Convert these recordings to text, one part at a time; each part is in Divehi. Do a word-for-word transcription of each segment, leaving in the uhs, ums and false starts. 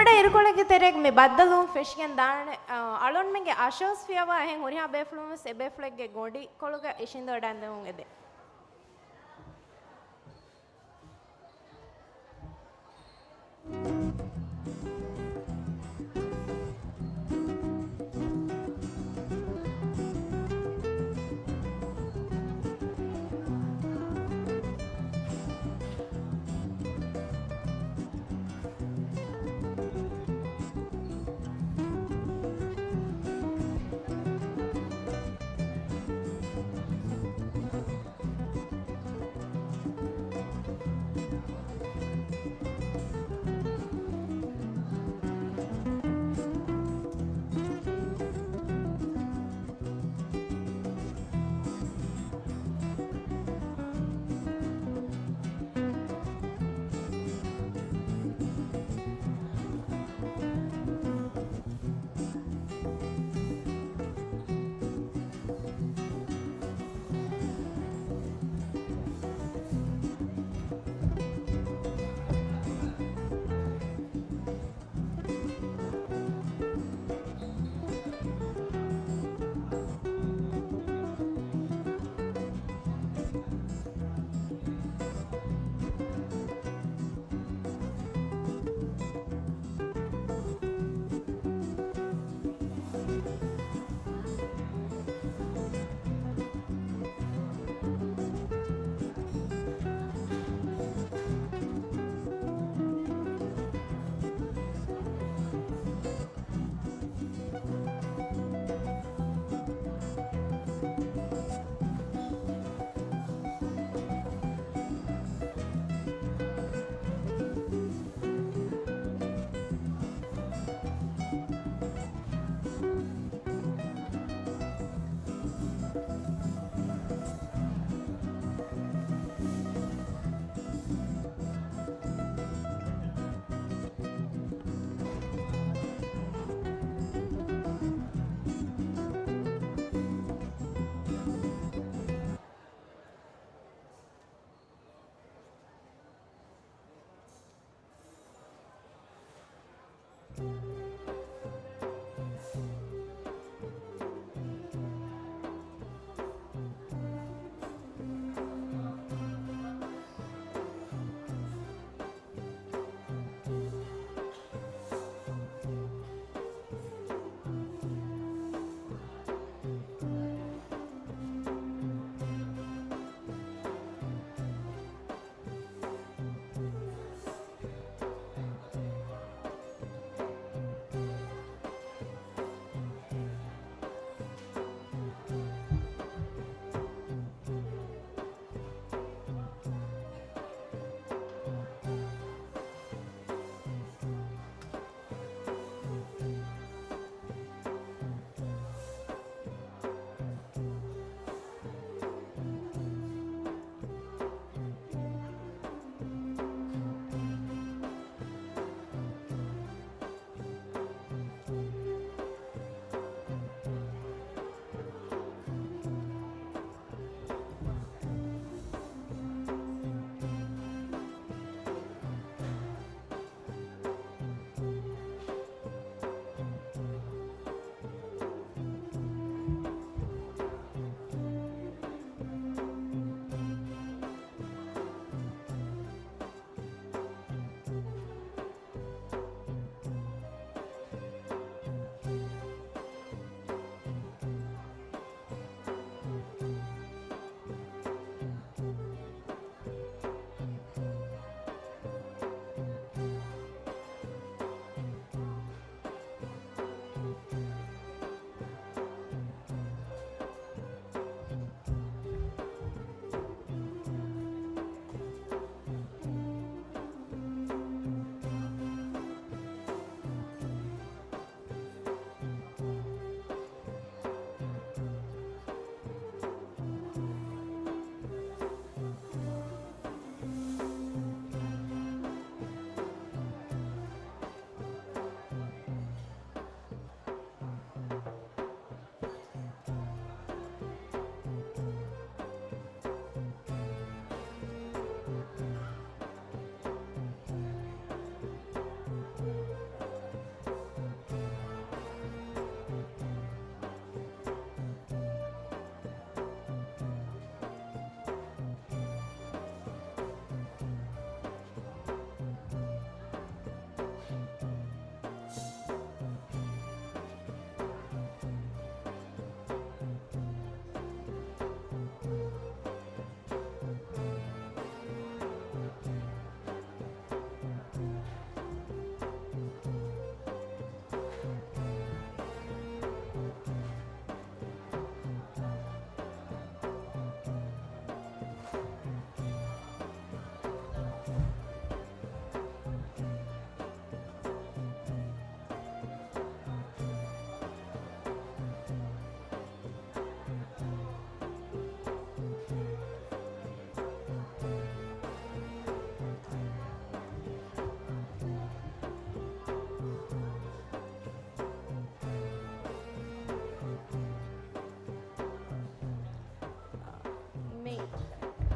އިރުކޮޅެއްގެ ތެރޭގަ މި ބައްދަލުވުން ފެށިގެން ދާނެ. އަ، އަޅުންމެންގެ އަށޯސް ފިޔަވާ އެހެން ހުރިހާ ބޭފުޅުން ވެސް އެ ބޭފުޅެއްގެ ގޮނޑިކޮޅުގަ އިށީނދެވަޑައިގެންދެމުން އެދޭ.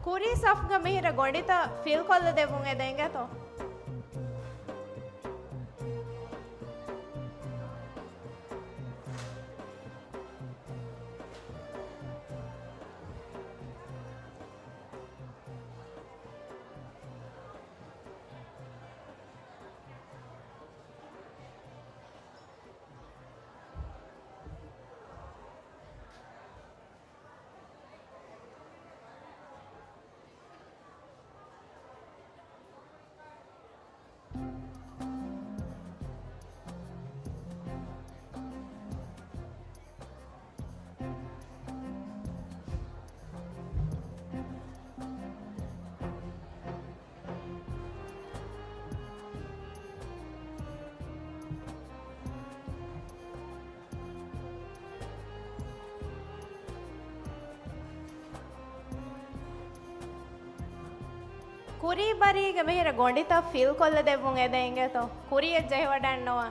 ކުރީ ސަފްގަ މިހިރަ ގޮނޑިތައް ފިލްކޮށްލަ ދެއްވުން އެދެންގެތޯ؟ ކުރީ ބަރީގެ މިހިރަ ގޮނޑިތައް ފިލްކޮށްލަ ދެއްވުން އެދެން އިނގޭތޯ؟ ކުރިޔަށް ޖެހިވަޑަންނަވާ.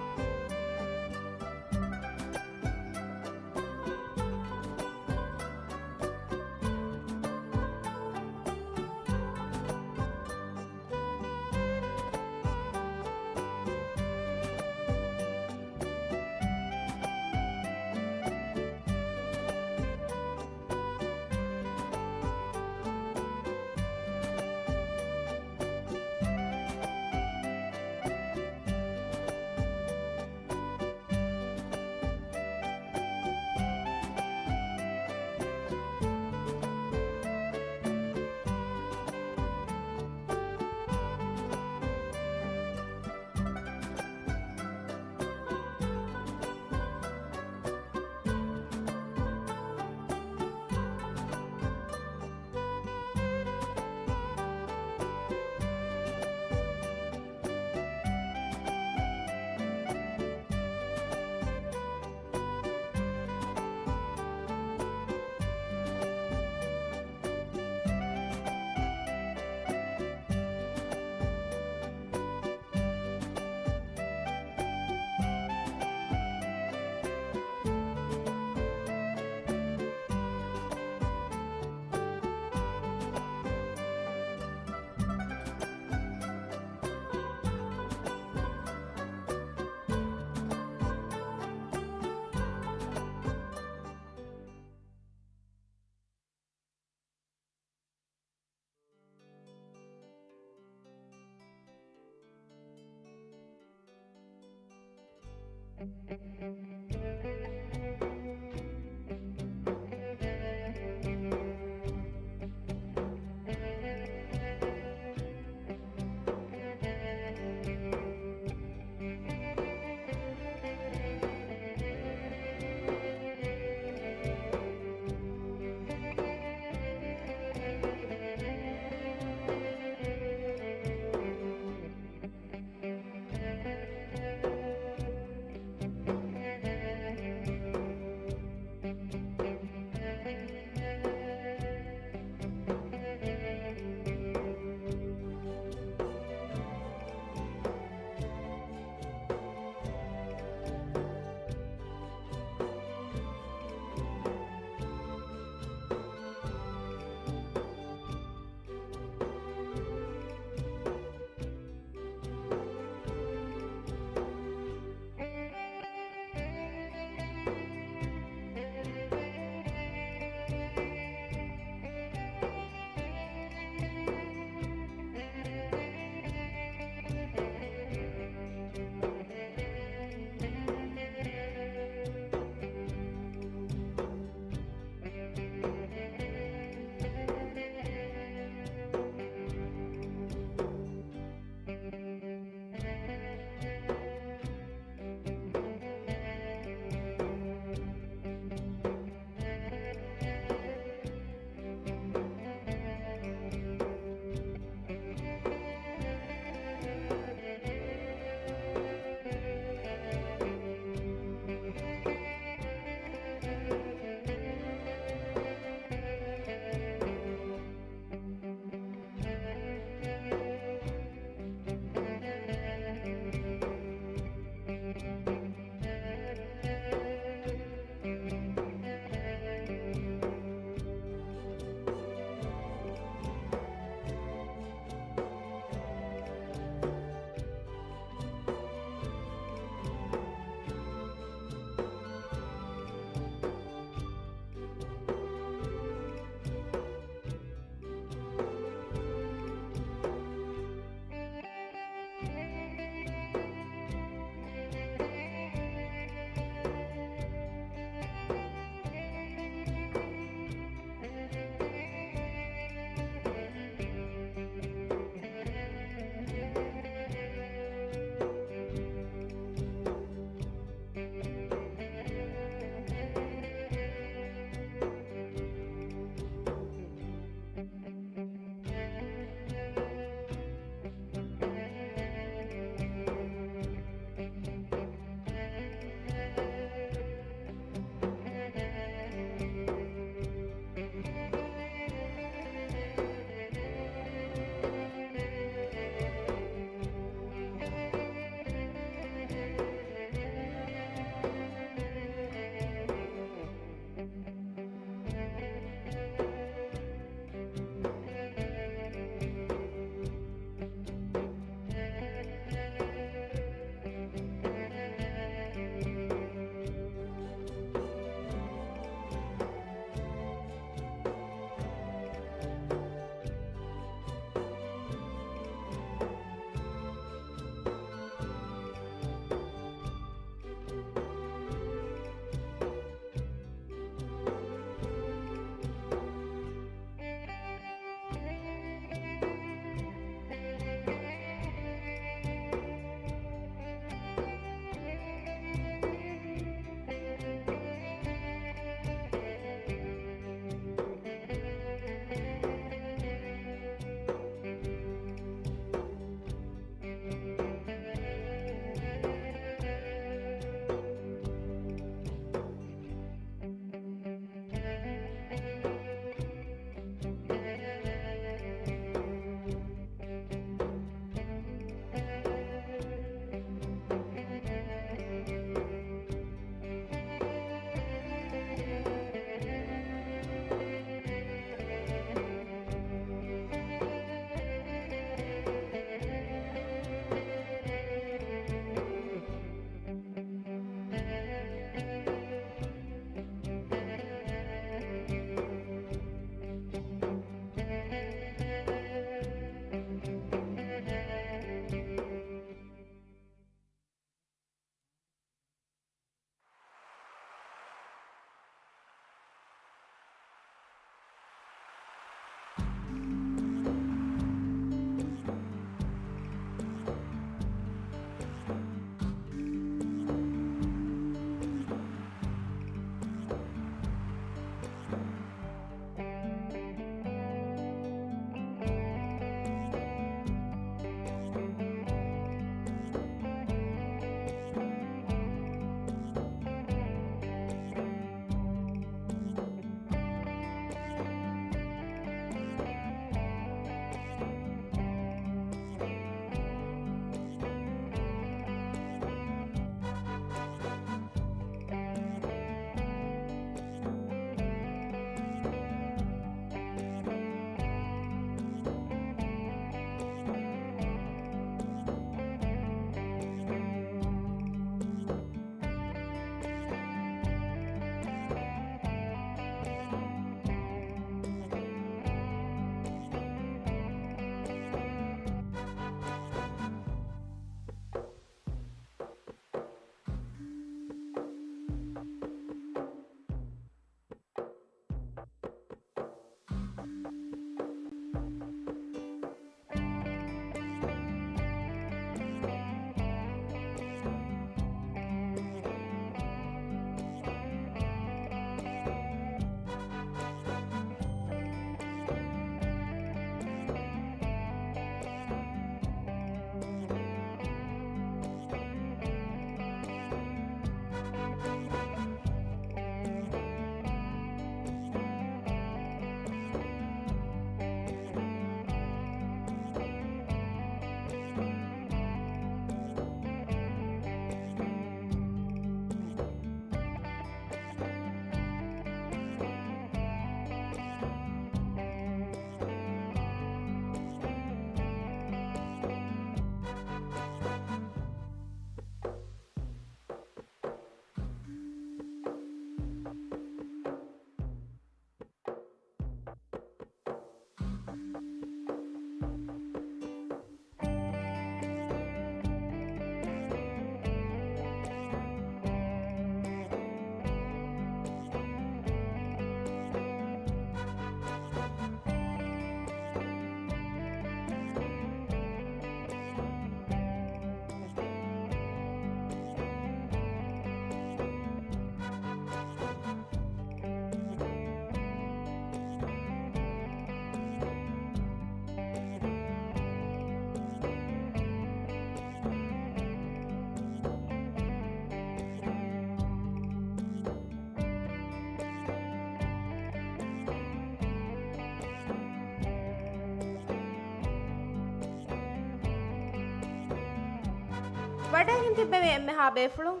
ވަޑައިގެން ތިއްބެވި އެންމެހާ ބޭފުޅުން،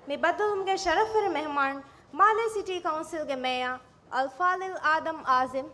މި ބައްދަލުވުމުގެ ޝަރަފްވެރި މެހެމާން، މާލޭ ސިޓީ ކައުންސިލްގެ މޭޔަރ އަލްފާޟިލް އާދަމް އާޒިމް.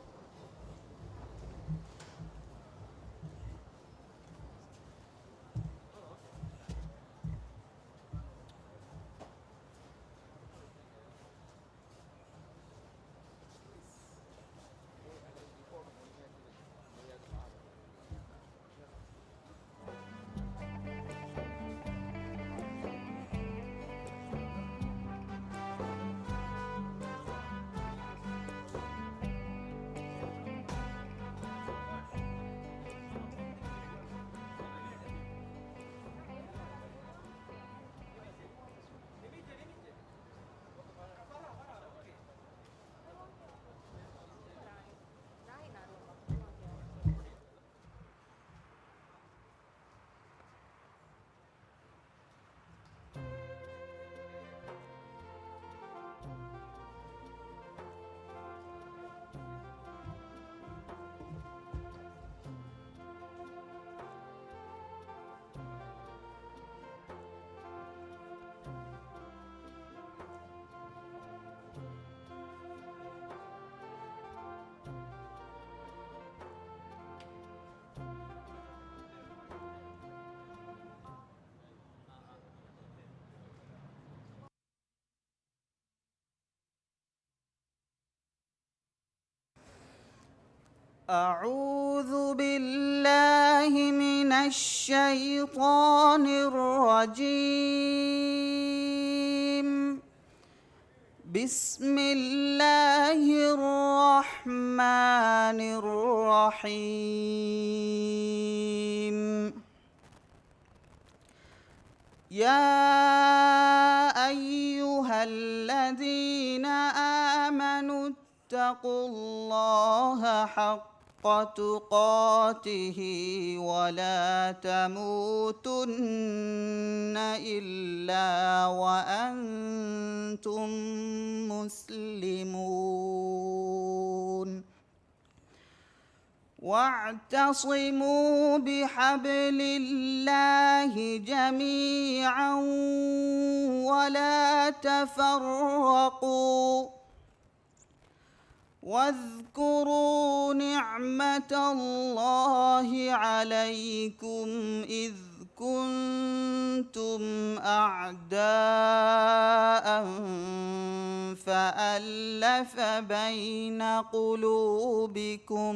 أعوذ بالله من الشيطان الرجيم. بسم الله الرحمن الرحيم. يا أيها الذين آمنوا اتقوا الله حق تقاته ولا تموتن إلا وأنتم مسلمون. واعتصموا بحبل الله جميعا ولا تفرقوا. واذكروا نعمة الله عليكم إذ كنتم أعداء فألف بين قلوبكم،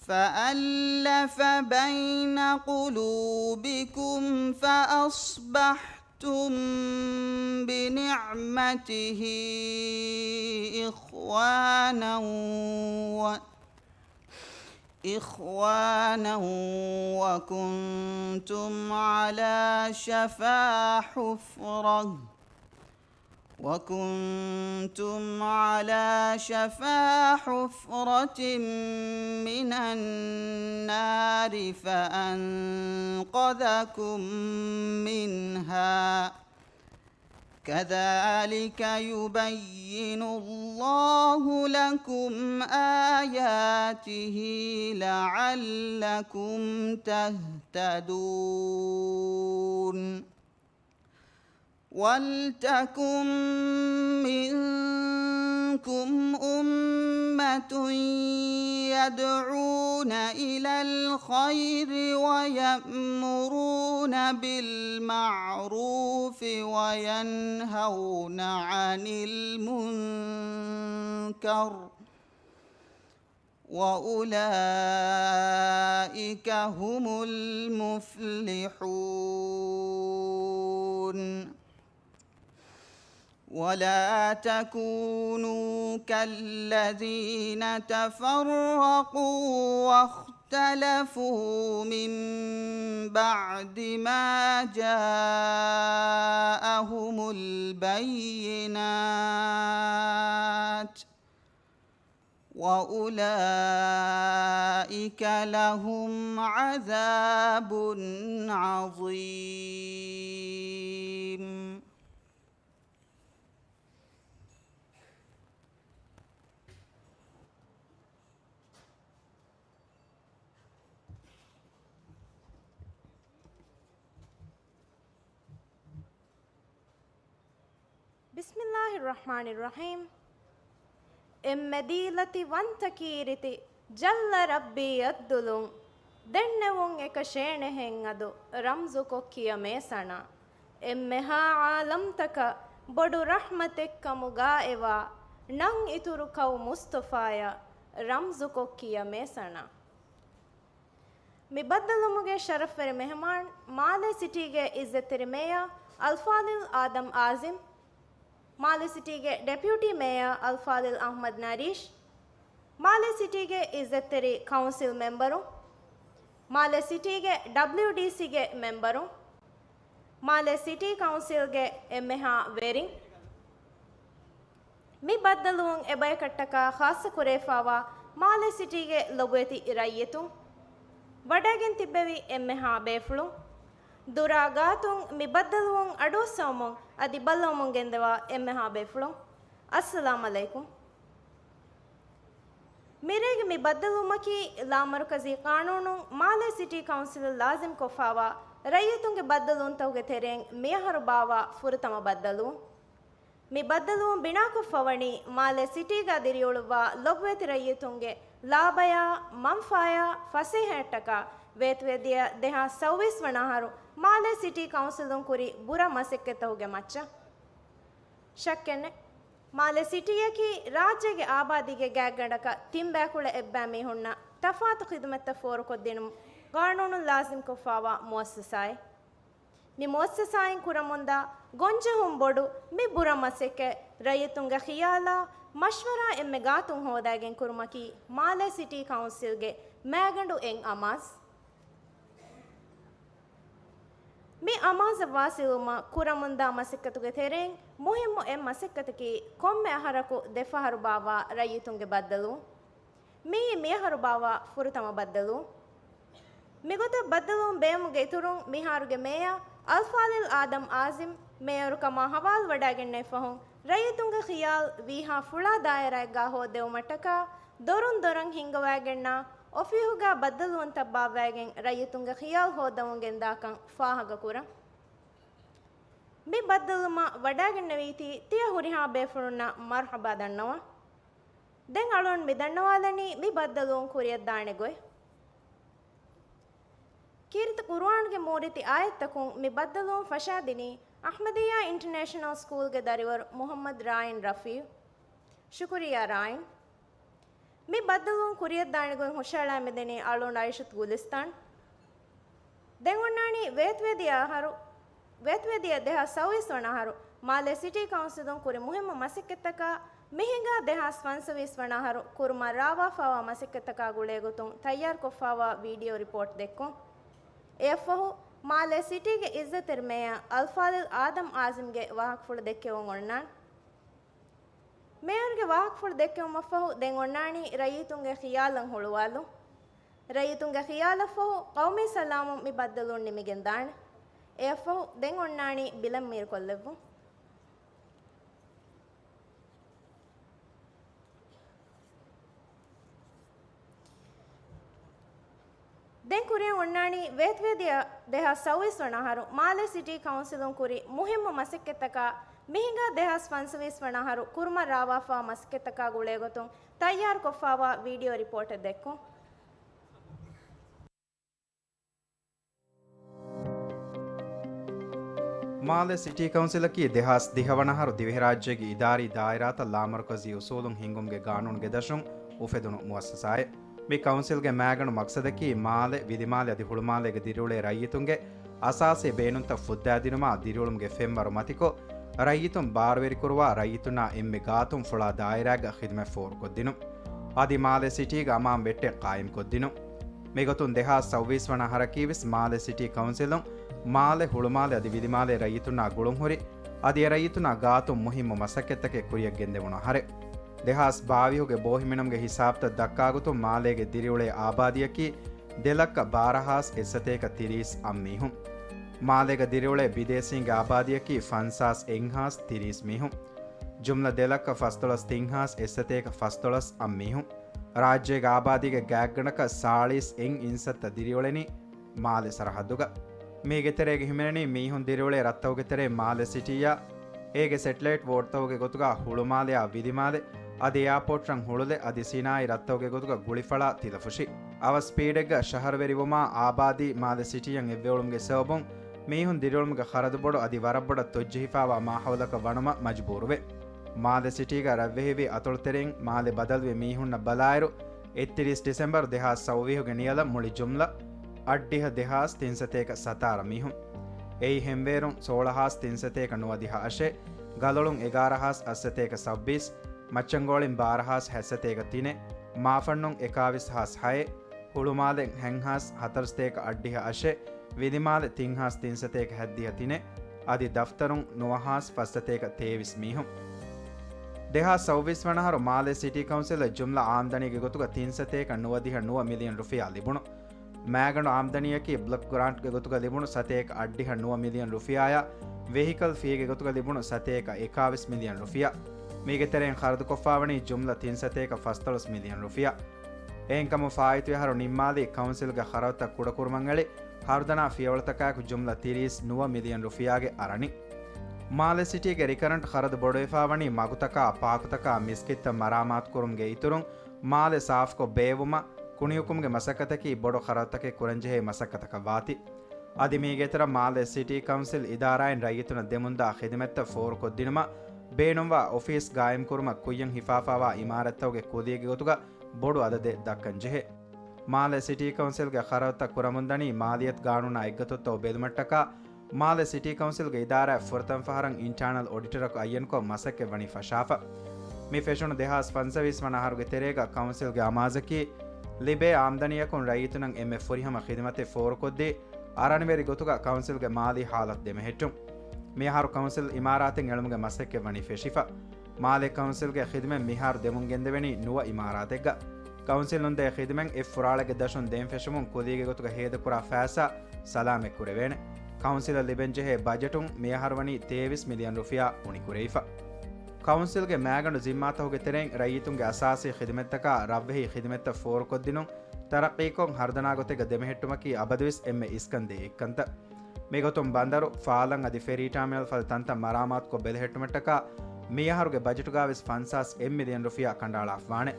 فألف بين قلوبكم فأصبحتم بنعمته إخوانا و، إخوانا وكنتم على شفا حفرة، وكنتم على شفا حفرة من النار فأنقذكم منها. كذلك يبين الله لكم آياته لعلكم تهتدون. ولتكن منكم أمة يدعون إلى الخير ويأمرون بالمعروف وينهون عن المنكر، وأولئك هم المفلحون. ولا تكونوا كالذين تفرقوا واختلفوا من بعد ما جاءهم البينات، وأولئك لهم عذاب عظيم. الرحمن الرحيم. އެންމެ ދީލަތި ވަންތަކީ ރީތި ޖައްލަ ރައްބީ އައްދުލުން ދެންނެވުން އެކަށޭނެހެން އަދު ރަމްޒުކޮށް ކިޔަމޭ ސަނާ. އެންމެހާ އާލަމްތަކަށް ބޮޑު ރަޙްމަތެއްކަމުގާ އެވާ ނަން އިތުރު ކައު މުސްތަފާޔަށް ރަމްޒުކޮށް ކިޔަމޭ ސަނާ. މި ބައްދަލުވުމުގެ ޝަރަފްވެރި މެހެމާން، މާލެ ސިޓީގެ އިއްޒަތްތެރި މޭޔަރ އަލްފާޟިލް އާދަމް އާޒިމް، މާލެ ސިޓީގެ ޑެޕިއުޓީ މޭޔަރ އަލްފާޟިލް އަޙްމަދު ނަރީޝް، މާލެ ސިޓީގެ އިއްޒަތްތެރި ކައުންސިލް މެމްބަރުން، މާލެ ސިޓީގެ ޑަބްލިއުޑީސީގެ މެމްބަރުން، މާލެ ސިޓީ ކައުންސިލްގެ އެންމެހާ ވެރިން، މި ބައްދަލުވުން އެބަޔަކަށްޓަކާ ޚާއްޞަ ކުރެވިފާވާ މާލެ ސިޓީގެ ލޮބުވެތި ރައްޔިތުން، ވަޑައިގެން ތިއްބެވި އެންމެހާ ބޭފުޅުން، ދުރާ ގާތުން މި ބައްދަލުވުން އަޑުއައްސަވަމުން އަދި ބައްލަވަމުން ގެންދަވާ އެންމެހާ ބޭފުޅުން، އައްސަލާމް ޢަލައިކުމް. މިރޭގެ މި ބައްދަލުވުމަކީ ލާމަރުކަޒީ ޤާނޫނުން މާލެ ސިޓީ ކައުންސިލަށް ލާޒިމްކޮށްފާވާ ރައްޔިތުންގެ ބައްދަލުވުންތަކުގެ ތެރެއިން މިއަހަރު ބާއްވާ ފުރަތަމަ ބައްދަލުވުން. މި ބައްދަލުވުން ބިނާކޮށްފަވަނީ މާލެ ސިޓީގަ ދިރިއުޅުއްވާ ލޮބުވެތި ރައްޔިތުންގެ ލާބަޔާ، މަންފާޔާ، ފަސޭހައަށްޓަކާ ވޭތުވެދިޔަ ދެހާސް ސައުވީސް ވަނަ އަހަރު މާލެ ސިޓީ ކައުންސިލުން ކުރި ބުރަ މަސައްކަތްތަކުގެ މައްޗަށް. ޝައްކެއްނެތް، މާލެ ސިޓީއަކީ ރާއްޖޭގެ އާބާދީގެ ގާތްގަނޑަކަށް ތިން ބަޔަކުޅަ އެއްބައި މީހުންނަށް ތަފާތު ޚިދުމަތްތައް ފޯރުކޮށްދިނުމަށް ގާނޫނުން ލާޒިމްކޮށްފާވާ މުއައްސަސާއެއް. މި މުއައްސަސާއިން ކުރަމުންދާ ގޮންޖެހުން ބޮޑު މި ބުރަ މަސައްކަތް ރައްޔިތުންގެ ޚިޔާލާ މަޝްވަރާ އެންމެ ގާތުން ހޯދައިގެން ކުރުމަކީ މާލެ ސިޓީ ކައުންސިލްގެ މައިގަނޑު އެއް އަމާޒް. މި އަމާޒަށް ވާސިލުވުމަށް ކުރަމުންދާ މަސައްކަތުގެ ތެރެއިން މުހިއްމު އެއް މަސައްކަތަކީ ކޮންމެ އަހަރަކު ދެފަހަރު ބާއްވާ ރައްޔިތުންގެ ބައްދަލުވުން. މިއީ މިއަހަރު ބާއްވާ ފުރަތަމަ ބައްދަލުވުން. މިގޮތަށް ބައްދަލުވުން ބޭއްވުމުގެ އިތުރުން މިހާރުގެ މޭޔަރ އަލްފާޟިލް އާދަމް އާޒިމް މޭޔަރުކަމާ ހަވާލުވަޑައިގެންނެވި ފަހުން ރައްޔިތުންގެ ޚިޔާލު ވީހާ ފުޅާ ދާއިރާއެއްގާ ހޯއްދެވުމަށްޓަކާ ދޮރުން ދޮރަށް ހިންގަވައިގެންނާ އޮފީހުގާ ބައްދަލުވުންތައް ބާއްވައިގެން ރައްޔިތުންގެ ޚިޔާލު ހޯއްދަވަމުން ގެންދާކަން ފާހަގަކުރަން. މި ބައްދަލުވުމަށް ވަޑައިގެންނެވީތީ ތިޔަ ހުރިހާ ބޭފުޅުންނަށް މަރުޙަބާ ދަންނަވަން. ދެން އަޅުގަނޑު މި ދަންނަވާލަނީ މި ބައްދަލުވުން ކުރިއަށްދާނެ ގޮތް. ކީރިތި ޤުރުއާނުގެ މޫރިތި އާޔަތްތަކުން މި ބައްދަލުވުން ފަށާދިނީ އަޙްމަދިއްޔާ އިންޓަރނޭޝަނަލް ސްކޫލްގެ ދަރިވަރު މުޙައްމަދު ރާއިން ރަފީޢު. ޝުކުރިއްޔާ ރާއިން. މި ބައްދަލުވުން ކުރިއަށްދާނެ ގޮތް ހުށައަޅާ މިދެނީ އަޅުގަނޑު އައިޝަތު ގުލިސްތާން. ދެން އޮންނާނީ ވޭތުވެދިޔަ އަހަރު، ވޭތުވެދިޔަ ދެހާސް ސައުވީސް ވަނަ އަހަރު މާލެ ސިޓީ ކައުންސިލުން ކުރި މުހިއްމު މަސައްކަތްތަކާ، މިހިނގާ ދެހާސް ފަންސަވީސް ވަނަ އަހަރު ކުރުމަށް ރާވާފާވާ މަސައްކަތްތަކާ ގުޅޭގޮތުން ތައްޔާރުކޮށްފާވާ ވީޑިއޯ ރިޕޯޓް ދެއްކުން. އެއަށްފަހު، މާލެ ސިޓީގެ އިއްޒަތްތެރި މޭޔަރ އަލްފާޟިލް އާދަމް އާޒިމްގެ ވާހަކަފުޅު ދެއްކެވުން އޮންނާނެ. މޭޔަރުގެ ވާހަކަފުޅު ދެއްކެވުމަށްފަހު ދެން އޮންނާނީ ރައްޔިތުންގެ ޚިޔާލަށް ހުޅުވާލުން. ރައްޔިތުންގެ ޚިޔާލަށްފަހު ޤައުމީ ސަލާމުން މި ބައްދަލުވުން ނިމިގެންދާނެ. އެއަށްފަހު ދެން އޮންނާނީ ބިލަން މީރުކޮށްލެއްވުން. ދެން ކުރިއަށް އޮންނާނީ ވޭތުވެދިޔަ ދެހާސް ސައުވީސް ވަނަ އަހަރު މާލެ ސިޓީ ކައުންސިލުން ކުރި މުހިއްމު މަސައްކަތްތަކާ، މިހިނގާ ދެހާސް ފަންސަވީސް ވަނަ އަހަރު ކުރުމަށް ރާވާފާ މަސައްކަތްތަކާ ގުޅޭގޮތުން ތައްޔާރުކޮށްފާވާ ވީޑިއޯ ރިޕޯޓެއް ދެއްކުން. މާލެ ސިޓީ ކައުންސިލަކީ ދެހާސް ދިހަ ވަނަ އަހަރު ދިވެހިރާއްޖޭގެ އިދާރީ ދާއިރާތައް ލާމަރުކަޒީ އުސޫލުން ހިންގުމުގެ ގާނޫނުގެ ދަށުން އުފެދުނު މުއައްސަސާއެއް. މި ކައުންސިލްގެ މައިގަނޑު މަޤްޞަދަކީ މާލެ، ވިލިމާލެ އަދި ހުޅުމާލޭގެ ދިރިއުޅޭ ރައްޔިތުންގެ އަސާސީ ބޭނުންތައް ފުއްދާދިނުމާ ދިރިއުޅުމުގެ ފެންވަރު މަތިކޮށް، ރައްޔިތުން ބާރުވެރިކުރުވާ ރައްޔިތުންނާ އެންމެ ގާތުން ފުޅާ ދާއިރާގަ ޚިދުމަތް ފޯރުކޮށްދިނުން. އަދި މާލެ ސިޓީގެ އަމާން ބެއްޓެއް ޤާއިމްކޮށްދިނުން. މިގޮތުން ދެހާސް ސައުވީސް ވަނަ އަހަރަކީވެސް މާލެ ސިޓީ ކައުންސިލުން މާލެ، ހުޅުމާލެ އަދި ވިލިމާލޭ ރައްޔިތުންނާ ގުޅުންހުރި، އަދި އެ ރައްޔިތުންނާ ގާތުން މުހިއްމު މަސައްކަތްތަކެއް ކުރިއަށް ގެންދެވުނު އަހަރެއް. ދެހާސް ބާވީހުގެ ބޯހިމިނުމުގެ ހިސާބުތައް ދައްކާގޮތުން މާލޭގެ ދިރިއުޅޭ އާބާދީއަކީ ދެ ލައްކަ ބާރަ ހާސް އެއްސަތޭކަ ތިރީސް އަށް މީހުން. މާލޭގަ ދިރިއުޅޭ ބިދޭސީންގެ އާބާދީއަކީ ފަންސާސް އެއްހާސް ތިރީސް މީހުން. ޖުމްލަ ދެ ލައްކަ ފަސްދޮޅަސް ތިން ހާސް އެއްސަތޭކަ ފަސްދޮޅަސް އަށް މީހުން. ރާއްޖޭގެ އާބާދީގެ ގާތްގަނޑަކަށް ސާޅީސް އެއް އިންސައްތަ ދިރިއުޅެނީ މާލެ ސަރަހައްދުގަ. މީގެ ތެރޭގަ ހިމެނެނީ މީހުން ދިރިއުޅޭ ރަށްތަކުގެ ތެރެއިން މާލެ ސިޓީއާ އޭގެ ސެޓެލައިޓް ވޯޑްތަކުގެ ގޮތުގަ ހުޅުމާލެއާ ވިލިމާލެ، އަދި އެއާޕޯޓްތައް ހުޅުލެއް އަދި ސިނާއީ ރަށްތަކުގެ ގޮތުގަ ގުޅިފަޅާ ތިލަފުށި. އަވަސް ސްޕީޑެއްގަ ޝަހަރުވެރިވުމާ އާބާދީ މާލެ ސިޓީއަށް އެއްވެވުމުގެ ސަބަބުން މީހުން ދިރިއުޅުމުގެ ޚަރަދު ބޮޑު އަދި ވަރަށް ބޮޑަށް ތޮއްޖެހިފާވާ މާހައުލަކަށް ވަނުމަށް މަޖުބޫރުވޭ. މާލެ ސިޓީގަ ރަށްވެހިވި އަތޮޅުތެރެއިން މާލެ ބަދަލުވި މީހުންނަށް ބަލާއިރު، އެއްތިރީސް ޑިސެމްބަރު ދެހާސް ސައުވީހުގެ ނިޔަލަށް މުޅި ޖުމްލަ އަށްޑިހަ ދެހާސް ތިންސަތޭކަ ސަތާރަ މީހުން. އެއީ ހެންވޭރުން ސޯޅަހާސް ތިންސަތޭކަ ނުވަދިހަ އަށެއް، ގަލޮޅުން އެގާރަހާސް އަށްސަތޭކަ ސައްބީސް، މައްޗަންގޯޅިން ބާރަހާސް ހަތްސަތޭކަ ތިނެއް، މާފަންނުން އެކާވީސް ހާސް ހައެއް، ހުޅުމާލެން ހަތްހާސް ހަތަރުސަތޭކަ އަށްޑިހަ އަށެއް، ވިލިމާލެ ތިންހާސް ތިންސަތޭކަ ހަތްދިހަ ތިނެއް، އަދި ދަފްތަރުން ނުވަހާސް ފަސްސަތޭކަ ތޭވީސް މީހުން. ދެހާސް ސައުވީސް ވަނަ އަހަރު މާލެ ސިޓީ ކައުންސިލަށް ޖުމްލަ އާމްދަނީގެ ގޮތުގަ ތިންސަތޭކަ ނުވަދިހަ ނުވަ މިލިއަން ރުފިޔާ ލިބުނު. މައިގަނޑު އާމްދަނީއަކީ ބްލޮކް ގްރާންޓްގެ ގޮތުގަ ލިބުނު ސަތޭކަ އަށްޑިހަ ނުވަ މިލިއަން ރުފިޔާއާ، ވެހިކަލް ފީގެ ގޮތުގަ ލިބުނު ސަތޭކަ އެކާވީސް މިލިއަން ރުފިޔާ. މީގެ ތެރެއިން ޚަރަދުކޮށްފާވަނީ ޖުމްލަ ތިންސަތޭކަ ފަސްދޮޅަސް މިލިއަން ރުފިޔާ. އެހެންކަމުން ފާއިތުވި އަހަރު ނިންމާލީ ކައުންސިލްގެ ޚަރަދުތައް ކުޑަކުރުމަށް އެޅި، ހަރުދަނާ ފިޔަވަޅުތަކާއެކު ޖުމްލަ ތިރީސް ނުވަ މިލިއަން ރުފިޔާގެ އަރަނި. މާލެ ސިޓީގެ ރިކަރަންޓް ޚަރަދު ބޮޑުވެފާވަނީ މަގުތަކާ، ޕާކުތަކާ، މިސްކިތްތައް މަރާމާތުކުރުމުގެ އިތުރުން، މާލެ ސާފުކޮށް ބޭއްވުމަށް، ކުނިއުކުމުގެ މަސައްކަތަކީ ބޮޑު ޚަރަދުތަކެއް ކުރަންޖެހޭ މަސައްކަތަކަށް ވާތީ. އަދި މީގެ އިތުރަށް މާލެ ސިޓީ ކައުންސިލް އިދާރާއިން ރައްޔިތުންނަށް ދެމުންދާ ޚިދުމަތްތައް ފޯރުކޮށްދިނުމަށް ބޭނުންވާ އޮފީސް ގާއިމްކުރުމަށް ކުއްޔަށް ހިފާފާވާ އިމާރާތްތަކުގެ ކުލީގެ ގޮތުގަ ބޮޑު އަދަދެއް ދައްކަން ޖެހޭ. މާލެ ސިޓީ ކައުންސިލްގެ ޚަރަދުތައް ކުރަމުންދަނީ މާލިޔަތު ގާނޫނާ އެއްގަތޮށްތޯ ބެލުމަށްޓަކާ، މާލެ ސިޓީ ކައުންސިލްގެ އިދާރާއަށް ފުރަތަމަ ފަހަރަށް އިންޓާނަލް އޮޑިޓަރަކު އައްޔަންކޮށް މަސައްކަތް ވަނީ ފަށާފަ. މި ފެށުނު ދެހާސް ފަންސަވީސް ވަނަ އަހަރުގެ ތެރޭގަ ކައުންސިލްގެ އަމާޒަކީ، ލިބޭ އާމްދަނީއަކުން ރައްޔިތުންނަށް އެންމެ ފުރިހަމަ ޚިދުމަތެއް ފޯރުކޮށްދީ، އަރަނިވެރި ގޮތުގަ ކައުންސިލްގެ މާލީ ހާލަތު ދެމެހެއްޓުން. މިއަހަރު ކައުންސިލް އިމާރާތެއް އެޅުމުގެ މަސައްކަތް ވަނީ ފެށިފަ. މާލެ ކައުންސިލްގެ ޚިދުމަތް މިހާރު ދެމުން ގެންދެވެނީ ނުވަ އިމާރާތެއްގަ. ކައުންސިލުން ދޭ ޚިދުމަތް އެއް ފުރާޅެއްގެ ދަށުން ދޭން ފެށުމުން ކުލީގެ ގޮތުގަ ހޭދަކުރާ ފައިސާ ސަލާމަތް ކުރެވޭނެ. ކައުންސިލަށް ލިބެންޖެހޭ ބަޖެޓުން މިއަހަރު ވަނީ ތޭވީސް މިލިއަން ރުފިޔާ އުނިކުރެވިފަ. ކައުންސިލްގެ މައިގަނޑު ޒިންމާތަކުގެ ތެރެއިން ރައްޔިތުންގެ އަސާސީ ޚިދުމަތްތަކާ ރަށްވެހި ޚިދުމަތްތައް ފޯރުކޮށްދިނުން، ތަރައްޤީކޮށް ހަރުދަނާ ގޮތެއްގަ ދެމެހެއްޓުމަކީ އަބަދުވެސް އެންމެ އިސްކަންދޭ އެއްކަންތައް. މިގޮތުން ބަނދަރު، ފާލަން އަދި ފެރީ ޓާމިނަލް ފަދަ ތަންތަން މަރާމާތުކޮށް ބެލެހެއްޓުމަށްޓަކާ މިއަހަރުގެ ބަޖެޓުގާވެސް ފަންސާސް އެއް މިލިއަން ރުފިޔާ ކަނޑައަޅާފަވާނެ.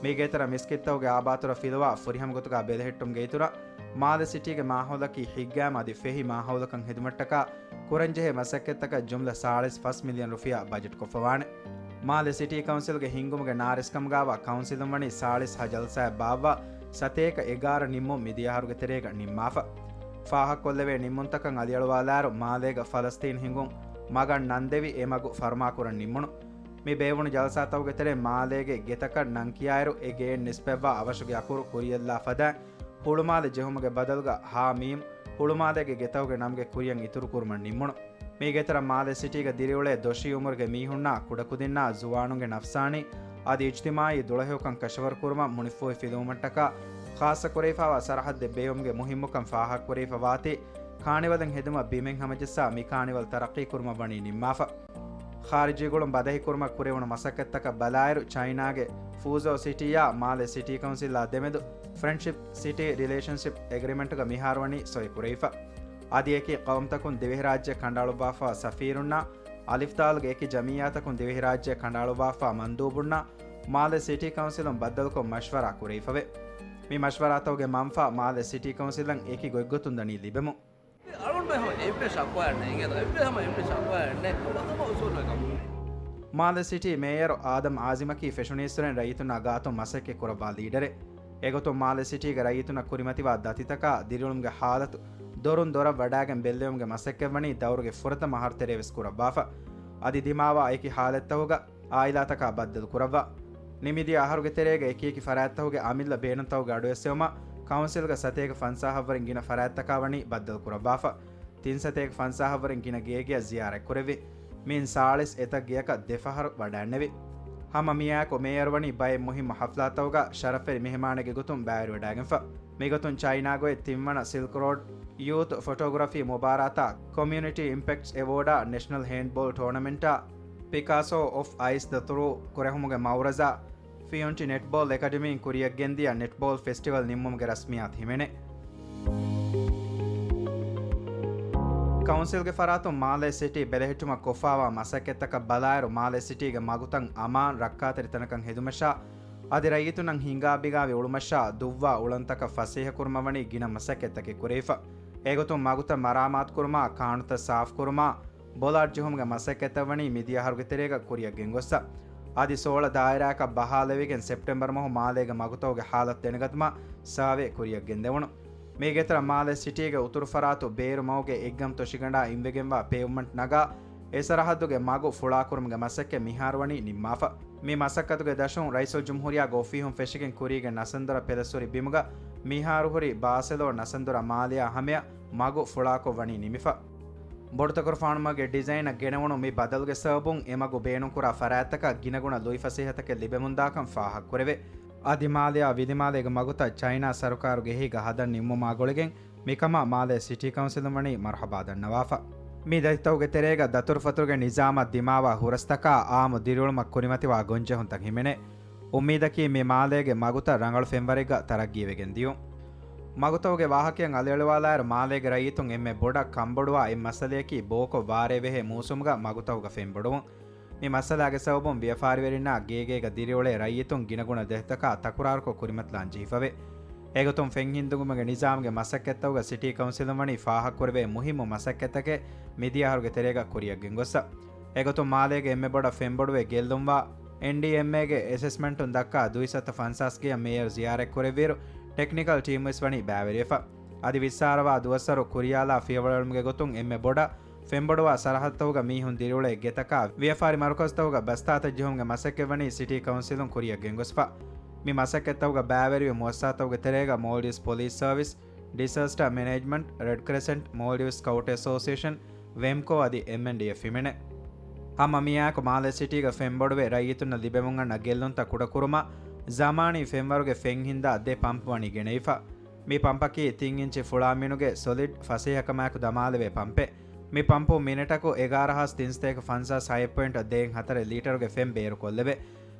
މީގެ އިތުރަށް މިސްކިތްތަކުގެ އާބާތުރަށް ފިލުވާ ފުރިހަމަ ގޮތުގަ ބެލެހެއްޓުމުގެ އިތުރަށް، މާލެ ސިޓީގެ މާހައުލަކީ ހިތްގައިމު އަދި ފެހި މާހައުލަކަށް ހެދުމަށްޓަކާ ކުރަންޖެހޭ މަސައްކަތްތަކަށް ޖުމްލަ ސާޅީސް ފަސް މިލިއަން ރުފިޔާ ބަޖެޓްކޮށްފަވާނެ. މާލެ ސިޓީ ކައުންސިލްގެ ހިންގުމުގެ ނާރިސްކަމުގާވާ ކައުންސިލުން ވަނީ ސާޅީސް ހަ ޖަލްސާއެއް ބާއްވާ ސަތޭކަ އެގާރަ ނިންމުން މިދިޔަ އަހަރުގެ ތެރޭގަ ނިންމާފަ. ފާހަގަކޮށްލެވޭ ނިންމުންތަކަށް އަލިއަޅުވާލާއިރު، މާލޭގަ ފަލަސްތީން ހިނގުން މަގަށް ނަންދެވި އެ މަގު ފަރުމާކުރަން ނިންމުނު. މި ބޭއްވުނު ޖަލްސާތަކުގެ ތެރެއިން މާލޭގެ ގެތަކަށް ނަން ކިޔާއިރު، އެ ގެއިން ނިސްބަތްވާ އަވަށުގެ އަކުރު ކުރިޔަށްލާ ފަދައިން، ހުޅުމާލެ ޖެހުމުގެ ބަދަލުގަ ހާ މީމް ހުޅުމާލޭގެ ގެތަކުގެ ނަމުގެ ކުރިއަށް އިތުރުކުރުމަށް ނިންމުނު. މީގެ އިތުރަށް މާލެ ސިޓީގަ ދިރިއުޅޭ ދޮށީ އުމުރުގެ މީހުންނާ، ކުޑަކުދިންނާ، ޒުވާނުންގެ ނަފްސާނީ އަދި އިޖްތިމާއީ ދުޅަހެޔޮކަން ކަށަވަރުކުރުމަށް މުނިފޫހި ފިލުވުމަށްޓަކާ ޚާއްޞަކުރެވިފާވާ ސަރަހައްދެއް ބޭއްވުމުގެ މުހިއްމުކަން ފާހަގަކުރެވިފަ ވާތީ، ކާނިވަލެއް ހެދުމަށް ބިމެއް ހަމަޖައްސާ މި ކާނިވަލް ތަރައްޤީކުރުމަށް ވަނީ ނިންމާފަ. ޚާރިޖީ ގުޅުން ބަދަހިކުރުމަށް ކުރެވުނު މަސައްކަތްތަކަށް ބަލާއިރު، ޗައިނާގެ ފޫޒޯ ސިޓީއާ މާލެ ސިޓީ ކައުންސިލާ ދެމެދު ފްރެންޑްޝިޕް ސިޓީ ރިލޭޝަންޝިޕް އެގްރިމެންޓުގަ މިހާރު ވަނީ ސޮއި ކުރެވިފަ. އަދި އެކި ޤައުމުތަކުން ދިވެހިރާއްޖެ ކަނޑައަޅުއްވާފަ ސަފީރުންނާ، އަލިފްދާލުގެ އެކި ޖަމިއްޔާތަކުން ދިވެހިރާއްޖެ ކަނޑައަޅުއްވާފަ މަންދޫބުންނާ، މާލެ ސިޓީ ކައުންސިލުން ބައްދަލުކޮށް މަޝްވަރާ ކުރެވިފަވޭ. މި މަޝްވަރާތަކުގެ މަންފާ މާލެ ސިޓީ ކައުންސިލަށް އެކި ގޮތްގޮތުން ދަނީ ލިބެމު. އަޅުން ބޭ ހަމަ އެއްވެ ޝަކުވާއެއް ނޭނގޭ، އެއްވެ ހަމަ އެއްވެ ޝަކުވާއެއް ނޭ. ހަމަ ހަމަ އުސޫލު އެކަމުން. މާލެ ސިޓީ މޭޔަރު އާދަމް އާޒިމަކީ ފެށުނީއްސުރެން ރައްޔިތުންނާ ގާތުން މަސައްކަތް ކުރައްވާ ލީޑަރެއް. އެގޮތުން މާލެ ސިޓީގެ ރައްޔިތުންނަށް ކުރިމަތިވާ ދަތިތަކާ، ދިރިއުޅުމުގެ ހާލަތު ދޮރުން ދޮރަށް ވަޑާގެން ބެއްލެވުމުގެ މަސައްކަތް ވަނީ ދައުރުގެ ފުރަތަމަ އަހަރު ތެރޭވެސް ކުރައްވާފަ. އަދި ދިމާވާ އެކި ހާލަތްތަކުގަ އާއިލާތަކާ ބައްދަލު ކުރައްވާ. ނިމިދިޔަ އަހަރުގެ ތެރޭގަ އެކިއެކި ފަރާތްތަކުގެ އަމިއްލަ ބޭނުންތަކުގެ އަޑުއެއްސެވުމަށް ކައުންސިލްގެ ސަތޭކަ ފަންސާހަށްވުރެން ގިނަ ފަރާތްތަކާ ވަނީ ބައްދަލު ކުރައްވާފަ. ތިން ސަތޭކަ ފަންސާހަށްވުރެން ގިނަ ގޭގެއަށް ޒިޔާރަތްކުރެއްވި. މިއިން ސާޅީސް އެތައް ގެޔަކަށް ދެފަހަރު ވަޑައިންނެވި. ހަމަ މިއާއެކު މޭޔަރު ވަނީ ބައެއް މުހިއްމު ހަފްލާތަކުގަ ޝަރަފްވެރި މެހެމާނެއްގެ ގޮތުން ބައިވެރިވަޑައިގެންފަ. މިގޮތުން ޗައިނާގޮތް ތިންވަނަ ސިލްކް ރޯޑް ޔޫތު ފޮޓޯގްރަފީ މުބާރާތާ، ކޮމިއުނިޓީ އިމްޕެކްޓްސް އެވޯޑާ، ނެޝަނަލް ހޭންޑްބޯލް ޓޯނަމެންޓާ، ޕިކާސޯ އޮފް އައިސް ދަ ތުރޫ ކުރެހުމުގެ މައުރަޒާ، ފިޔުންޓި ނެޓްބޯލް އެކަޑަމީން ކުރިއަށްގެންދިޔަ ނެޓްބޯލް ފެސްޓިވަލް ނިންމުމުގެ ރަސްމިއްޔާތު ހިމެނޭ. ކައުންސިލްގެ ފަރާތުން މާލޭ ސިޓީ ބެލެހެއްޓުމަށް ކޮށްފާވާ މަސައްކަތްތަކަށް ބަލާއިރު، މާލޭ ސިޓީގެ މަގުތައް އަމާން ރައްކާތެރި ތަނަކަށް ހެދުމަށާ، އަދި ރައްޔިތުންނަށް ހިނގާބިގާވި އުޅުމަށާ ދުއްވާ އުޅަނދުތަކަށް ފަސޭހަކުރުމަށް ވަނީ ގިނަ މަސައްކަތްތަކެއް ކުރެވިފަ. އެގޮތުން މަގުތައް މަރާމާތުކުރުމާ، ކާނުތައް ސާފުކުރުމާ، ބޮލާޓް ޖެހުމުގެ މަސައްކަތްތައް ވަނީ މިދިޔަ އަހަރުގެ ތެރޭގަ ކުރިއަށް ގެންގޮއްސަ. އަދި ސޯޅަ ދާއިރާއަކަށް ބަހާލެވިގެން ސެޕްޓެމްބަރު މަހު މާލޭގެ މަގުތަކުގެ ހާލަތު ދެނެގަތުމަށް ސާވޭ ކުރިއަށް ގެންދެވުނު. މީގެ އިތުރަށް މާލޭ ސިޓީގެ އުތުރު ފަރާތު ބޭރު މަގުގެ އެއްގަމް ތޮށިގަނޑާ އިންވެގެންވާ ޕޭވްމަންޓް ނަގާ، އެ ސަރަހައްދުގެ މަގު ފުޅާކުރުމުގެ މަސައްކަތް މިހާރު ވަނީ ނިންމާފަ. މި މަސައްކަތުގެ ދަށުން ރައީސުލްޖުމްހޫރިއްޔާގެ އޮފީހުން ފެށިގެން ކުރީގެ ނަސަންދޮރަށް ޕެލަސްވުރި ބިމުގަ މިހާރު ހުރި ބާސެލޯ ނަސަންދޮރަށް މާލެއާ ހަމަޔަށް މަގު ފުޅާކޮށް ވަނީ ނިމިފަ. ބޮޑުތަކުރުފާނުމަގެ ޑިޒައިނަށް ގެނެވުނު މި ބަދަލުގެ ސަބަބުން އެ މަގު ބޭނުންކުރާ ފަރާތްތަކަށް ގިނަގުނަ ލުއިފަސޭހަތަކެއް ލިބެމުންދާކަން ފާހަގަކުރެވޭ. އަދި މާލެއާ ވިލިމާލޭގެ މަގުތައް ޗައިނާ ސަރުކާރުގެ އެހީގަ ހަދަން ނިންމުމާ ގުޅިގެން މިކަމަށް މާލޭ ސިޓީ ކައުންސިލުން ވަނީ މަރުޙަބާ ދަންނަވާފަ. މި ދަތިތަކުގެ ތެރޭގަ ދަތުރުފަތުރުގެ ނިޒާމަށް ދިމާވާ ހުރަސްތަކާ އާއްމު ދިރިއުޅުމަށް ކުރިމަތިވާ ގޮންޖެހުންތައް ހިމެނޭ. އުއްމީދަކީ މި މާލޭގެ މަގުތައް ރަނގަޅު ފެންވަރެއްގަ ތަރައްގީވެގެން ދިޔުން. މަގުތަކުގެ ވާހަކައިން އަލިއަޅުވާލާއިރު، މާލޭގެ ރައްޔިތުން އެންމެ ބޮޑަށް ކަންބޮޑުވާ އެއް މައްސަލަޔަކީ ބޯކޮށް ވާރޭ ވެހޭ މޫސުމުގަ މަގުތަކުގަ ފެންބޮޑުވުން. މި މައްސަލާގެ ސަބަބުން ވިޔަފާރިވެރިންނާ ގޭގޭގަ ދިރިއުޅޭ ރައްޔިތުން ގިނަގުނަ ދެތިތަކާ ތަކުރާރުކޮށް ކުރިމަތިލާން ޖެހިފަވޭ. އެގޮތުން ފެންހިންދުންގުމުގެ ނިޒާމްގެ މަސައްކަތްތަކުގަ ސިޓީ ކައުންސިލުން ވަނީ ފާހަގަކުރެވޭ މުހިއްމު މަސައްކަތްތަކެއް މިދިޔަ އަހަރުގެ ތެރޭގަ ކުރިއަށް ގެންގޮއްސަ. އެގޮތުން މާލޭގެ އެންމެ ބޮޑަށް ފެންބޮޑުވެ ގެއްލުންވާ އެންޑީއެމްއޭގެ އެސެސްމަންޓުން ދައްކާ ދުއިސައްތަ ފަންސާސް ގެޔަށް މޭޔަރު ޒިޔާރަތްކުރެއްވިއިރު، ޓެކްނިކަލް ޓީމްވެސް ވަނީ ބައިވެރިވެފަ. އަދި ވިއްސާރަވާ ދުވަސްވަރު ކުރިޔާލާ ފިޔަވަޅުއެޅުމުގެ ގޮތުން އެންމެ ބޮޑަށް ފެންބޮޑުވާ ސަރަހައްދުތަކުގަ މީހުން ދިރިއުޅޭ ގެތަކާ ވިޔަފާރި މަރުކަޒުތަކުގަ ބަސްތާތައް ޖެހުމުގެ މަސައްކަތް ވަނީ ސިޓީ ކައުންސިލުން ކުރިއަށް ގެންގޮސްފަ. މި މަސައްކަތްތަކުގަ ބައިވެރިވި މުއައްސަސާތަކުގެ ތެރޭގަ މޯލްޑިވްސް ޕޮލިސް ސަރވިސް، ޑިސާސްޓާ މެނޭޖްމަންޓް، ރެޑް ކްރެސެންޓް، މޯލްޑިވްސް ސްކައުޓް އެސޯސިއޭޝަން، ވެމްކޯ އަދި އެމްއެންޑީއެފް ހިމެނޭ. ހަމަ މިއާއެކު މާލޭ ސިޓީގަ ފެންބޮޑުވެ ރައްޔިތުންނަށް ލިބެމުން އަންނަ ގެއްލުންތައް ކުޑަކުރުމަށް ޒަމާނީ ފެންވަރުގެ ފެން ހިންދާ ދެ ޕަމްޕް ވަނީ ގެނެވިފަ. މި ޕަމްޕަކީ ތިން އިންޗި ފުޅާ މިނުގެ ސޮލިޑް ފަސޭހަކަމާއެކު ދަމާލެވޭ ޕަމްޕެއް. މި ޕަމްޕުން މިނެޓަކު އެގާރަ ހާސް ތިންސަތޭކަ ފަންސާސް ހަތް ޕޮއިންޓް ދޭއް ހަތަރެއް ލީޓަރުގެ ފެން ބޭރުކޮށްލެވޭ.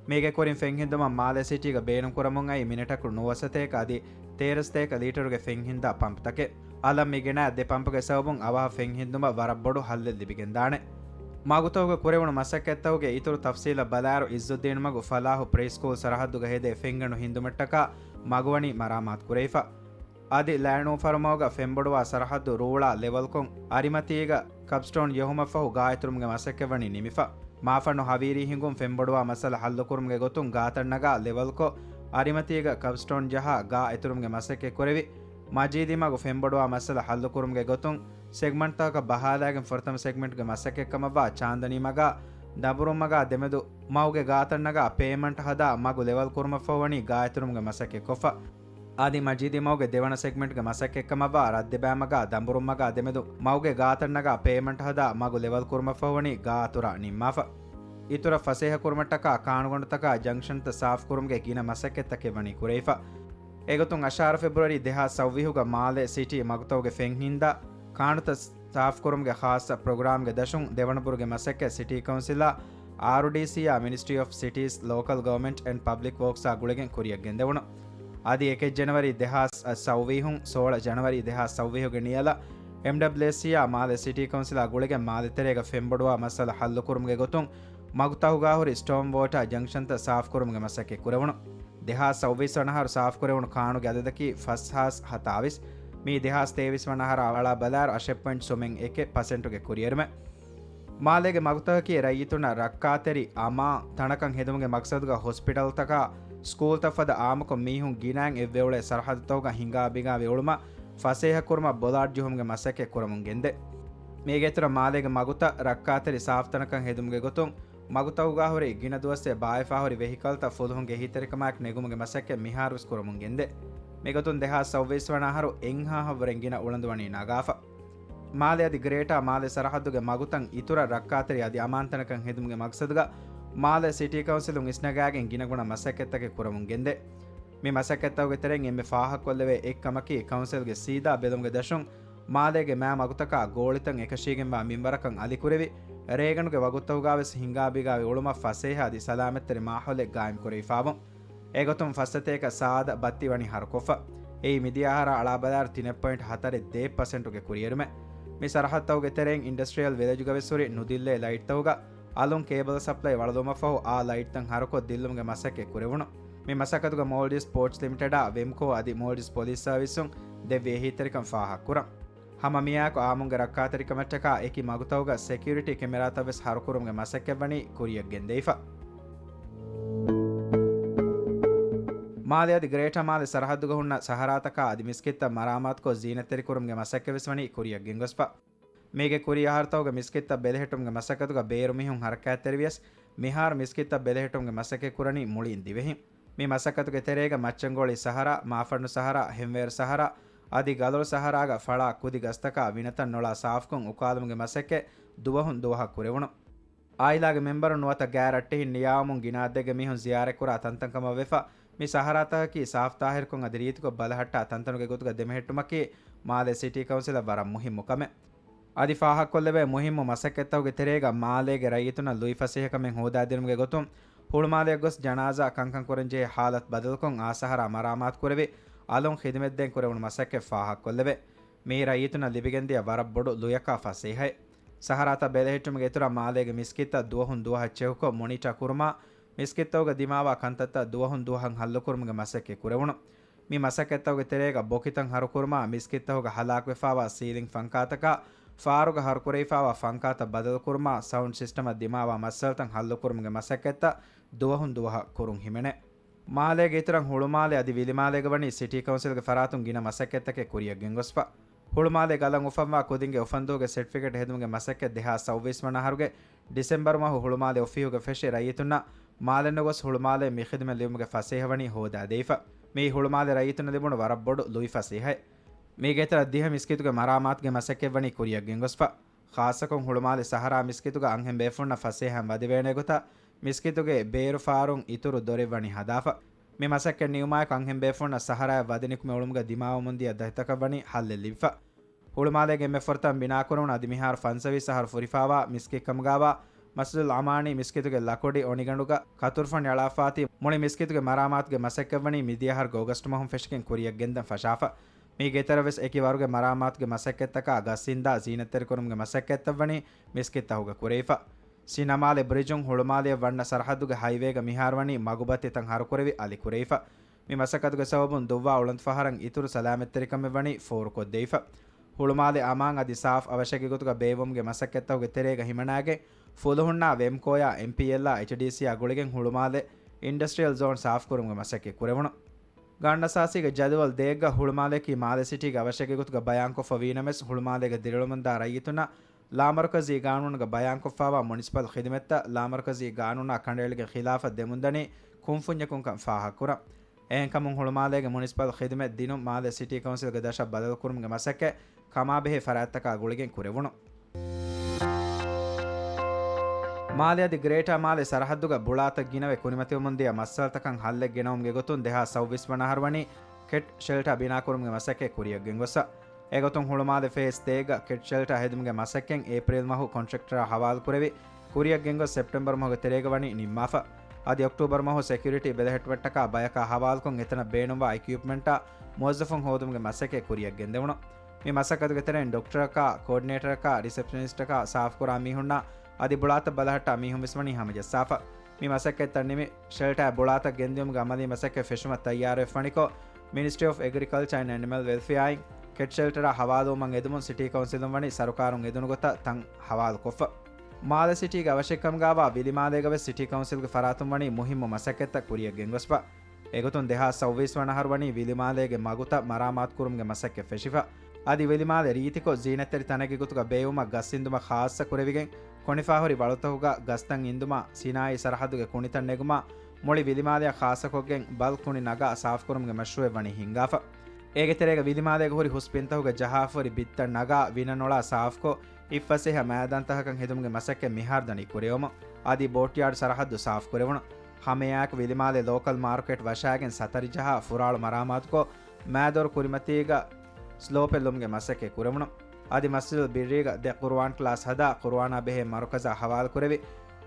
މީގެ ކުރިން ފެން ހިންދުމަށް މާލޭ ސިޓީގަ ބޭނުންކުރަމުން އައި މިނެޓަކު ނުވަސަތޭކަ އަދި ތޭރަސަތޭކަ ލީޓަރުގެ ފެން ހިންދާ ޕަމްޕްތަކެއް. އަލަށް މި ގެނައި ދެ ޕަމްޕުގެ ސަބަބުން އަވަހަށް ފެން ހިންދުމަށް ވަރަށް ބޮޑު ހައްލެއް ލިބިގެންދާނެ. މަގުތަކުގަ ކުރެވުނު މަސައްކަތްތަކުގެ އިތުރު ތަފްސީލަށް ބަލާއިރު، އިއްޒުއްދީންމަގު ފަލާހު ޕްރީ ސްކޫލް ސަރަހައްދުގަ ހެދޭ ފެންގަނޑު ހިންދުމަށްޓަކާ މަގުވަނީ މަރާމާތުކުރެވިފަ. އަދި ލައިނޫފަރުމަގުގަ ފެންބޮޑުވާ ސަރަހައްދު ރޫޅާ ލެވަލްކޮށް، އަރިމަތީގަ ކަބްސްޓޯން ޖެހުމަށްފަހު ގާއިތުރުމުގެ މަސައްކަތް ވަނީ ނިމިފަ. މާފަންނު ހަވީރީ ހިނގުން ފެންބޮޑުވާ މައްސަލަ ހައްލުކުރުމުގެ ގޮތުން ގާތައް ނަގާ ލެވަލްކޮށް، އަރިމަތީގަ ކަބްސްޓޯން ޖަހާ ގާ އެތުރުމުގެ މަސައްކަތް ކުރެވި. މަޖީދީމަގު ފެންބޮޑުވާ މައްސަލަ ހައްލުކުރުމުގެ ގޮތުން ސެގްމަންޓްތަކަކަށް ބަހާލާގެން ފުރަތަމަ ސެގްމަންޓްގެ މަސައްކަތްކަމަށްވާ ޗާންދަނީމަގާ ދަނބުރުންމަގާ ދެމެދު މަގުގެ ގާތައް ނަގާ ޕޭމަންޓް ހަދާ މަގު ލެވަލް ކުރުމަށްފަހު ވަނީ ގާއެތުރުމުގެ މަސައްކަތް ކޮށްފަ. އަދި މަޖީދީ މަގުގެ ދެވަނަ ސެގްމެންޓްގެ މަސައްކަތްކަމަށްވާ ރައްދެބައިމަގާ ދަނބުރުންމަގާ ދެމެދު މަގުގެ ގާތައް ނަގާ ޕޭމަންޓް ހަދާ މަގު ލެވަލް ކުރުމަށްފަހު ވަނީ ގާ އަތުރާ ނިންމާފަ. އިތުރަށް ފަސޭހަކުރުމަށްޓަކާ ކާނުގަނޑުތަކާ ޖަންކްޝަންތައް ސާފުކުރުމުގެ ގިނަ މަސައްކަތްތަކެއް ވަނީ ކުރެވިފަ. އެގޮތުން އަށާރަ ފެބްރުއަރީ ދެހާސް ސައުވީހުގަ މާލެ ސިޓީ މަގުތަކުގެ ފެން ހިންދާ ކާނުތައް ސާފުކުރުމުގެ ޚާއްޞަ ޕްރޮގްރާމްގެ ދަށުން ދެވަނަ ބުރުގެ މަސައްކަތް ސިޓީ ކައުންސިލާ، އާރުޑީސީއާ، މިނިސްޓްރީ އޮފް ސިޓީސް، ލޯކަލް ގަވަމެންޓް އެންޑް ޕަބްލިކް ވޯކްސްއާ ގުޅިގެން ކުރިއަށް ގެންދެވުނު. އަދި އެކެއް ޖަނަވަރީ ދެހާސް ސައުވީހުން ސޯޅަ ޖަނަވަރީ ދެހާސް ސައުވީހުގެ ނިޔަލަށް އެމްޑަބްލިއުއެސްސީއާ މާލެ ސިޓީ ކައުންސިލާ ގުޅިގެން މާލެ ތެރޭގަ ފެންބޮޑުވާ މައްސަލަ ހައްލުކުރުމުގެ ގޮތުން މަގުތަކުގާ ހުރި ސްޓޯމް ވޯޓާ ޖަންކްޝަންތައް ސާފުކުރުމުގެ މަސައްކަތް ކުރެވުނު. ދެހާސް ސައުވީސް ވަނަ އަހަރު ސާފުކުރެވުނު ކާނުގެ އަދަދަކީ ފަސް ހާސް ހަތާވީސް. މީ ދެހާސް ތޭވީސް ވަނަ އަހަރާ އަޅާ ބަލާއިރު އަށެއް ޕޮއިންޓް ސުމެއް އެކެއް ޕަސެންޓުގެ ކުރިއެރުމެއް. މާލޭގެ މަގުތަކަކީ ރައްޔިތުންނަށް ރައްކާތެރި އަމާން ތަނަކަށް ހެދުމުގެ މަގްސަދުގަ ހޮސްޕިޓަލްތަކާ ސްކޫލްތައް ފަދަ އާއްމުކޮށް މީހުން ގިނައިން އެއްވެއުޅޭ ސަރަހައްދުތަކުގަ ހިނގާ ބިނގާވި އުޅުމަށް ފަސޭހަކުރުމަށް ބޮލާޓް ޖެހުމުގެ މަސައްކަތް ކުރަމުން ގެންދޭ. މީގެ އިތުރަށް މާލޭގެ މަގުތައް ރައްކާތެރި ސާފުތަނަކަށް ހެދުމުގެ ގޮތުން މަގުތަކުގާ ހުރި ގިނަ ދުވަސްވެ ބާއްވާފަ ހުރި ވެހިކަލްތައް ފުލުހުންގެ އެހީތެރިކަމާއެކު ނެގުމުގެ މަސައްކަތް މިހާރުވެސް ކުރަމުން ގެންދޭ. މިގޮތުން ދެހާސް ސައުވީސް ވަނަ އަހަރު އެއްހާހަށްވުރެން ގިނަ އުޅަނދު ވަނީ ނަގާފަ. މާލެ އަދި ގްރޭޓާ މާލެ ސަރަހައްދުގެ މަގުތައް އިތުރަށް ރައްކާތެރި އަދި އަމާންތަނަކަށް ހެދުމުގެ މަގްސަދުގަ މާލެ ސިޓީ ކައުންސިލުން އިސްނަގާގެން ގިނަގުނަ މަސައްކަތްތަކެއް ކުރަމުން ގެންދޭ. މި މަސައްކަތްތަކުގެ ތެރެއިން އެންމެ ފާހަގަކޮށްލެވޭ އެއްކަމަކީ ކައުންސިލްގެ ސީދާ ބެލުމުގެ ދަށުން މާލޭގެ މާ މަގުތަކާ ގޯޅިތައް އެކަށީގެންވާ މިންވަރަކަށް އަލިކުރެވި، ރޭގަނޑުގެ ވަގުތުތަކުގާވެސް ހިނގާބިގާވި އުޅުމަށް ފަސޭހަ އަދި ސަލާމަތްތެރި މާހައުލެއް ގާއިމްކުރެވިފާވުން. އެގޮތުން ފަސްސަތޭކަ ސާދަ ބައްތި ވަނީ ހަރުކޮށްފަ. އެއީ މިދިޔަ އަހަރާ އަޅާބަލާއިރު ތިނެއް ޕޮއިންޓް ހަތަރެއް ދޭއް ޕަސެންޓުގެ ކުރިއެރުމެއް. މި ސަރަހައްދުތަކުގެ ތެރެއިން އިންޑަސްޓްރިއަލް ވިލެޖުގަވެސް ހުރި ނުދިއްލޭ ލައިޓްތަކުގަ އަލުން ކޭބަލް ސަޕްލައި ވަޅުލުމަށްފަހު އާ ލައިޓްތައް ހަރުކޮށް ދިއްލުމުގެ މަސައްކަތް ކުރެވުނު. މި މަސައްކަތުގަ މޯލްޑިވްސް ޕޯޓްސް ލިމިޓެޑާ ވެމްކޯ އަދި މޯލްޑިވްސް ޕޮލިސް ސާވިސްއުން ދެއްވި އެހީތެރިކަން ފާހަގަކުރަން. ހަމަ މިއާއެކު އާއްމުންގެ ރައްކާތެރިކަމަށްޓަކާ އެކި މަގުތަކުގަ ސެކިއުރިޓީ ކެމެރާތައްވެސް ހަރުކުރުމުގެ މަސައްކަތްވަނީ ކުރިއަށް ގެންދެވިފަ. މާލެ އަދި ގްރޭޓަ މާލެ ސަރަހައްދުގަ ހުންނަ ސަހަރާތަކާ އަދި މިސްކިތްތައް މަރާމާތުކޮށް ޒީނަތްތެރިކުރުމުގެ މަސައްކަތްވެސް ވަނީ ކުރިއަށް ގެންގޮސްފަ. މީގެ ކުރީ އަހަރުތަކުގެ މިސްކިތްތައް ބެލެހެއްޓުމުގެ މަސައްކަތުގަ ބޭރު މީހުން ހަރަކާތްތެރިވިޔަސް، މިހާރު މިސްކިތްތައް ބެލެހެއްޓުމުގެ މަސައްކަތް ކުރަނީ މުޅިން ދިވެހިން. މި މަސައްކަތުގެ ތެރޭގަ މައްޗަންގޯޅި ސަހަރާ، މާފަންނު ސަހަރާ، ހެންވޭރު ސަހަރާ އަދި ގަލޮޅު ސަހަރާގަ ފަޅާ ކުދި ގަސްތަކާ ވިނަތައް ނޮޅާ ސާފުކޮށް އުކާލުމުގެ މަސައްކަތް ދުވަހުން ދުވަހަށް ކުރެވުނު. އާއިލާގެ މެމްބަރުން ނުވަތަ ގާތް ރައްޓެހިން ނިޔާވަމުން ގިނަ އަދަދެއްގެ މީހުން ޒިޔާރަތްކުރާ ތަންތަން ކަމަށް ވެފަ، މި ސަހަރާތަކަކީ ސާފުތާހިރުކޮށް އަދި ރީތިކޮށް ބަލަހައްޓާ ތަންތަނުގެ ގޮތުގަ ދެމެހެއްޓުމަކީ މާލެ ސިޓީ ކައުންސިލަށް ވަރަށް މުހިއްމު ކަމެއް. އަދި ފާހަގަކޮށްލެވޭ މުހިއްމު މަސައްކަތްތަކުގެ ތެރޭގަ މާލޭގެ ރައްޔިތުންނަށް ލުއިފަސޭހަކަމެއް ހޯދާދިނުމުގެ ގޮތުން ހުޅުމާލެއަށް ގޮސް ޖަނާޒާ ކަންކަން ކުރަންޖެހޭ ހާލަތު ބަދަލުކޮށް އާ ސަހަރާ މަރާމާތު ކުރެވި، އަލުން ޚިދުމަތްދޭން ކުރެވުނު މަސައްކަތް ފާހަގަކޮށްލެވޭ. މިއީ ރައްޔިތުންނަށް ލިބިގެންދިޔަ ވަރަށް ބޮޑު ލުޔަކާ ފަސޭހައެއް. ސަހަރާތައް ބެލެހެއްޓުމުގެ އިތުރަށް މާލޭގެ މިސްކިތްތައް ދުވަހުން ދުވަހަށް ޗެކުކޮށް މޮނިޓާ ކުރުމާ، މިސްކިތްތަކުގަ ދިމާވާ ކަންތައްތައް ދުވަހުން ދުވަހަށް ހައްލުކުރުމުގެ މަސައްކަތް ކުރެވުނު. މި މަސައްކަތްތަކުގެ ތެރޭގަ ބޮކިތައް ހަރުކުރުމާ، މިސްކިތްތަކުގަ ހަލާކުވެފާވާ ސީލިންގް ފަންކާތަކާ، ފާރުގަ ހަރުކުރެވިފާވާ ފަންކާތައް ބަދަލުކުރުމާ، ސައުންޑް ސިސްޓަމަށް ދިމާވާ މައްސަލަތައް ހައްލުކުރުމުގެ މަސައްކަތްތައް ދުވަހުން ދުވަހަށް ކުރުން ހިމެނޭ. މާލޭގެ އިތުރަށް ހުޅުމާލެ އަދި ވިލިމާލޭގަ ވަނީ ސިޓީ ކައުންސިލްގެ ފަރާތުން ގިނަ މަސައްކަތްތަކެއް ކުރިއަށް ގެންގޮސްފަ. ހުޅުމާލޭ ގަލަށް އުފަންވާ ކުދިންގެ އުފަންދުވަހުގެ ސެޓްފިކެޓް ހެދުމުގެ މަސައްކަތް ދެހާސް ސައުވީސް ވަނަ އަހަރުގެ ޑިސެމްބަރު މަހު ހުޅުމާލެ އޮފީހުގަ ފެށި ރައްޔިތުންނަށް މާލެ ނުގޮސް ހުޅުމާލޭ މި ޚިދުމަތް ލިބުމުގެ ފަސޭހަ ވަނީ ހޯދާދެވިފަ. މިއީ ހުޅުމާލެ ރައްޔިތުންނަށް ލިބުނު ވަރަށް ބޮޑު ލުއިފަސޭހައެއް. މީގެ އިތުރަށް ދިހަ މިސްކިތުގެ މަރާމާތުގެ މަސައްކަތް ވަނީ ކުރިއަށް ގެންގޮސްފަ. ޚާއްޞަކޮށް ހުޅުމާލެ ސަހަރާ މިސްކިތުގަ އަންހެން ބޭފުޅުންނަށް ފަސޭހައިން ވަދެވޭނެ ގޮތަށް މިސްކިތުގެ ބޭރު ފާރުން އިތުރު ދޮރެއް ވަނީ ހަދާފަ. މި މަސައްކަތް ނިމުމާއެކު އަންހެން ބޭފުޅުންނަށް ސަހަރާއަށް ވަދެ ނިކުމެ އުޅުމުގަ ދިމާވަމުން ދިޔަ ދަތިތަކަށް ވަނީ ހައްލެއް ލިބިފަ. ހުޅުމާލޭގެ އެންމެ ފުރަތަމަ ބިނާކުރެވުނު އަދި މިހާރު ފަންސަވީސް އަހަރު ފުރިފާވާ މިސްކިތް ކަމުގާވާ މަސްޖިދުލް އަމާނީ މިސްކިތުގެ ލަކުޑި އޮނިގަނޑުގަ ކަތުރުފަނި އަޅާފާތީ މުޅި މިސްކިތުގެ މަރާމާތުގެ މަސައްކަތް ވަނީ މިދިޔަ އަހަރުގެ އޮގަސްޓް މަހުން ފެށިގެން ކުރިއަށް ގެންދަން ފަށާފަ. މީގެ އިތުރަށް ވެސް އެކި ވަރުގެ މަރާމާތުގެ މަސައްކަތްތަކާ ގަސް އިންދާ ޒީނަތްތެރިކުރުމުގެ މަސައްކަތްތައް ވަނީ މިސްކިތްތަކުގަ ކުރެވިފަ. ސިނަމާލެ ބްރިޖުން ހުޅުމާލެއަށް ވަންނަ ސަރަހައްދުގެ ހައިވޭގަ މިހާރު ވަނީ މަގުބައްތިތައް ހަރުކުރެވި އަލި ކުރެވިފަ. މި މަސައްކަތުގެ ސަބަބުން ދުއްވާ އުޅަނދު ފަހަރަށް އިތުރު ސަލާމަތްތެރިކަމެއް ވަނީ ފޯރުކޮށްދެވިފަ. ހުޅުމާލެ އަމާން އަދި ސާފް އަވަށެއްގެ ގޮތުގަ ބޭއްވުމުގެ މަސައްކަތްތަކުގެ ތެރޭގަ ހިމަނާގެން ފުލުހުންނާ ވެމްކޯޔާ އެމްޕީއެލްއާ އެޗްޑީސީއާ ގުޅިގެން ހުޅުމާލެ އިންޑަސްޓްރިއަލް ޒޯން ސާފްކުރުމުގެ މަސައްކަތް ކުރެވުނު. ގާންނަސާސީގެ ޖަދުވަލް ދޭއްގަ ހުޅުމާލެއަކީ މާލެ ސިޓީގެ އަވަށެއްގެ ގޮތުގަ ބަޔާންކޮށްފަ ވީނަމަވެސް، ހުޅުމާލޭގެ ދިރިއުޅުމުންދާ ރައްޔިތުންނަށް ލާމަރުކަޒީ ގާނޫނުގަ ބަޔާންކޮށްފާވާ މުނިސިޕަލް ޚިދުމަތްތައް ލާމަރުކަޒީ ގާނޫނާ ކަނޑައެޅިގެން ޚިލާފަށް ދެމުންދަނީ ކުންފުންޏަކުންކަން ފާހަގަކުރަން. އެހެންކަމުން ހުޅުމާލޭގެ މުނިސިޕަލް ޚިދުމަތް ދިނުން މާލެ ސިޓީ ކައުންސިލްގެ ދަށަށް ބަދަލުކުރުމުގެ މަސައްކަތް ކަމާބެހޭ ފަރާތްތަކާ ގުޅިގެން ކުރެވުނު. މާލެ އަދި ގްރޭޓާ މާލެ ސަރަހައްދުގަ ބުޅާތައް ގިނަވެ ކުރިމަތިވަމުންދިޔަ މައްސަލަތަކަށް ހައްލެއް ގެނައުމުގެ ގޮތުން ދެހާސް ސައުވީސް ވަނަ އަހަރު ވަނީ ކެޓް ޝެލްޓާ ބިނާކުރުމުގެ މަސައްކަތް ކުރިއަށް ގެންގޮސްފަ. އެގޮތުން ހުޅުމާލެ ފޭސް ތޭއްގަ ކެޓް ޝެލްޓާ ހެދުމުގެ މަސައްކަތް އޭޕްރީލް މަހު ކޮންޓްރެކްޓަރާ ހަވާލުކުރެވި، ކުރިއަށް ގެންގޮސް ސެޕްޓެމްބަރު މަހުގެ ތެރޭގަ ވަނީ ނިންމާފަ. އަދި އޮކްޓޫބަރު މަހު ސެކިއުރިޓީ ބެލެހެއްޓުމަށްޓަކާ ބަޔަކާ ހަވާލުކޮށް އެތަނަށް ބޭނުންވާ އިކްއިޕްމަންޓާ މުވައްޒަފުން ހޯދުމުގެ މަސައްކަތް ކުރިއަށް ގެންދެވުނު. މި މަސައްކަތުގެ ތެރެއިން ޑޮކްޓަރަކާ، ކޯޑިނޭޓަރަކާ، ރިސެޕްޝަނިސްޓަކާ، ސާފުކުރާ މީހުންނާ އަދި ބުޅާތައް ބަލަހައްޓާ މީހުން ވެސް ވަނީ ހަމަޖައްސާފަ. މި މަސައްކަތްތައް ނިމި، ޝެލްޓާއަށް ބުޅާތައް ގެންދިއުމުގެ އަމަލީ މަސައްކަތް ފެށުމަށް ތައްޔާރުވެފަ ވަނިކޮށް، މިނިސްޓްރީ އޮފް އެގްރިކަލްޗަރ އެންޑް އެނިމަލް ވެލްފެއާއިން ކެޓް ޝެލްޓަރާ ހަވާލުވުމަށް އެދުމުން ސިޓީ ކައުންސިލުން ވަނީ ސަރުކާރުން އެދުނު ގޮތަށް ތަން ހަވާލުކޮށްފަ. މާލެ ސިޓީގެ އަވަށެއްކަމުގާވާ ވިލިމާލޭގަވެސް ސިޓީ ކައުންސިލްގެ ފަރާތުން ވަނީ މުހިއްމު މަސައްކަތްތައް ކުރިއަށް ގެންގޮސްފަ. އެގޮތުން ދެހާސް ސައުވީސް ވަނަ އަހަރު ވަނީ ވިލިމާލޭގެ މަގުތައް މަރާމާތުކުރުމުގެ މަސައްކަތް ފެށިފަ. އަދި ވިލިމާލެ ރީތިކޮށް ޒީނަތްތެރި ތަނެއްގެ ގޮތުގަ ބޭއްވުމަށް ގަސް އިންދުމަށް ޚާއްޞަ ކުރެވިގެން، ކޮނިފާހުރި ވަޅުތަކުގަ ގަސްތައް އިންދުމާ، ސިނާއީ ސަރަހައްދުގެ ކުނިތައް ނެގުމާ، މުޅި ވިލިމާލެއަށް ޚާއްޞަކޮށްގެން ބަލް ކުނި ނަގާ ސާފުކުރުމުގެ މަޝްރޫއެއް ވަނީ ހިންގާފަ. އޭގެ ތެރޭގަ ވިލިމާލޭގަ ހުރި ހުސް ބިންތަކުގަ ޖަހާފަހުރި ބިއްތައް ނަގާ، ވިނަ ނޮޅާ ސާފުކޮށް، އިއްފަސޭހަ މައިދާންތަކަކަށް ހެދުމުގެ މަސައްކަތް މިހާރު ދަނީ ކުރެވުމަށް. އަދި ބޯޓްޔާޑް ސަރަހައްދު ސާފުކުރެވުނު. ހަމައެއާއެކު ވިލިމާލެ ލޯކަލް މާރުކެޓް ވަށާގެން ސަތަރި ޖަހާ، ފުރާޅު މަރާމާތުކޮށް، މައިދޮރު ކުރިމަތީގަ ސްލޯޕެއް ލުމުގެ މަސައްކަތް ކުރެވުނު. އަދި މަސްޖިދުލް ބިއްރީގަ ދެ ޤުރުއާން ކްލާސް ހަދާ، ޤުރުއާނާ ބެހޭ މަރުކަޒާ ހަވާލުކުރެވި،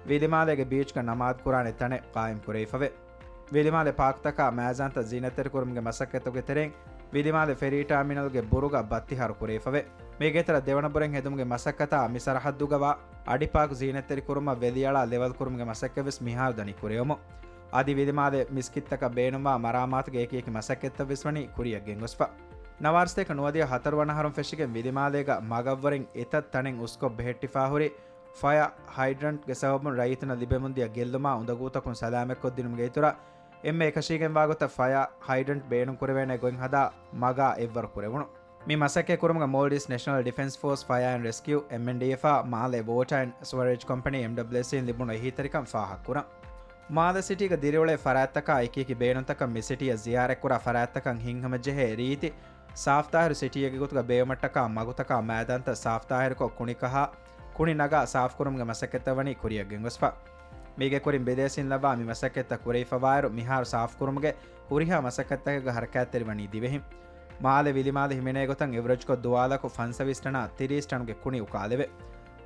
ވިލިމާލޭގެ ބީޗްގަ ނަމާދު ކުރާނެ ތަނެއް ޤާއިމް ކުރެވިފަވޭ. ވިލިމާލެ ޕާކްތަކާ މައިޒާންތައް ޒީނަތްތެރިކުރުމުގެ މަސައްކަތުގެ ތެރެއިން، ވިލިމާލެ ފެރީ ޓާމިނަލްގެ ބުރުގަ ބައްތި ހަރު ކުރެވިފަވޭ. މީގެ އިތުރަށް ދެވަނަ ބުރެއް ހެދުމުގެ މަސައްކަތާ މި ސަރަހައްދުގަވާ އަޑި ޕާކް ޒީނަތްތެރި ކުރުމަށް ވެލިއަޅާ ލެވަލް ކުރުމުގެ މަސައްކަތްވެސް މިހާރު ދަނީ ކުރެވުމުން. އަދި ވިލިމާލެ މިސްކިތްތަކަށް ބޭނުންވާ މަރާމާތުގެ އެކި އެކި މަސައްކަތްތައްވެސް ވަނީ ކުރިއަށް ގެންގޮސްފަ. ނަވާރަ ސަތޭކަ ނުވަދިހަ ހަތަރު ވަނަ އަހަރުން ފެށިގެން ވިލިމާލޭގަ މަގަށްވުރެން އެތައް ތަނެއް އުސްކޮށް ބެހެއްޓިފާ ހުރި ފަޔަރ ހައިޑްރަންޓްގެ ސަބަބުން ރައްޔިތުންނަށް ލިބެމުންދިޔަ ގެއްލުމާ އުނދަގޫތަކުން ސަލާމަތްކޮށްދިނުމުގެ އިތުރަށް އެންމެ އެކަށީގެންވާ ގޮތަށް ފަޔަރ ހައިޑްރަންޓް ބޭނުންކުރެވޭނެ ގޮތް ހަދާ މަގާ އެއްވަރު ކުރެވުނު. މި މަސައްކަތް ކުރުމުގަ މޯލްޑިވްސް ނެޝަނަލް ޑިފެންސް ފޯސް، ފަޔާ އެންޑް ރެސްކިއު، އެމްއެންޑީއެފްއާ މާލެ ވޯޓާ އެންޑް ސުވަރޭޖް ކޮމްޕެނީ، އެމްޑަބްލިއުއެސްސީން ލިބުނު އެހީތެރިކަން ފާހަގަކުރަން. މާލެ ސިޓީގަ ދިރިއުޅޭ ފަރާތްތަކާ އެކިއެކި ބޭނުންތަކަށް މި ސިޓީއަށް ޒިޔާރަތްކުރާ ފަރާތްތަކަށް ހިތްހަމަޖެހޭ ރީތި، ސާފްތާހިރު ސިޓީއެއްގެ ގޮތުގަ ބޭއްވުމަށްޓަކާ މަގުތަކާ މައިދާންތައް ސާފްތާހިރުކޮށް ކުނިކަހާ، ކުނި ނަގާ ސާފްކުރުމުގެ މަސައްކަތްތައް ވަނީ ކުރިއަށް ގެންގޮސްފަ. މީގެ ކުރިން ބިދޭސީން ލައްވާ މި މަސައްކަތްތައް ކުރެވިފަވާއިރު، މިހާރު ސާފްކުރުމުގެ ހުރިހާ މަސައްކަތްތަކެއްގަ ހަރަކާތްތެރިވަނީ ދިވެހިން. މާލެ ވިލިމާލެ ހިމެނޭ ގޮތަށް އެވްރެޖްކޮށް ދުވާލަކު ފަންސަވީސް ޓަނާ ތިރީސް ޓަނުގެ ކުނި އުކާލެވޭ.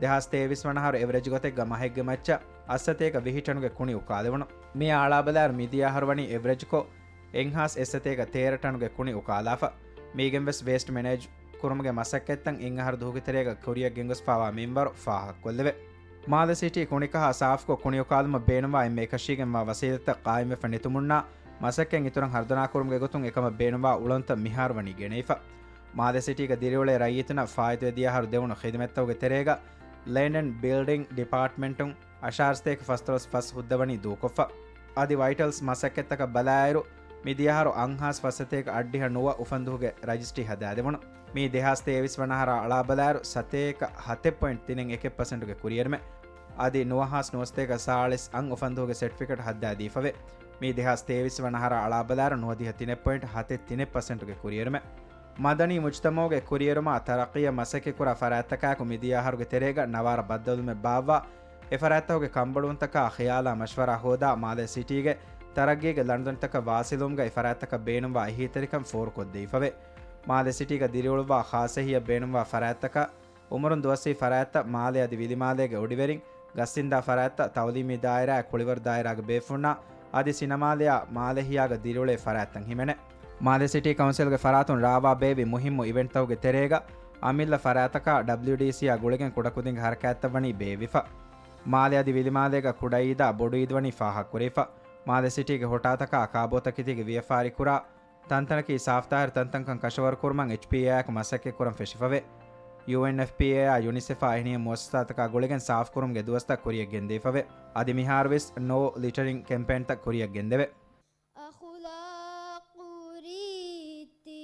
ދެހާސް ތޭވީސް ވަނަ އަހަރު އެވްރެޖް ގޮތެއްގަ މަހެއްގެ މައްޗަށް އަށްސަތޭކަ ވިހި ޓަނުގެ ކުނި އުކާލެވުނު. މިއާ އަޅާބަލާއިރު މިދިޔަ އަހަރު ވަނީ އެވްރެޖްކޮށް، އެއްހާސް އެއްސަތޭކަ ތޭރަ ޓަނުގެ ކުނި އުކާލާފަ. މީގެންވެސް ވޭސްޓް މެނޭޖް ކުރުމުގެ މަސައްކަތްތައް އެއްއަހަރު ދުވަހުގެ ތެރޭގަ ކުރިއަށް ގެންގޮސްފާވާ މިންވަރު ފާހަގަކޮށްލެވޭ. މާލެ ސިޓީ ކުނިކަހާ ސާފްކޮށް ކުނިއުކާލުމަށް ބޭނުންވާ އެންމެ އެކަށީގެންވާ ވަސީލަތްތައް ޤާއިމްވެފަ ނެތުމުންނާ، މަސައްކަތް އިތުރަށް ހަރުދަނާކުރުމުގެ ގޮތުން އެކަމަށް ބޭނުންވާ އުޅަނދުތައް މިހާރު ވަނީ ގެނައިފަ. މާލެ ސިޓީގަ ދިރިއުޅޭ ރައްޔިތުންނަށް ފާއިތުވެ ދިޔަ އަހަރު ދެވުނު ޚިދުމަތްތަކުގެ ތެރޭގަ ލޭންޑް އެންޑް ބިލްޑިން ޑިޕާޓްމަންޓުން އަށާރަ ސަތޭކަ ފަސްދޮޅަސް ފަސް ހުއްދަ ވަނީ ދޫކޮށްފަ. އަދި ވައިޓަލްސް މަސައްކަތްތަކަށް ބަލާއިރު، މި ދިޔަ އަހަރު އަށްހާސް ފަސް ސަތޭކަ އަށްޑިހަ ނުވަ އުފަންދުވަހުގެ ރަޖިސްޓްރީ ހަދާދެވުނު. މީ ދެހާސް ތޭވީސް ވަނަ އަހަރާ އަޅާބަލާއިރު ސަތޭކަ ހަތެއް ޕޮއިންޓް ތިނެއް އެކެއް ޕަސެންޓުގެ ކުރިއެރުމެއް. އަދި ނުވަހާސް ނުވަސަތޭކަ ސާޅީސް އަށް އުފަންދުވަހުގެ ސެޓްފިކެޓް ހައްދާދީފަވޭ. މީ ދެހާސް ތޭވީސް ވަނަ އަހަރާ އަޅާބަލާއިރު ނުވަދިހަ ތިނެއް ޕޮއިންޓް ހަތެއް ތިނެއް ޕަސެންޓުގެ ކުރިއެރުމެއް. މަދަނީ މުޖްތަމަޢުގެ ކުރިއެރުމާ ތަރައްޤީއަށް މަސައްކަތްކުރާ ފަރާތްތަކާއެކު މިދިޔަ އަހަރުގެ ތެރޭގަ ނަވާރަ ބައްދަލުވުމެއް ބާއްވާ، އެ ފަރާތްތަކުގެ ކަންބޮޑުވުންތަކާ ޚިޔާލާ މަޝްވަރާ ހޯދާ، މާލޭ ސިޓީގެ ތަރައްގީގެ ލަނޑުދަނޑިތަކަށް ވާސިލުވުމުގައި ފަރާތްތަކަށް ބޭނުންވާ އެހީތެރިކަން ފޯރުކޮށްދެވިފަވޭ. މާލޭ ސިޓީގަ ދިރިއުޅުއްވާ ޚާއްޞަ އެހީއަށް ބޭނުންވާ ފަރާތްތަކަށް އުމުރުން ދުވަސްވީ ފަރާތްތައް މާލޭ އަދި ވިލިމާލޭގެ އޮޑިވެރިން، ގަސްއިންދާ ފަރާތްތައް، ތައުލީމީ ދާއިރާއާ ކުޅިވަރު ދާއިރާގެ ބޭފުޅުންނާ އަދި ސިނަމާލެއާ މާލެ އެހީގަ ދިރިއުޅޭ ފަރާތްތައް ހިމެނޭ. މާލެ ސިޓީ ކައުންސިލްގެ ފަރާތުން ރާވާ ބޭއްވި މުހިއްމު އިވެންޓްތަކުގެ ތެރޭގަ އަމިއްލަ ފަރާތަކާ ޑަބްލިޔުޑީސީއާ ގުޅިގެން ކުޑަކުދިންގެ ހަރަކާތްތައް ވަނީ ބޭއްވިފަ. މާލެ އަދި ވިލިމާލޭގަ ކުޑައީދާ ބޮޑުއީދު ވަނީ ފާހަގަކުރެވިފަ. މާލެ ސިޓީގެ ހޮޓާތަކާ ކާބޯތަކެތީގެ ވިޔަފާރިކުރާ ތަންތަނަކީ ސާފްތާހިރު ތަންތަންކަން ކަށަވަރުކުރުމަށް އެޗްޕީއޭއާއެކު މަސައްކަތްކުރަން ފެށިފަވޭ. ޔޫއެންއެފްޕީއޭއާ ޔުނިސެފާ އެހެނިހެން މުއައްސަސާތަކާ ގުޅިގެން ސާފްކުރުމުގެ ދުވަސްތައް ކުރިއަށް ގެންދެވިފަވޭ. އަދި މިހާރުވެސް ނޯ ލިޓަރިން ކެމްޕޭންތައް ކުރިއަށް ގެންދެވޭ. އަޚުލާޤު ރީތި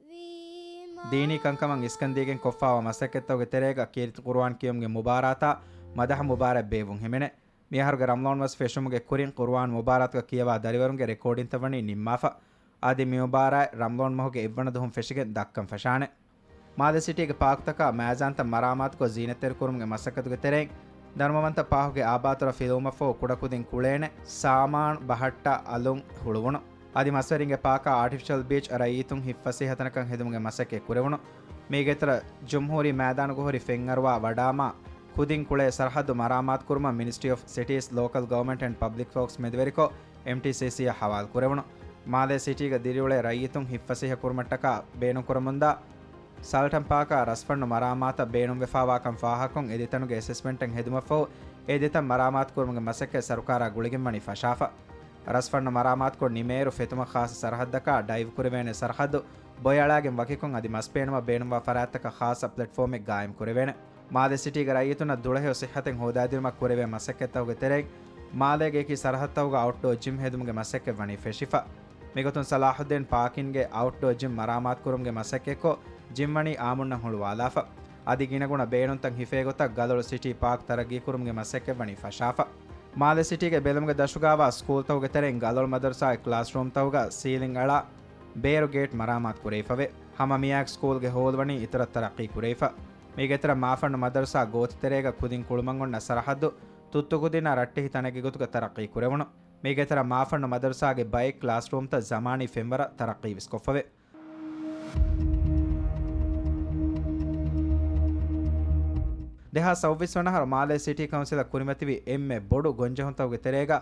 ވީމާ. ދީނީ ކަންކަމަށް އިސްކަންދީގެން ކޮށްފާވާ މަސައްކަތްތަކުގެ ތެރޭގަ ކީރިތި ޤުރުއާން ކިޔުމުގެ މުބާރާތާ މަދަޙަ މުބާރާތް ބޭއްވުން ހިމެނޭ. މިއަހަރުގެ ރަމަޟާން މަސް ފެށުމުގެ ކުރިން ޤުރުއާން މުބާރާތުގަ ކިޔަވާ ދަރިވަރުންގެ ރެކޯޑިންތައް ވަނީ ނިންމާފަ. އަދި މި މުބާރާތް ރަމަޟާން މަހުގެ އެއްވަނަ ދުވަހުން ފެށިގެން ދައްކަން ފަށާނެ. މާލެ ސިޓީގެ ޕާކްތަކާ މައިޒާންތައް މަރާމާތުކޮށް ޒީނަތްތެރިކުރުމުގެ މަސައްކަތުގެ ތެރެއިން، ދަރުމަވަންތަ ޕާކުގެ އާބާތުރަށް ފިލުވުމަށްފަހު ކުޑަކުދިން ކުޅޭނެ ސާމާނު ބަހައްޓާ އަލުން ހުޅުވުނު. އަދި މަސްވެރިންގެ ޕާކާ އާޓިފިޝަލް ބީޗް ރައްޔިތުން ހިތްފަސޭހަތަނަކަށް ހެދުމުގެ މަސައްކަތް ކުރެވުނު. މީގެ އިތުރަށް ޖުމްހޫރީ މައިދާނުގަ ހުރި ފެންއަރުވާ ވަޑާމާ ކުދިން ކުޅޭ ސަރަހައްދު މަރާމާތުކުރުމަށް މިނިސްޓްރީ އޮފް ސިޓީސް، ލޯކަލް ގަވަރމަންޓް އެންޑް ޕަބްލިކް ވޯކްސް މެދުވެރިކޮށް، އެމްޓީސީސީއަށް ހަވާލު ކުރެވުނު. މާލޭ ސިޓީގަ ދިރިއުޅޭ ރައްޔިތުން ހިތްފަސޭހަ ކުރުމަށްޓަކާ ބޭނުންކުރަމުންދާ ސަލްޓަން ޕާކާ ރަސްފަންނު މަރާމާތަށް ބޭނުންވެފާވާކަން ފާހަގަކޮށް، އެދިތަނުގެ އެސެސްމަންޓެއް ހެދުމަށްފަހު، އެދިތަން މަރާމާތުކުރުމުގެ މަސައްކަތް ސަރުކާރާ ގުޅިގެން ވަނީ ފަށާފަ. ރަސްފަންނު މަރާމާތުކޮށް ނިމޭއިރު، ފެތުމަށް ޚާއްޞަ ސަރަހައްދަކާ ޑައިވް ކުރެވޭނެ ސަރަހައްދު ބޮއެ އަޅާގެން ވަކިކޮށް، އަދި މަސް ބޭނުމަށް ބޭނުންވާ ފަރާތްތަކަށް ޚާއްޞަ ޕްލެޓްފޯމެއް ގާއިމް ކުރެވޭނެ. މާލެ ސިޓީގެ ރައްޔިތުންނަށް ދުޅަހެޔޮ ސިއްހަތެއް ހޯދާދިނުމަށް ކުރެވޭ މަސައްކަތްތަކުގެ ތެރެއިން، މާލޭގެ އެކި ސަރަހައްދުތަކުގަ އައުޓްޑޯ ޖިމް ހެދުމުގެ މަސައްކަތް ވަނީ ފެށިފަ. މިގޮތުން ސަލާޙުއްދީން ޕާކިންގެ އައުޓްޑޯ ޖިމް މަރާމާތުކުރުމުގެ މަސައްކަތްކޮށް، ޖިމް ވަނީ އާއްމުންނަށް ހުޅުވާލާފަ. އަދި ގިނަގުނަ ބޭނުންތައް ހިފޭ ގޮތަށް ގަލޮޅު ސިޓީ ޕާކް ތަރައްގީކުރުމުގެ މަސައްކަތް ވަނީ ފަށާފަ. މާލެ ސިޓީގެ ބެލުމުގެ ދަށުގައިވާ ސްކޫލްތަކުގެ ތެރެއިން ގަލޮޅު މަދަރުސާގެ ކްލާސްރޫމްތަކުގަ ސީލިން އަޅާ، ބޭރު ގޭޓް މަރާމާތު ކުރެވިފަވޭ. ހަމަ މިއާއެކު ސްކޫލްގެ ހޯލް ވަނީ އިތުރަށް ތަރައްޤީ ކުރެވިފަ. މީގެ ތެރެއަށް މާފަންނު މަދަރުސާ ގޯތި ތެރޭގަ ކުދިން ކުޅުމަށް އޮންނަ ސަރަހައްދު ތުއްތުކުދިންނާ ރައްޓެހި ތަނެއްގެ ގޮތުގަ ތަރައްޤީ ކުރެވުނު. މީގެ ތެރެއަށް މާފަންނު މަދަރުސާގެ ބައެއް ކްލާސްރޫމްތައް ޒަމާނީ ފެންވަރަށް ތަރައްޤީވެސް ކޮށްފަވޭ. ދެހާސް ސައުވީސް ވަނަ އަހަރު މާލޭ ސިޓީ ކައުންސިލަށް ކުރިމަތިވި އެންމެ ބޮޑު ގޮންޖެހުންތަކުގެ ތެރޭގަ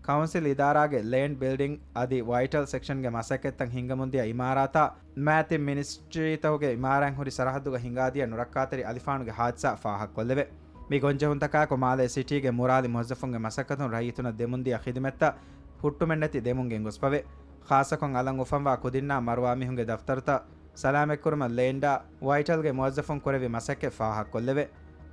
ކައުންސިލް އިދާރާގެ ލޭންޑް ބިލްޑިން އަދި ވައިޓަލް ސެކްޝަންގެ މަސައްކަތްތައް ހިންގަމުންދިޔަ އިމާރާތާ މާތި މިނިސްޓްރީތަކުގެ އިމާރާތް ހުރި ސަރަހައްދުގަ ހިނގާދިޔަ ނުރައްކާތެރި އަލިފާނުގެ ހާދިސާ ފާހަގަކޮށްލެވޭ. މި ގޮންޖެހުންތަކާއެކު މާލޭ ސިޓީގެ މުރާލި މުވައްޒަފުންގެ މަސައްކަތުން ރައްޔިތުންނަށް ދެމުންދިޔަ ޚިދުމަތްތައް ހުއްޓުމެއްނެތި ދެމުން ގެންގޮސްފަވޭ. ޚާއްޞަކޮށް އަލަށް އުފަންވާ ކުދިންނާ މަރުވާ މީހުންގެ ދަފްތަރުތައް ސަލާމަތްކުރުމަށް ލޭންޑާ ވައިޓަލްގެ މުވައްޒަފުން ކުރެއްވި މަސައްކަތް ފާހަގަކޮށްލެވޭ.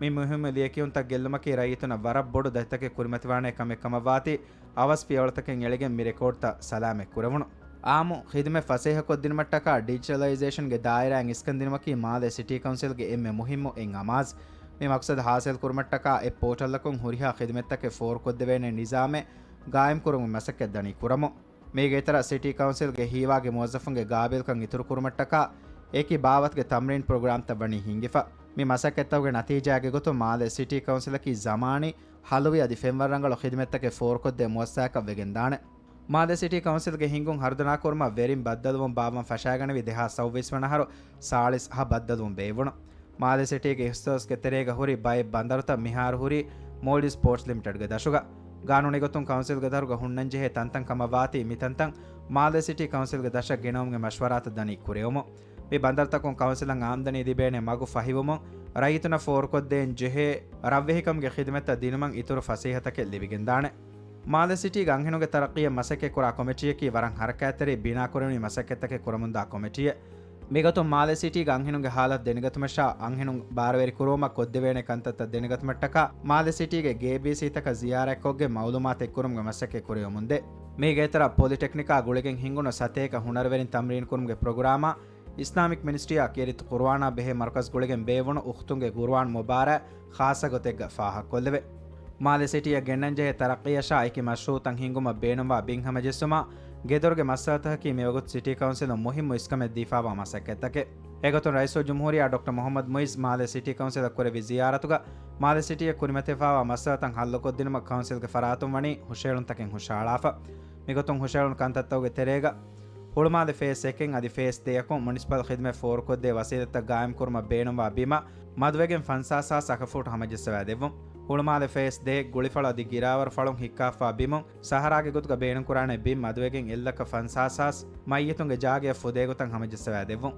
މި މުހިއްމު ލިޔެކިޔުންތައް ގެއްލުމަކީ ރައްޔިތުންނަށް ވަރަށް ބޮޑު ދަތިތަކެއް ކުރިމަތިވާނޭ ކަމެއް ކަމަށްވާތީ، އަވަސް ފިޔަވަޅުތަކެއް އެޅިގެން މި ރެކޯޑްތައް ސަލާމަތް ކުރެވުނު. އާއްމު ޚިދުމަތް ފަސޭހަކޮށްދިނުމަށްޓަކާ ޑިޖިޓަލައިޒޭޝަންގެ ދާއިރާއިން އިސްކަންދިނުމަކީ މާލޭ ސިޓީ ކައުންސިލްގެ އެންމެ މުހިއްމު އެއް އަމާޒް. މި މަޤްޞަދު ހާސިލްކުރުމަށްޓަކާ އެއް ޕޯޓަލްއަކުން ހުރިހާ ޚިދުމަތްތަކެއް ފޯރުކޮށްދެވޭނެ ނިޒާމެއް ގާއިމްކުރުމުގެ މަސައްކަތް ދަނީ ކުރަމުން. މީގެ އިތުރަށް ސިޓީ ކައުންސިލްގެ ހީވާގި މުވައްޒަފުންގެ ގާބިލްކަން އިތުރުކުރުމަށްޓަކާ އެކި ބާވަތުގެ ތަމްރީން ޕްރޮގްރާމްތައް ވަނީ ހިންގިފަ. މި މަސައްކަތްތަކުގެ ނަތީޖާގެ ގޮތުން މާލޭ ސިޓީ ކައުންސިލަކީ ޒަމާނީ، ހަލުވި އަދި ފެންވަރު ރަނގަޅު ޚިދުމަތްތަކެއް ފޯރުކޮށްދޭ މުވައްސައަކަށް ވެގެންދާނެ. މާލޭ ސިޓީ ކައުންސިލްގެ ހިންގުން ހަރުދަނާކުރުމަށް ވެރިން ބައްދަލުވުން ބާއްވަން ފަށާގަނެވި ދެހާސް ސައުވީސް ވަނަ އަހަރު ސާޅީސް ހަ ބައްދަލުވުން ބޭއްވުނު. މާލޭ ސިޓީގެ އިޚްތިޞާޞްގެ ތެރޭގަ ހުރި ބައެއް ބަނދަރުތައް މިހާރު ހުރީ މޯލްޑިވްސް ޕޯޓްސް ލިމިޓެޑްގެ ދަށުގަ. ގާނޫނީ ގޮތުން ކައުންސިލްގެ ދަށުގަ ހުންނަންޖެހޭ ތަންތަން ކަމަށް ވާތީ މިތަންތަން މާލޭ ސިޓީ ކައުންސިލްގެ ދަށަށް ގެނައުމުގެ މަޝްވަރާތައް ދަނީ ކުރެވުމުން. މި ބަނދަރުތަކުން ކައުންސިލަށް އާމްދަނީ ލިބޭނެ މަގު ފަހިވުމުން، ރައްޔިތުންނަށް ފޯރުކޮށްދޭން ޖެހޭ ރަށްވެހިކަމުގެ ޚިދުމަތްތައް ދިނުމަށް އިތުރު ފަސޭހަތަކެއް ލިބިގެންދާނެ. މާލެ ސިޓީގެ އަންހެނުންގެ ތަރައްޤީއަށް މަސައްކަތްކުރާ ކޮމިޓީއަކީ ވަރަށް ހަރަކާތްތެރި ބިނާކުރެވުނީ މަސައްކަތްތަކެއް ކުރަމުންދާ ކޮމިޓީއެއް. މިގޮތުން މާލެ ސިޓީގެ އަންހެނުންގެ ހާލަތު ދެނެގަތުމަށާ އަންހެނުން ބާރުވެރި ކުރުވުމަށް ކޮށްދެވޭނެ ކަންތައްތައް ދެނެގަތުމަށްޓަކާ މާލެ ސިޓީގެ ގޭބީސީތަކަށް ޒިޔާރަތްކޮށްގެން މައުލޫމާތު އެއްކުރުމުގެ މަސައްކަތް ކުރެވެމުންދޭ. މީގެ އިތުރަށް ޕޮލިޓެކްނިކާ ގުޅިގެން ހިންގުނު ސަތޭކަ ހުނަރުވެރިން ތަމްރީންކުރުމުގެ ޕްރޮގްރާމާ އިސްލާމިކް މިނިސްޓްރީއާ ކީރިތި ޤުރުއާނާ ބެހޭ މަރުކަޒް ގުޅިގެން ބޭއްވުނު އުޚްތުންގެ ޤުރުއާން މުބާރާތް ޚާއްޞަ ގޮތެއްގަ ފާހަގަކޮށްލެވޭ. މާލެ ސިޓީއަށް ގެންނަންޖެހޭ ތަރައްޤީއަށާ އެކި މަޝްރޫޢުތައް ހިންގުމަށް ބޭނުންވާ ބިން ހަމަޖެއްސުމާ، ގެދޮރުގެ މައްސަލަތަކަކީ މިވަގުތު ސިޓީ ކައުންސިލުން މުހިއްމު އިސްކަމެއް ދީފާވާ މަސައްކަތްތަކެއް. އެގޮތުން ރައީސުލްޖުމްހޫރިއްޔާ ޑޮކްޓަރ މުޙައްމަދު މުޢިއްޒު މާލެ ސިޓީ ކައުންސިލަށް ކުރެއްވި ޒިޔާރަތުގަ، މާލެ ސިޓީއަށް ކުރިމަތިވެފާވާ މައްސަލަތައް ހައްލުކޮށްދިނުމަށް ކައުންސިލްގެ ފަރާތުން ވަނީ ހުށައެޅުންތަކެއް ހުށައަޅާފަ. މިގޮތުން ހުށައެޅުނު ކަންތައްތަކުގެ ތެރޭގަ، ހުޅުމާލެ ފޭސް އެކެއް އަދި ފޭސް ދެއަކުން މުނިސިޕަލް ޚިދުމަތް ފޯރުކޮށްދޭ ވަސީލަތްތައް ގާއިމްކުރުމަށް ބޭނުންވާ ބިމަށް މަދުވެގެން ފަންސާސް ހާސް އަކަފޫޓު ހަމަޖައްސަވާދެއްވުން. ހުޅުމާލެ ފޭސް ދޭއް ގުޅިފަޅު އަދި ގިރާވަރު ފަޅުން ހިއްކާފާ ބިމުން ސަހަރާގެ ގޮތުގަ ބޭނުންކުރާނެ ބިން މަދުވެގެން އެއްލައްކަ ފަންސާސް ހާސް މައްޔިތުންގެ ޖާގަޔަށް ފުދޭގޮތަށް ހަމަޖައްސަވާދެއްވުން.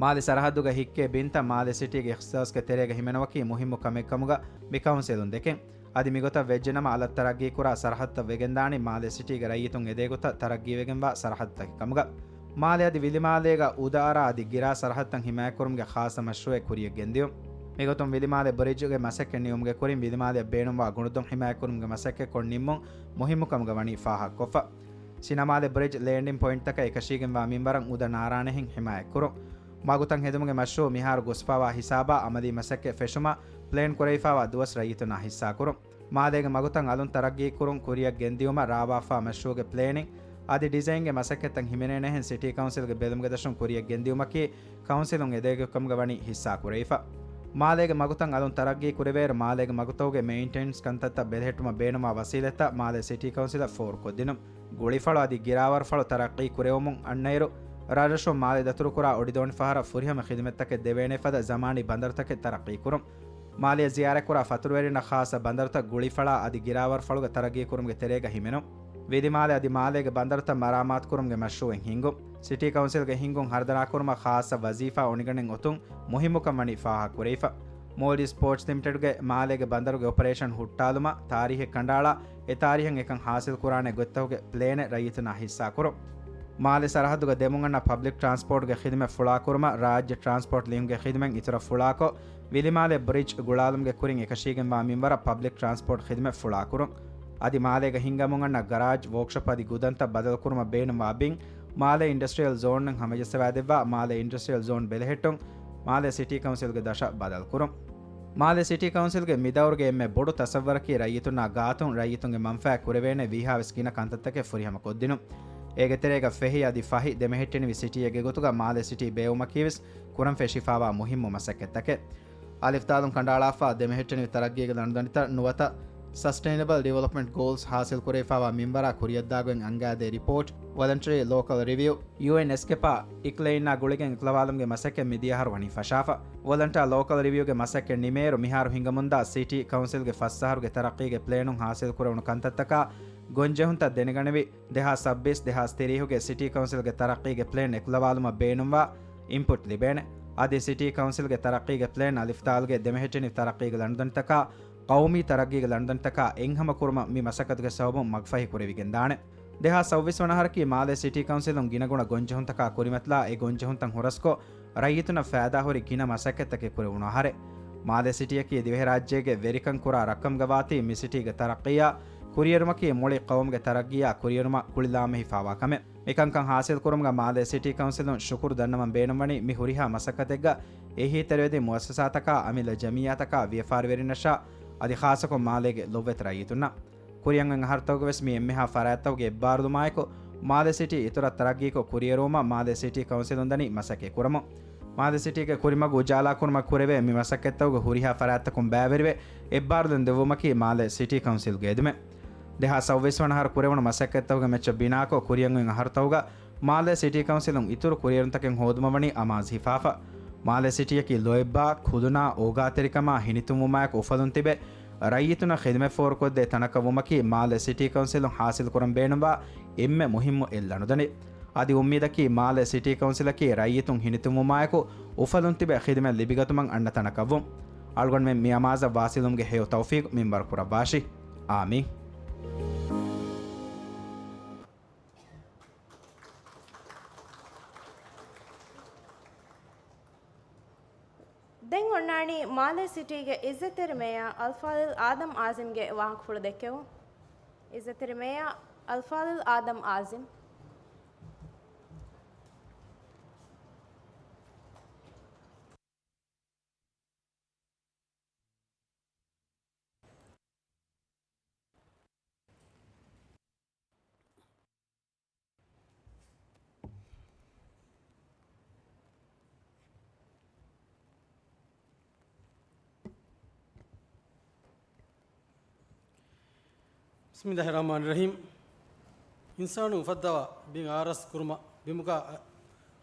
މާލެ ސަރަހައްދުގަ ހިއްކޭ ބިންތައް މާލެ ސިޓީގެ އިޚްތިޞާޞްގެ ތެރޭގަ ހިމެނުމަކީ މުހިއްމު ކަމެއްކަމުގަ މި ކައުންސިލުން ދެކެން. އަދި މިގޮތަށް ވެއްޖެނަމަ އަލަށް ތަރައްގީކުރާ ސަރަހައްދުތައް ވެގެންދާނީ މާލެ ސިޓީގެ ރައްޔިތުން އެދޭގޮތަށް ތަރައްގީވެގެންވާ ސަރަހައްދުތަކެއް ކަމުގަ. މާލެ އަދި ވިލިމާލޭގަ އުދައަރާ އަދި ގިރާ ސަރަހައްދުތައް ހިމާޔަތްކުރުމުގެ ޚާއްޞަ މަޝްރޫޢެއް ކުރިޔަށް ގެންދިޔުން. މިގޮތުން ވިލިމާލެ ބްރިޖުގެ މަސައްކަތް ނިމުމުގެ ކުރިން ވިލިމާލެއަށް ބޭނުންވާ ގުނުދޮން ހިމާޔަތްކުރުމުގެ މަސައްކަތްކޮށް ނިންމުން މުހިއްމު ކަމުގަ ވަނީ ފާހަގަކޮށްފަ. ސިނަމާލެ ބްރިޖް ލޭންޑިން ޕޮއިންޓްތަކަށް އެކަށީގެންވާ މިންވަރަށް އުދަ ނާރާނެހެން ހިމާޔަތްކުރުން. މަގުތައް ހެދުމުގެ މަޝްރޫޢު މިހާރު ގޮސްފާވާ ހިސާބާ އަމަލީ މަސައްކަތް ފެށުމަށް ޕްލޭން ކުރެވިފާވާ ދުވަސް ރައްޔިތުންނާ ހިއްސާކުރުން. މާލޭގެ މަގުތައް އަލުން ތަރައްގީކުރުން ކުރިއަށް ގެންދިޔުމަށް ރާވާފާ މަޝްރޫޢުގެ ޕްލޭނިން އަދި ޑިޒައިންގެ މަސައްކަތްތައް ހިމެނޭނެހެން ސިޓީ ކައުންސިލްގެ ބެލުމުގެދަށުން ކުރިޔަށް ގެންދިޔުމަކީ ކައުންސިލުން އެދޭގޮތްކަމުގަ ވަނީ ހިއްސާ ކުރެވިފަ. މާލޭގެ މަގުތައް އަލުން ތަރައްގީ ކުރެވޭއިރު މާލޭގެ މަގުތަކުގެ މެއިންޓެނަންސް ކަންތައްތައް ބެލެހެއްޓުމަށް ބޭނުންވާ ވަސީލަތްތައް މާލޭ ސިޓީ ކައުންސިލަށް ފޯރުކޮށްދިނުން. ގުޅިފަޅު އަދި ގިރާވަރުފަޅު ތަރައްޤީ ކުރެވުމުން އަންނައިރު، ރަށްރަށުން މާލެ ދަތުރުކުރާ އޮޑިދޯނިފަހަރަށް ފުރިހަމަ ޚިދުމަތްތަކެއް ދެވޭނެ ފަދަ ޒަމާނީ ބަނދަރުތަކެއް ތަރައްޤީކުރުން. މާލެއަށް ޒިޔާރަތްކުރާ ފަތުރުވެރިންނަށް ޚާއްޞަ ބަނދަރުތައް ގުޅިފަޅާ އަދި ގިރާވަރުފަޅުގެ ތަރައްގީކުރުމުގެ ތެރޭގަ ހިމެނުން. ވިލިމާލެ އަދި މާލޭގެ ބަނދަރުތައް މަރާމާތުކުރުމުގެ މަޝްރޫޢެއް ހިންގުން. ސިޓީ ކައުންސިލްގެ ހިންގުން ހަރުދަނާކުރުމަށް ޚާއްޞަ ވަޒީފާ އޮނިގަނޑެއް އޮތުން މުހިއްމުކަން ވަނީ ފާހަގަކުރެވިފަ. މޯލްޑިވްސް ޕޯޓްސް ލިމިޓެޑްގެ މާލޭގެ ބަނދަރުގެ އޮޕަރޭޝަން ހުއްޓާލުމަށް ތާރީހެއް ކަނޑައަޅާ، އެ ތާރީހަށް އެކަން ހާސިލްކުރާނެ ގޮތްތަކުގެ ޕްލޭނެއް ރައްޔިތުންނާ ހިއްސާކުރުން. މާލެ ސަރަހައްދުގަ ދެމުން އަންނަ ޕަބްލިކް ޓްރާންސްޕޯޓްގެ ޚިދުމަތް ފުޅާކުރުމަށް ރާއްޖެ ޓްރާންސްޕޯޓް ލިޔުންގެ ޚިދުމަތް އިތުރަށް ފުޅާކޮށް، ވިލިމާލެ ބްރިޖް ގުޅާލުމުގެ ކުރިން އެކަށީގެންވާ މިންވަރަށް ޕަބްލިކް ޓްރާންސްޕޯޓް ޚިދުމަތް ފުޅާކުރުން. އަދި މާލޭގަ ހިންގަމުން އަންނަ ގަރާޖް، ވޯކްޝޮޕް އަދި ގުދަންތައް ބަދަލުކުރުމަށް ބޭނުންވާ ބިން މާލޭ އިންޑަސްޓްރިއަލް ޒޯނުން ހަމަޖައްސަވާދެއްވާ މާލޭ އިންޑަސްޓްރިއަލް ޒޯން ބެލެހެއްޓުން މާލޭ ސިޓީ ކައުންސިލްގެ ދަށަށް ބަދަލުކުރުން. މާލޭ ސިޓީ ކައުންސިލްގެ މިދައުރުގެ އެންމެ ބޮޑު ތަސައްވަރަކީ ރައްޔިތުންނާ ގާތުން ރައްޔިތުންގެ މަންފާއަށް ކުރެވޭނެ ވީހާވެސް ގިނަ ކަންތައްތަކެއް ފުރިހަމަ ކޮށްދިނުން. އޭގެ ތެރޭގަ ފެހި އަދި ފަހި ދެމެހެއްޓެނިވި ސިޓީއެއްގެ ގޮތުގަ މާލޭ ސިޓީ ބޭއްވުމަކީވެސް ކުރަން ފެށިފާވާ މުހިއްމު މަސައްކަތްތަކެއް. އަލިފްދާލުން ކަނޑައަޅާފާ ދެމެހެއްޓެނިވި ތަރައްގީގެ ލަނޑުދަނޑިތައް ނުވަތަ ސަސްޓެއިނަބަލް ޑިވެލޮޕްމަންޓް ގޯލްސް ހާސިލް ކުރެވިފައިވާ މިންވަރާ ކުރިއަށްދާގޮތް އަންގާދޭ ރިޕޯޓް، ވޮލަންޓަރީ ލޯކަލް ރިވިއު، ޔޫއެން އެސްކެޕާ، އިކްލެއިންއާ ގުޅިގެން އިކްލަވާލުމުގެ މަސައްކަތް މިދިޔަ އަހަރު ވަނީ ފަށާފަ. ވޮލަންޓާ ލޯކަލް ރިވިއުގެ މަސައްކަތް ނިމޭއިރު މިހާރު ހިނގަމުންދާ ސިޓީ ކައުންސިލްގެ ފަސް އަހަރުގެ ތަރައްޤީގެ ޕްލޭނުން ހާސިލް ކުރެވުނު ކަންތައްތަކާ ގޮންޖެހުންތައް ދެނެގަނެވި، ދެހާސް ސައްބީސް، ދެހާސް ތިރީހުގެ ސިޓީ ކައުންސިލްގެ ތަރައްޤީގެ ޕްލޭން އެކުލަވާލުމަށް ބޭނުންވާ އިންޕުޓް ލިބޭނެ. އަދި ސިޓީ ކައުންސިލްގެ ތަރައްޤީގެ ޕްލޭން އަލިފް ދާލުގެ ދެމެހެއްޓެނިވި ތަރައްޤީގެ ލަނޑުދަނޑިތަކާ، ޤައުމީ ތަރައްގީގެ ލަނޑުދަނޑިތަކާ އެއްހަމަ ކުރުމަށް މި މަސައްކަތުގެ ސަބަބުން މަގުފަހި ކުރެވިގެންދާނެ. ދެހާސް ސައުވީސް ވަނަ އަހަރަކީ މާލޭ ސިޓީ ކައުންސިލުން ގިނަގުނަ ގޮންޖެހުންތަކާ ކުރިމަތިލާ އެ ގޮންޖެހުންތައް ހުރަސްކޮށް، ރައްޔިތުންނަށް ފައިދާ ހުރި ގިނަ މަސައްކަތްތަކެއް ކުރެވުނު އަހަރެއް. މާލޭ ސިޓީއަކީ ދިވެހިރާއްޖޭގެ ވެރިކަން ކުރާ ރައްކަމުގަ ވާތީ މި ސިޓީގެ ތަރައްޤީއާ ކުރިއެރުމަކީ މުޅި ޤައުމުގެ ތަރައްގީއާ ކުރިއެރުމަށް ކުޅިލާމެހިފާވާ ކަމެއް. މިކަންކަން ހާސިލްކުރުމުގަ މާލޭ ސިޓީ ކައުންސިލުން ޝުކުރު ދަންނަވަން ބޭނުންވަނީ މި ހުރިހާ މަސައްކަތެއްގަ އެހީތެރިވެދިން މުއައްސަސާތަކާ، އަމިއްލަ ޖަމިއްޔާތަކާ، ވިޔަފާރިވެރިންނަށާ އަދި ޚާއްޞަކޮށް މާލޭގެ ލޮބުވެތި ރައްޔިތުންނަށް. ކުރިއަށް އޮތް އަހަރުތަކުގަވެސް މި އެންމެހާ ފަރާތްތަކުގެ އެއްބާރުލުމާއެކު، މާލެ ސިޓީ އިތުރަށް ތަރައްގީކޮށް ކުރިއެރުވުމަށް މާލެ ސިޓީ ކައުންސިލުން ދަނީ މަސައްކަތް ކުރަމުން. މާލެ ސިޓީގެ ކުރިމަގު އުޖާލާކުރުމަށް ކުރެވޭ މި މަސައްކަތްތަކުގެ ހުރިހާ ފަރާތްތަކުން ބައިވެރިވެ، އެއްބާރުލުން ދެއްވުމަކީ މާލެ ސިޓީ ކައުންސިލްގެ އެދުމެއް. ދެހާސް ސައުވީސް ވަނަ އަހަރު ކުރެވުނު މަސައްކަތްތަކުގެ މެޗަށް ބިނާކޮށް، ކުރިއަށް އޮތް އަހަރުތަކުގަ މާލެ ސިޓީ ކައުންސިލުން އިތުރު ކުރިއެރުންތަކެއް ހޯދުމަށް ވަނީ އަމާޒު ހިފާފަ. މާލެ ސިޓީއަކީ ލޯތްބާ، ކުލުނާ، އޯގާތެރިކަމާ ހިނިތުންވުމާއެކު އުފަލުން ތިބެ، ރައްޔިތުންނަށް ޚިދުމަތް ފޯރުކޮށްދޭ ތަނަކަށް ވުމަކީ މާލެ ސިޓީ ކައުންސިލުން ހާސިލްކުރަން ބޭނުންވާ އެންމެ މުހިއްމު އެއް ލަނޑުދަނޑި. އަދި އުއްމީދަކީ މާލެ ސިޓީ ކައުންސިލަކީ ރައްޔިތުން ހިނިތުންވުމާއެކު އުފަލުން ތިބެ ޚިދުމަތް ލިބިގަތުމަށް އަންނަ ތަނަކަށް ވުން. އަޅުގަނޑުމެން މި އަމާޒަށް ވާސިލުމުގެ ހެޔޮ ތައުފީޤު މިންވަރު ކުރައްވާށި. އާމީން. ދެން އޮންނާނީ މާލެ ސިޓީގެ އިއްޒަތްތެރި މޭޔާ އަލްފާޟިލް އާދަމް އާޒިމްގެ ވާހަކަފުޅު ދެއްކެވުން. އިއްޒަތްތެރި މޭޔާ އަލްފާޟިލް އާދަމް އާޒިމް. ބިސްމިއްލާހި ރަޙްމާނި ރަޙީމް. އިންސާނުން އުފައްދަވާ ބިން އާރަސް ކުރުމަށް ބިމުގަ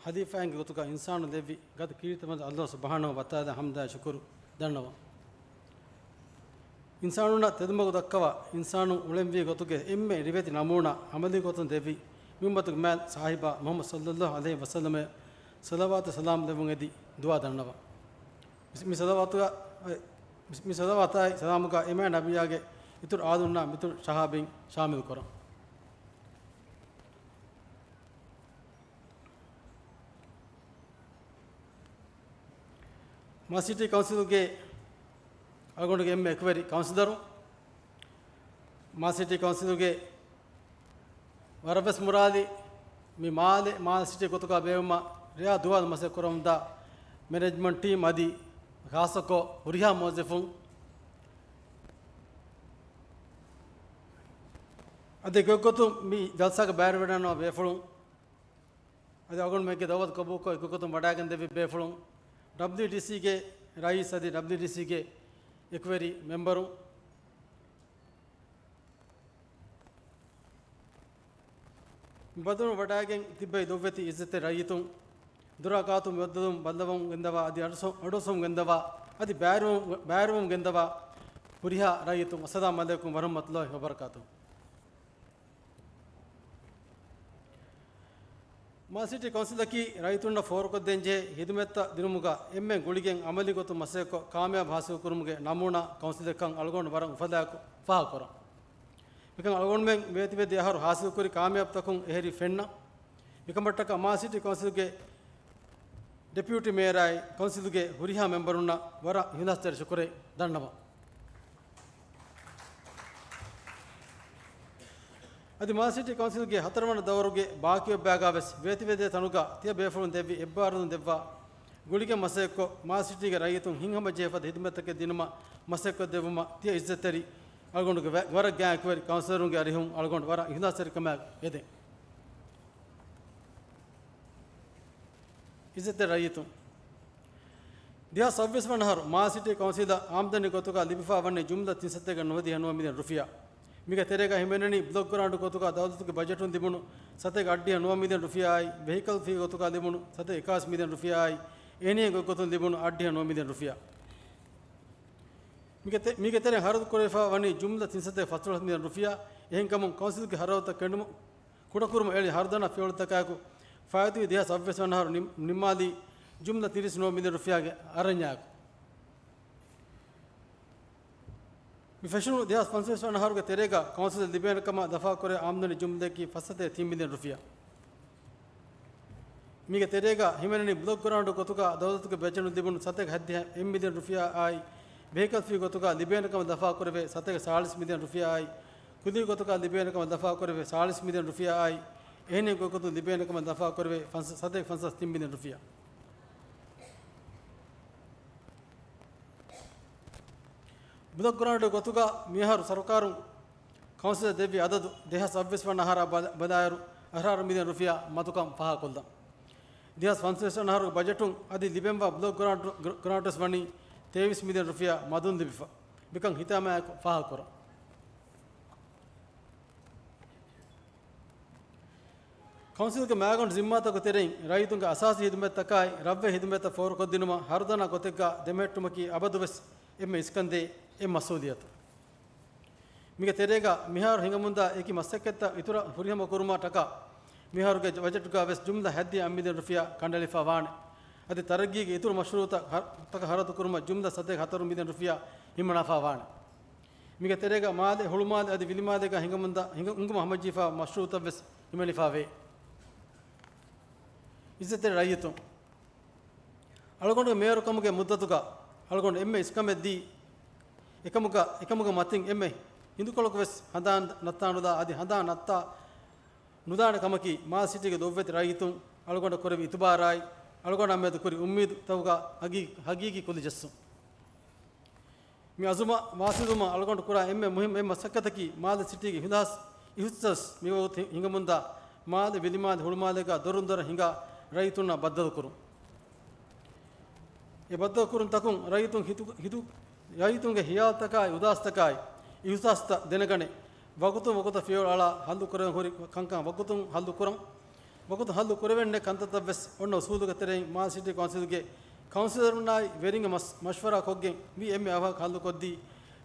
ހަލީފާއިންގެ ގޮތުގަ އިންސާނުން ލެއްވި ގަދަ ކީރިތި މަދު އައްލާހު ސުބްޙާނަހު ވަތަޢާލާ ޙަމްދާ ޝުކުރު ދަންނަވަން. އިންސާނުންނަށް ތެދުމަގު ދައްކަވާ، އިންސާނުން އުޅެންވީ ގޮތުގެ އެންމެ ރިވެތި ނަމޫނާ ޢަމަލީ ގޮތުން ދެއްވި، މި އުއްމަތުގެ މާތް ސާހިބާ މުޙައްމަދު ޞައްލައްލާހު ޢަލައިހި ވަސައްލަމަށް ޞަލަވާތު ސަލާމް ލެއްވުން އެދި ދުޢާ ދަންނަވަން. މި ޞަލަވާތުގަ، މި ޞަލަވާތާއި ސަލާމުގަ އެމާ ނަބިއްޔާގެ އިތުރު އާލުންނާ މިތުރު ޞަޙާބީން ޝާމިލު ކުރަން. މާލެ ސިޓީ ކައުންސިލުގެ އަޅުގަނޑުގެ އެންމެ އެކުވެރި ކައުންސިލަރު، މާލެ ސިޓީ ކައުންސިލުގެ ވަރަށްވެސް މުރާލި މި މާލެ، މާލެ ސިޓީ ގޮތުގަ ބޭއްވުމަށް ރެޔާ ދުވާލު މަސައްކަތް ކުރަމުންދާ މެނޭޖްމަންޓް ޓީމް އަދި ޚާއްޞަކޮށް ހުރިހާ މުވައްޒަފުން، އަދި ގޮތްގޮތުން މި ޖަލްސާގަ ބައިވެރިވެވަޑައިގަންނަވާ ބޭފުޅުން، އަދި އަޅުގަނޑުމެންގެ ދައުވަތު ޤަބޫލުކޮށް އެކުގޮތުން ވަޑައިގެންދެވި ބޭފުޅުން، ޑަބްލިއުޑީސީގެ ރައީސް އަދި ޑަބްލިއުޑީސީގެ އެކުވެރި މެމްބަރުން، މި ބަދަލު ވަޑައިގެން ތިއްބެވި ދޮށްވެތި އިއްޒަތްތެރި ރައްޔިތުން، ދުރާ ގާތުން މި ވައްދަލުން ބައްލަވަމުން ގެންދަވާ އަދި އަޑުއައްސަ-، އަޑުއައްސަވަމުން ގެންދަވާ، އަދި ބައިވެރިވަމުން، ބައިވެރިވަމުން ގެންދަވާ ހުރިހާ ރައްޔިތުން އައްސަލާމް ޢަލައިކުމް ވަރަޙްމަތުﷲި ވަބަރަކާތުހު. މާލެ ސިޓީ ކައުންސިލަކީ ރައްޔިތުންނަށް ފޯރުކޮށްދޭންޖެހޭ ހިދުމަތްތައް ދިނުމުގަ އެންމެން ގުޅިގެން ޢަމަލީ ގޮތުން މަސައްކަތްކޮށް ކާމިޔާބު ހާސިލްކުރުމުގެ ނަމޫނާ ކައުންސިލެއްކަން އަޅުގަނޑު ވަރަށް އުފަލާއެކު ފާހަގަކުރަން. މިކަން އަޅުގަނޑުމެން މިއޮތީވެ ދެ އަހަރު ހާސިލްކުރި ކާމިޔާބުތަކުން އެހެރީ ފެންނަ. މިކަމަށްޓަކާ މާލެ ސިޓީ ކައުންސިލްގެ ޑެޕިއުޓީ މޭޔަރާއި ކައުންސިލުގެ ހުރިހާ މެމްބަރުންނަށް ވަރަށް އިޚްލާޞްތެރި ޝުކުރެއް ދަންނަވަން. އަދި މާލެ ސިޓީ ކައުންސިލްގެ ހަތަރުވަނަ ދައުރުގެ ބާކީ އޮއްބާގާވެސް ވޭތިވެދޭ ތަނުގަ ތިޔަ ބޭފުޅުން ދެއްވި އެއްބާރުލުން ދެއްވާ ގުޅިގެން މަސައްކަތްކޮށް، މާލެ ސިޓީގެ ރައްޔިތުން ހިތްހަމަޖެހޭ ފަދަ ހިދުމަތްތަކެއް ދިނުމަށް މަސައްކަތް ދެއްވުމަށް ތިޔަ އިއްޒަތްތެރި އަޅުގަނޑުގެ ވަ-، ވަރަށް ގާތް އެކުވެރި ކައުންސިލަރުންގެ އަރިހުން އަޅުގަނޑު ވަރަށް އިޚްލާޞްތެރިކަމާ އެދެން. އިއްޒަތްތެރި ރައްޔިތުން، ދެހާސް ސައްބީސް ވަނަ އަހަރު މާލެ ސިޓީ ކައުންސިލަށް އާމްދަނީ ގޮތުގަ ލިބިފަ ވަނީ ޖުމްލަ ތިން ސަތޭކަ ނުވަދިހަ ނުވަ މިލިއަން ރުފިޔާ. މީގެ ތެރޭގަ ހިމެނެނީ ބްލޮކް ގްރާންޓް ގޮތުގަ ދައުލަތުގެ ބަޖެޓުން ލިބުނު ސަތޭކަ އަށްޑިހަ ނުވަ މިލިއަން ރުފިޔާއާއި، ވެހިކަލް ފީ ގޮތުގަ ލިބުނު ސަތޭކަ އެކާސް މިލިއަން ރުފިޔާއާއި، އެހެނިހެން ގޮތްގޮތުން ލިބުނު އަށްޑިހަ ނުވަ މިލިއަން ރުފިޔާ. މީގެ ތެ-، މީގެ ތެރެއިން ހަރަދު ކުރެވިފަ ވަނީ ޖުމްލަ ތިން ސަތޭކަ ފަސްދޮޅަސް މިލިއަން ރުފިޔާ. އެހެންކަމުން ކައުންސިލްގެ ހަރަދުތައް ކެނޑުމު ކުޑަކުރުމަށް އެޅި ހަރުދަނާ ފިޔަވަޅުތަކާއެކު ފާއިތުވި ދެހާސް ސައްބީސް ވަނަ އަހަރު ނިން-، ނިންމާލީ ޖުމްލަ ތިރީސް ނުވަ މިލިއަން ރުފިޔާގެ އަރަންޏާއެކު. މި ފެށުނު ދެހާސް ފަންސަވީސް ވަނަ އަހަރުގެ ތެރޭގަ ކައުންސިލަށް ލިބޭނެ ކަމަށް ލަފާކުރޭ އާމްދަނީ ޖުމްލައަކީ ފަސް ސަތޭކަ ތިން މިލިއަން ރުފިޔާ. މީގެ ތެރޭގަ ހިމެނެނީ ބްލޮކް ގްރާންޓް ގޮތުގަ ދައުލަތުގެ ބަޖެޓުން ލިބުނު ސަތޭކަ ހަތްދިހަ އެއް މިލިއަން ރުފިޔާއާއި، ވެހިކަލް ފީ ގޮތުގަ ލިބޭނެ ކަމަށް ލަފާކުރެވޭ ސަތޭކަ ސާޅީސް މިލިއަން ރުފިޔާއާއި، ކުލީ ގޮތުގަ ލިބޭނެ ކަމަށް ލަފާކުރެވޭ ސާޅީސް މިލިއަން ރުފިޔާއާއި، އެހެނިހެން ގޮތްގޮތުން ލިބޭނެ ކަމަށް ލަފާކުރެވޭ ފަންސަ-، ސަތޭކަ ފަންސާސް ތިން މިލިއަން ރުފިޔާ. ބްލޮކް ގްރާންޓް ގޮތުގަ މިއަހަރު ސަރުކާރުން ކައުންސިލަށް ދެއްވި އަދަދު ދެހާސް ސައްބީސް ވަނަ އަހަރާ ބަލަ-، ބަލާއިރު އަށާރަ މިލިއަން ރުފިޔާ މަދުކަން ފާހަގަކޮށްލަން. ދެހާސް ފަންސަވީސް ވަނަ އަހަރުގެ ބަޖެޓުން އަދި ލިބެންވާ ބްލޮކް ގްރާންޓް، ގްރ-، ގްރާންޓްސް ވަނީ ތޭވީސް މިލިއަން ރުފިޔާ މަދުން ލިބިފަ. މިކަން ހިތާމައާއެކު ފާހަގަކުރަން. ކައުންސިލްގެ މައިގަނޑު ޒިންމާތަކުގެ ތެރެއިން ރައްޔިތުންގެ އަސާސީ ހިދުމަތްތަކާއި ރަށްވެ ހިދުމަތްތައް ފޯރުކޮށްދިނުމަށް ހަރުދަނާ ގޮތެއްގަ ދެމެހެއްޓުމަކީ އަބަދުވެސް އެންމެ އިސްކަންދޭ އެއް މަސްއޫލިއްޔަތު. މީގެ ތެރޭގަ މިހާރު ހިނގަމުންދާ އެކި މަސައްކަތްތައް އިތުރަށް ފުރިހަމަ ކުރުމާ ޓަކާ މިހާރުގެ ބަޖެޓުގަ ވެސް ޖުމްލަ ހަތްދިހަ މިލިއަން ރުފިޔާ ކަނޑައެޅިފަ ވާނެ. އަދި ތަރައްގީގެ އިތުރު މަޝްރޫއުތައް ހަ-، ތަކަށް ހަރަދު ކުރުމަށް ޖުމްލަ ސަތޭކަ ހަތަރު މިލިއަން ރުފިޔާ ހިމަނާފަ ވާނެ. މީގެ ތެރޭގަ މާލެ، ހުޅުމާލެ އަދި ވިލިމާލޭގަ ހިނގަމުންދާ، ހިނގަ-، ހިނގުމަށް ހަމަޖެހިފަ މަޝްރޫއުތައް ވެސް ހިމެނިފަ ވޭ. އިއްޒަތްތެރި ރައްޔިތުން، އަޅުގަނޑުގެ މޭޔަރުކަމުގެ މުއްދަތުގަ އަޅުގަނޑު އެންމެ އިސްކަމެއް ދީ، އެކަމުގަ، އެކަމުގެ މަތިން އެންމެ ހިނދުކޮޅަކު ވެސް ހަނދާން ނައްތާނުލާ، އަދި ހަނދާން ނައްތާ ނުލާނެ ކަމަކީ، މާލެ ސިޓީގެ ދޮށްވެތި ރައްޔިތުން އަޅުގަނޑަށް ކުރެވި އިތުބާރާއި، އަޅުގަނޑާ މެދު ކުރި އުއްމީދުތަކުގަ ހަގީ-، ހަގީގީ ކުލި ޖެއްސުން. މި އަޒުމަށް ވާސިލުވުމަށް އަޅުގަނޑު ކުރާ އެންމެ މުހިއްމު އެއް މަސައްކަތަކީ، މާލެ ސިޓީގެ އިހުސާސް، އިހުސާސް މިވަގުތު ހިނގަމުންދާ މާލެ، ވިލިމާލެ، ހުޅުމާލޭގަ ދޮރުން ދޮރަށް ހިނގާ ރައްޔިތުންނާ ބައްދަލުކުރުން. އެ ބައްދަލުކުރުންތަކުން ރައްޔިތުން ހިތު-، ހިތު-، ރައްޔިތުންގެ ހިޔާލުތަކާއި އުދާސްތަކާއި އިހުސާސްތައް ދެނެގަނެ، ވަގުތުން ވަގުތަށް ފިޔަވަޅު އަޅާ ހައްލު ކުރަން ހުރި ކަންކަން ވަގުތުން ހައްލު ކުރަން. ވަގުތު ހައްލު ކުރެވެން ނެތް ކަންތައްތައް ވެސް އޮންނަ އުސޫލުގެ ތެރެއިން މާލެ ސިޓީ ކައުންސިލްގެ ކައުންސިލަރުންނާއި ވެރިންގެ މަސް-، މަޝްވަރާ ކޮށްގެން މި އެންމެ އަވަހަކަށް ހައްލު ކޮށްދީ،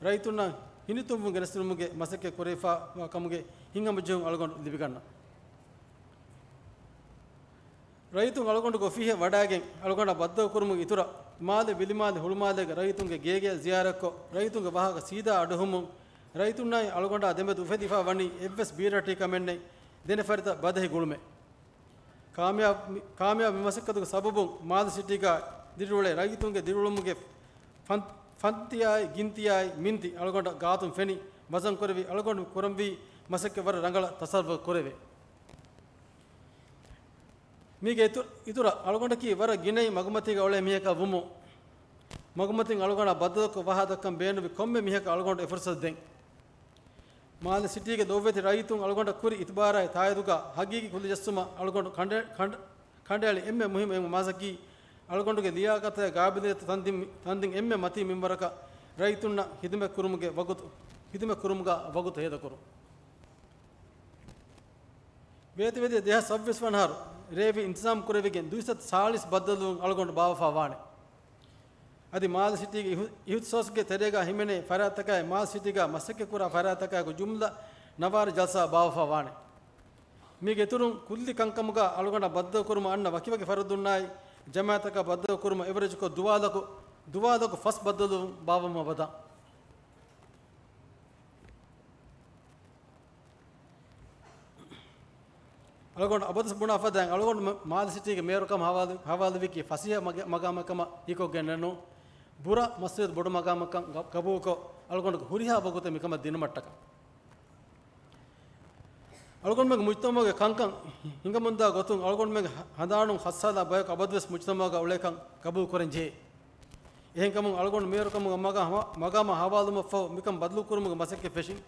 ރައްޔިތުންނަށް ހިނިތުންވުން ގެނެސްދިނުމުގެ މަސައްކަތް ކުރެވިފައިވާ ކަމުގެ ހިތްހަމަޖެހުން އަޅުގަނޑު ލިބިގަންނަން. ރައްޔިތުން އަޅުގަނޑުގެ އޮފީހަށް ވަޑައިގެން އަޅުގަނޑާ ބައްދަލުކުރުމުގެ އިތުރަށް، މާލެ، ވިލިމާލެ، ހުޅުމާލޭގެ ރައްޔިތުންގެ ގޭގެޔަށް ޒިޔާރަތްކޮށް، ރައްޔިތުންގެ ވާހަކަ ސީދާ އަޑުއެހުމުން، ރައްޔިތުންނާއި އަޅުގަނޑާ ދެމެދު އުފެދިފަ ވަނީ އެއްވެސް ބީރައްޓެހިކަމެއްނެތް، ދެނެފަރިތައް ބަދަހި ގުޅުމެއް. ކާމިޔާބު، ކާމިޔާބު މި މަސައްކަތުގެ ސަބަބުން މާލެ ސިޓީގަ ދިރިއުޅޭ ރައްޔިތުންގެ ދިރިއުޅުމުގެ ފަން-، ފަންތިއާއި ގިންތިއާއި މިންތި އަޅުގަނޑަށް ގާތުން ފެނި ވަޒަންކުރެވި އަޅުގަނޑު ކުރަންވީ މަސައްކަތް ވަރަށް ރަނގަޅަށް ތަސައްވަރު ކުރެވޭ. މީގެ އިތު-، އިތުރަށް އަޅުގަނޑަކީ ވަރަށް ގިނައިން މަގުމަތީގަ އުޅޭ މީހަކަށް ވުމުން، މަގުމަތިން އަޅުގަނޑާ ބައްދަލުކޮށް ވާހަކަ ދައްކަން ބޭނުންވި ކޮންމެ މީހަކަށް އަޅުގަނޑު އެ ފުރުސަތު ދޭން. މާލެ ސިޓީގެ ދޮށްވެތި ރައްޔިތުން އަޅުގަނޑަށް ކުރި އިތުބާރާއި ތާއީދުގަ ހަގީގީ ކުލިޖެއްސުމަށް އަޅުގަނޑު ކަނޑަ-، ކަނޑަ-، ކަނޑައެޅި އެންމެ މުހިއްމު އެއް މަސައްކަތަކީ، އަޅުގަނޑުގެ ލިޔާގަތާ ގާބިލިއްޔަތު ތަންދިން، ތަންދިން އެންމެ މަތީ މިންވަރަކަށް ރައްޔިތުންނަށް ހިދުމަތް ކުރުމުގެ ވަގުތު، ހިދުމަތް ކުރުމުގަ ވަގުތު ހޭދަކުރުން. ވޭތުވެދިޔަ ދެހާސް ސައްބީސް ވަނަ އަހަރު ރޭވި އިންތިޒާމް ކުރެވިގެން ދުއިސައްތަ ސާޅީސް ބައްދަލުވުން އަޅުގަނޑު ބާވަފާ ވާނެ. އަދި މާލެ ސިޓީގެ އިހު-، އިހުތިސޯސްގެ ތެރޭގަ ހިމެނޭ ފަރާތްތަކާއި މާލެ ސިޓީގަ މަސައްކަތް ކުރާ ފަރާތްތަކާއެކު ޖުމްލަ ނަވާރަ ޖަލްސާ ބާވަފާ ވާނެ. މީގެ އިތުރުން ކުއްލި ކަންކަމުގަ އަޅުގަނޑަށް ބައްދަލުކުރުމަށް އަންނަ ވަކިވަކި ފަރުދުންނާއި ޖަމާއަތަކަށް ބައްދަލުކުރުމަށް އެވަރެޖުކޮށް ދުވާލަކު، ދުވާލަކު ފަސް ބައްދަލުވުން ބާވަމުން އަބަދަށް. އަޅުގަނޑު އަބަދުވެސް ބުނާ ފަދައިން އަޅުގަނޑު މަ-، މާލެ ސިޓީގެ މޭޔަރުކަމަށް ހަވާލު-، ހަވާލުވީކީ ފަސޭހަ މަގ-، މަގާމެއް ކަމަށް ހީކޮށްގެންނެއްނު. ބުރަ މައްސަލަތު ބޮޑު މަގާމެއްކަން ގަ-، ގަބޫލުކޮށް، އަޅުގަނޑުގެ ހުރިހާ ވަގުތެއް މިކަމަށް ދިނުމަށްޓަކާ. އަޅުގަނޑުމެންގެ މުޖްތަމަޢުގެ ކަންކަން ހިނގަމުންދާ ގޮތުން އަޅުގަނޑުމެންގެ ހަ-، ހަނދާނުން ހައްސާލާ ބަޔަކު އަބަދުވެސް މުޖްތަމަޢުގަ އުޅޭކަން ގަބޫލުކުރަންޖެހޭ. އެހެންކަމުން އަޅުގަނޑު މޭޔަރުކަމުގެ މަގާ ހަމަ-، މަގާމަށް ހަވާލުވުމަށްފަހު މިކަން ބަދަލުކުރުމުގެ މަސައްކަތް ފެށިން.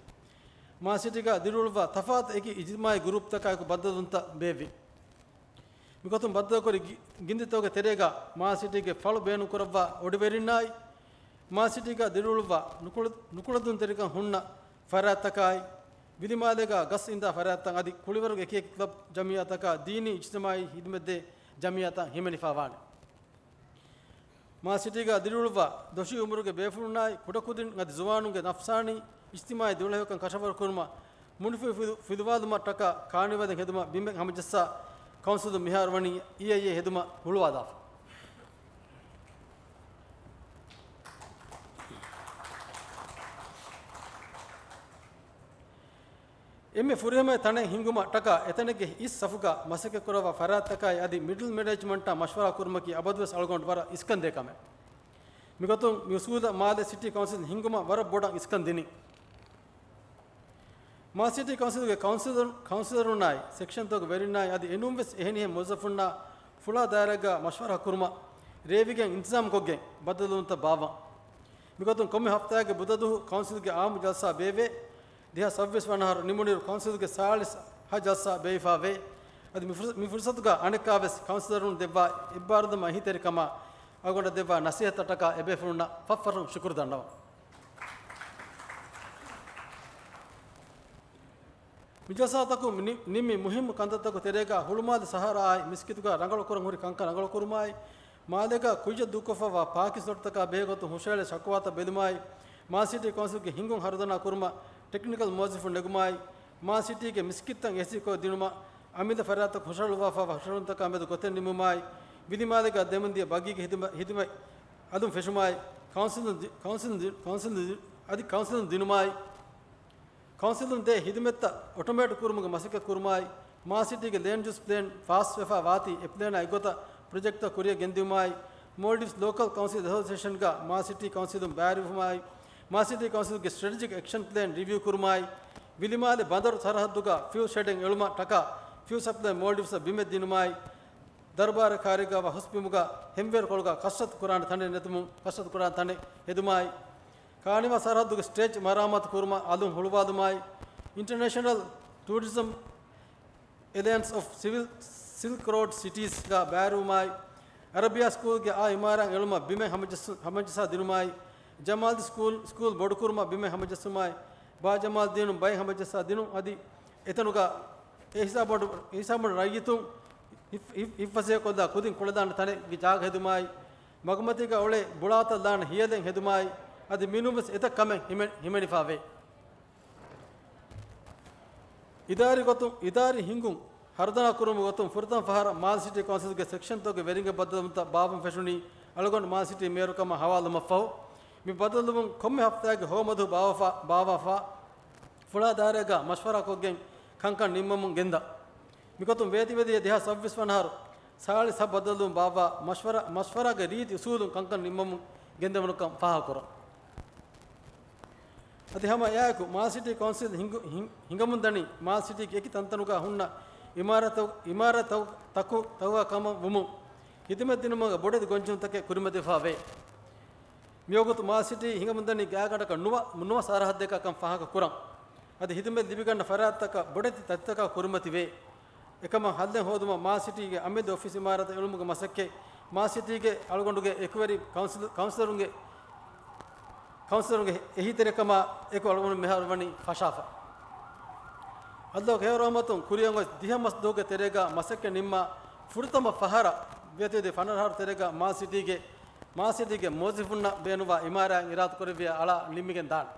މާލެ ސިޓީގަ ދިރިއުޅުއްވާ ތަފާތު އެކި އިޖްތިމާޢީ ގުރޫޕްތަކާއެކު ބައްދަލުވުންތައް ބޭއްވިން. މިގޮތުން ބައްދަލުކުރި ގި-، ގިންދިތަކުގެ ތެރޭގަ މާލް ސިޓީގެ ފަޅު ބޭނުންކުރައްވާ އޮޑިވެރިންނާއި، މާލް ސިޓީގަ ދިރިއުޅުއްވާ ނުކުޅަ-، ނުކުޅަދުންތެރިކަން ހުންނަ ފަރާތްތަކާއި، ވިލިމާލޭގަ ގަސް އިންދާ ފަރާތްތައް އަދި ކުޅިވަރުގެ އެކިއެކި ކްލަބް ޖަމިއްޔާތަކާ ދީނީ އިޖްތިމާއީ ހިދުމަތްދޭ ޖަމިއްޔާތައް ހިމެނިފައިވާނެ. މާލް ސިޓީގަ ދިރިއުޅުއްވާ ދޮށީ އުމުރުގެ ބޭފުޅުންނާއި ކުޑަކުދިން އަދި ޒުވާނުންގެ ނަފްސާނީ އިޖްތިމާއީ ދުޅަހެޔޮކަން ކަށަވަރުކުރުމަށް މުނިފު ފިލު-، ފިލުވާލުމަށްޓަކާ ކާނިވަލެއް ހެދުމަށް ބިމެއް ހަމަޖައްސާ ކައުންސިލުން މިހާރު ވަނީ އީއައިއޭ ހެދުމަށް ހުޅުވާލާފަ. އެންމެ ފުރިހަމަ ތަނެއް ހިންގުމަށް ޓަކާ އެތަނެއްގެ އިސް ސަފުގަ މަސައްކަތްކުރައްވާ ފަރާތްތަކާއި އަދި މިޑްލް މެނޭޖްމަންޓާ މަޝްވަރާ ކުރުމަކީ އަބަދުވެސް އަޅުގަނޑު ވަރަށް އިސްކަންދޭ ކަމެއް. މިގޮތުން މި އުސޫލަށް މާލެ ސިޓީ ކައުންސިލް ހިންގުމަށް ވަރަށް ބޮޑަށް އިސްކަން ދިނީ. މާލެ ސިޓީ ކައުންސިލްގެ ކައުންސިލަރު-، ކައުންސިލަރުންނާއި ސެކްޝަންތަކުގެ ވެރިންނާއި އަދި އެނޫންވެސް އެހެނިހެން މުވައްޒަފުންނާ ފުޅާ ދާއިރާގަ މަޝްވަރާ ކުރުމަށް ރޭވިގެން އިންތިޒާމްކޮށްގެން ބައްދަލުވުންތައް ބާއްވަން. މިގޮތުން ކޮންމެ ހަފްތާއެއްގެ ބުދަ ދުހު ކައުންސިލްގެ އާއްމު ޖަލްސާ ބޭއްވޭ. ދެހާސް ސައްބީސް ވަނަ އަހަރު ނިމުނުއިރު ކައުންސިލްގެ ސާޅީސް ހަ ޖަލްސާ ބޭއްވިފައިވޭ. އަދި މި ފުރު-، މި ފުރުސަތުގަ އަނެއްކާވެސް ކައުންސިލަރުން ދެއްވާ އެއްބާރުލުމާ އެހީތެރިކަމާ އަޅުގަނޑަށް ދެއްވާ ނަސޭހަތަށްޓަކާ އެބޭފުޅުންނަށް ފަށްފަށުން ޝުކުރު ދަންނަވަން. މި ޖަލްސާތަކުން ނި-، ނިންމި މުހިއްމު ކަންތައްތަކުގެ ތެރޭގަ ހުޅުމާލެ ސަހަރާއާއި މިސްކިތުގަ ރަނގަޅުކުރަން ހުރި ކަންކަން ރަނގަޅުކުރުމާއި، މާލޭގަ ކުއްޖަށް ދޫކޮށްފައިވާ ޕާކި ސްލޮޓްތަކާ ބެހޭގޮތުން ހުށައެޅޭ ޝަކުވާތައް ބެލުމާއި، މާލެ ސިޓީ ކައުންސިލްގެ ހިންގުން ހަރުދަނާ ކުރުމަށް ޓެކްނިކަލް މުވައްޒަފުން ނެގުމާއި، މާލެ ސިޓީގެ މިސްކިތްތައް އޭސީކޮށް ދިނުމަށް، އަމިއްލަ ފަރާތްތަކުން ހުށަހެޅުއްވާފައިވާ ހުށަހެޅުންތަކާ މެދު ގޮތެއް ނިންމުމާއި، ވިލިމާލޭގަ ދެމުންދިޔަ ބަގީގެ ހިދުމަ-، ހިދުމަތް އަލުން ފެށުމާއި، ކައުންސިލުން ދި-، ކައުންސިލުން ދި-، ކައުންސިލުން ދި-، އަދި ކައުންސިލުން ދިނުމާއި، ކައުންސިލުން ދޭ ހިދުމަތްތައް އޮޓޮމޭޓް ކުރުމުގެ މަސައްކަތް ކުރުމާއި، މާލެ ސިޓީގެ ލޭންޑް ޔޫސް ޕްލޭން ފާސް ވެފަ ވާތީ އެ ޕްލޭނާ އެއްގޮތަށް ޕްރޮޖެކްޓްތައް ކުރިއަށް ގެންދިއުމާއި، މޯލްޑިވްސް ލޯކަލް ކައުންސިލް އެސޯސިއޭޝަންގަ މާލެ ސިޓީ ކައުންސިލުން ބައިވެރިވުމާއި، މާލެ ސިޓީ ކައުންސިލްގެ ސްޓްރެޓެޖިކް އެކްޝަން ޕްލޭން ރިވިއު ކުރުމާއި، ވިލިމާލެ ބަނދަރު ސަރަހައްދުގަ ފިއުލް ޝެޑެއް އެޅުމަށް ޓަކާ ފިއުލް ސަޕްލައި މޯލްޑިވްސްއަށް ބިމެއް ދިނުމާއި، ދަރުބާރަށް ކާރިގަ ވާ ހުސްބިމުގަ ހެންވޭރުކޮޅުގަ ކަސްރަތު ކުރާނެ ތަނެއް ނެތުމުން ކަސްރަތު ކުރާނެ ތަނެއް ހެދުމާއި، ކާނިވާ ސަރަހައްދުގެ ސްޓޭޖް މަރާމާތު ކުރުމަށް އަލުން ހުޅުވާލުމާއި، އިންޓަރނޭޝަނަލް ޓޫރިޒަމް އެލައިންސް އޮފް ސިވިލް ސިލްކް ރޯޑް ސިޓީސްގަ ބައިވެރިވުމާއި، އަރަބިއްޔާ ސްކޫލްގެ އާ އިމާރާތް އެޅުމަށް ބިމެއް ހަމަޖައްސު-، ހަމަޖައްސާ ދިނުމާއި، ޖަމާލްދީ ސްކޫލް، ސްކޫލް ބޮޑުކުރުމަށް ބިމެއް ހަމަޖައްސުމާއި، ބާ ޖަމާލްދީނު ބައެއް ހަމަޖައްސާ ދިނުން އަދި އެތަނުގަ އެ ހިސާބަށް، އެ ހިސާބަށް ރައްޔިތުން ހި-، ހި-، ހިތްފަސޭހަކޮށްލާ ކުދިން ކުޅެދާނެ ތަނެއްގެ ޖާގަ ހެދުމާއި، މަގުމަތީގަ އުޅޭ ބުޅާތައް ލާނެ ހިޔަލެއް ހެދުމާއި، އަދި މިނޫންވެސް އެތައް ކަމެއް ހިމެ-، ހިމެނިފައިވޭ. އިދާރީ ގޮތުން، އިދާރީ ހިންގުން ހަރުދަނާ ކުރުމުގެ ގޮތުން ފުރަތަމަ ފަހަރަށް މާލެ ސިޓީ ކައުންސިލްގެ ސެކްޝަންތަކުގެ ވެރިންގެ ބައްދަލުވުންތައް ބާއްވަން ފެށުނީ އަޅުގަނޑު މާލެ ސިޓީ މޭޔަރުކަމަށް ހަވާލުވުމަށްފަހު. މި ބައްދަލުވުން ކޮންމެ ހަފްތާއެއްގެ ހޯމަދު ބާވާފަ-، ބާވާފަ، ފުޅާ ދާއިރާގަ މަޝްވަރާކޮށްގެން ކަންކަން ނިންމަމުން ގެންދާ. މިގޮތުން ވޭތުވެދިޔަ ދެހާސް ސައްބީސް ވަނަ އަހަރު ސާޅީސް ހަ ބައްދަލުވުން ބާއްވާ މަޝްވަރާ، މަޝްވަރާގެ ރީތި އުސޫލުން ކަންކަން ނިންމަމުން ގެންދެވުނުކަން ފާހަގަކުރަން. އަދި ހަމަ އެއާއެކު މާލެ ސިޓީ ކައުންސިލް ހިނގު-، ހިން-، ހިނގަމުންދަނީ މާލެ ސިޓީގެ އެކި ތަންތަނުގަ ހުންނަ އިމާރާތު-، އިމާރާތު-، ތަކު-، ތަކުގަ ކަމަށް ވުމުން ހިދުމަތް ދިނުމުގެ ބޮޑެތި ގޮންޖެހުންތަކެއް ކުރިމަތިވެފަވޭ. މިވަގުތު މާލެ ސިޓީ ހިނގަމުންދަނީ ގާތްގަނޑަކަށް ނުވަ، ނުވަ ސަރަހައްދެއްގަ ކަން ފާހަގަ ކުރަން. އަދި ހިދުމަތް ލިބިގަންނަ ފަރާތްތަކަށް ބޮޑެތި ތަތިތަކާ ކުރިމަތިވޭ. އެކަމަށް ހައްލެއް ހޯދުމަށް މާލެ ސިޓީގެ އަމިއްލަ އޮފީސް އިމާރާތަށް އެޅުމުގެ މަސައްކަތް މާލެ ސިޓީގެ އަޅުގަނޑުގެ އެކުވެރި ކައުންސިލް، ކައުންސިލަރުންގެ، ކައުންސިލަރުންގެ އެހީތެރިކަމާ އެކު އަޅުގަނޑު މިހާރު ވަނީ ފަށާފަ. އައްލާހުގެ ހެޔޮ ރަޙްމަތުން ކުރިއަށް އޮތް ދިހަ މަސް ދުވަހުގެ ތެރޭގަ މަސައްކަތް ނިންމާ ފުރަތަމަ ފަހަރަށް ވޭތުވެދިޔަ ފަނަރަ އަހަރު ތެރޭގަ މާލެ ސިޓީގެ، މާލެ ސިޓީގެ މުވައްޒަފުންނަށް ބޭނުންވާ އިމާރާތް އިރާދަކުރެއްވިޔާ އަޅާ ނިންމިގެން ދާނެ.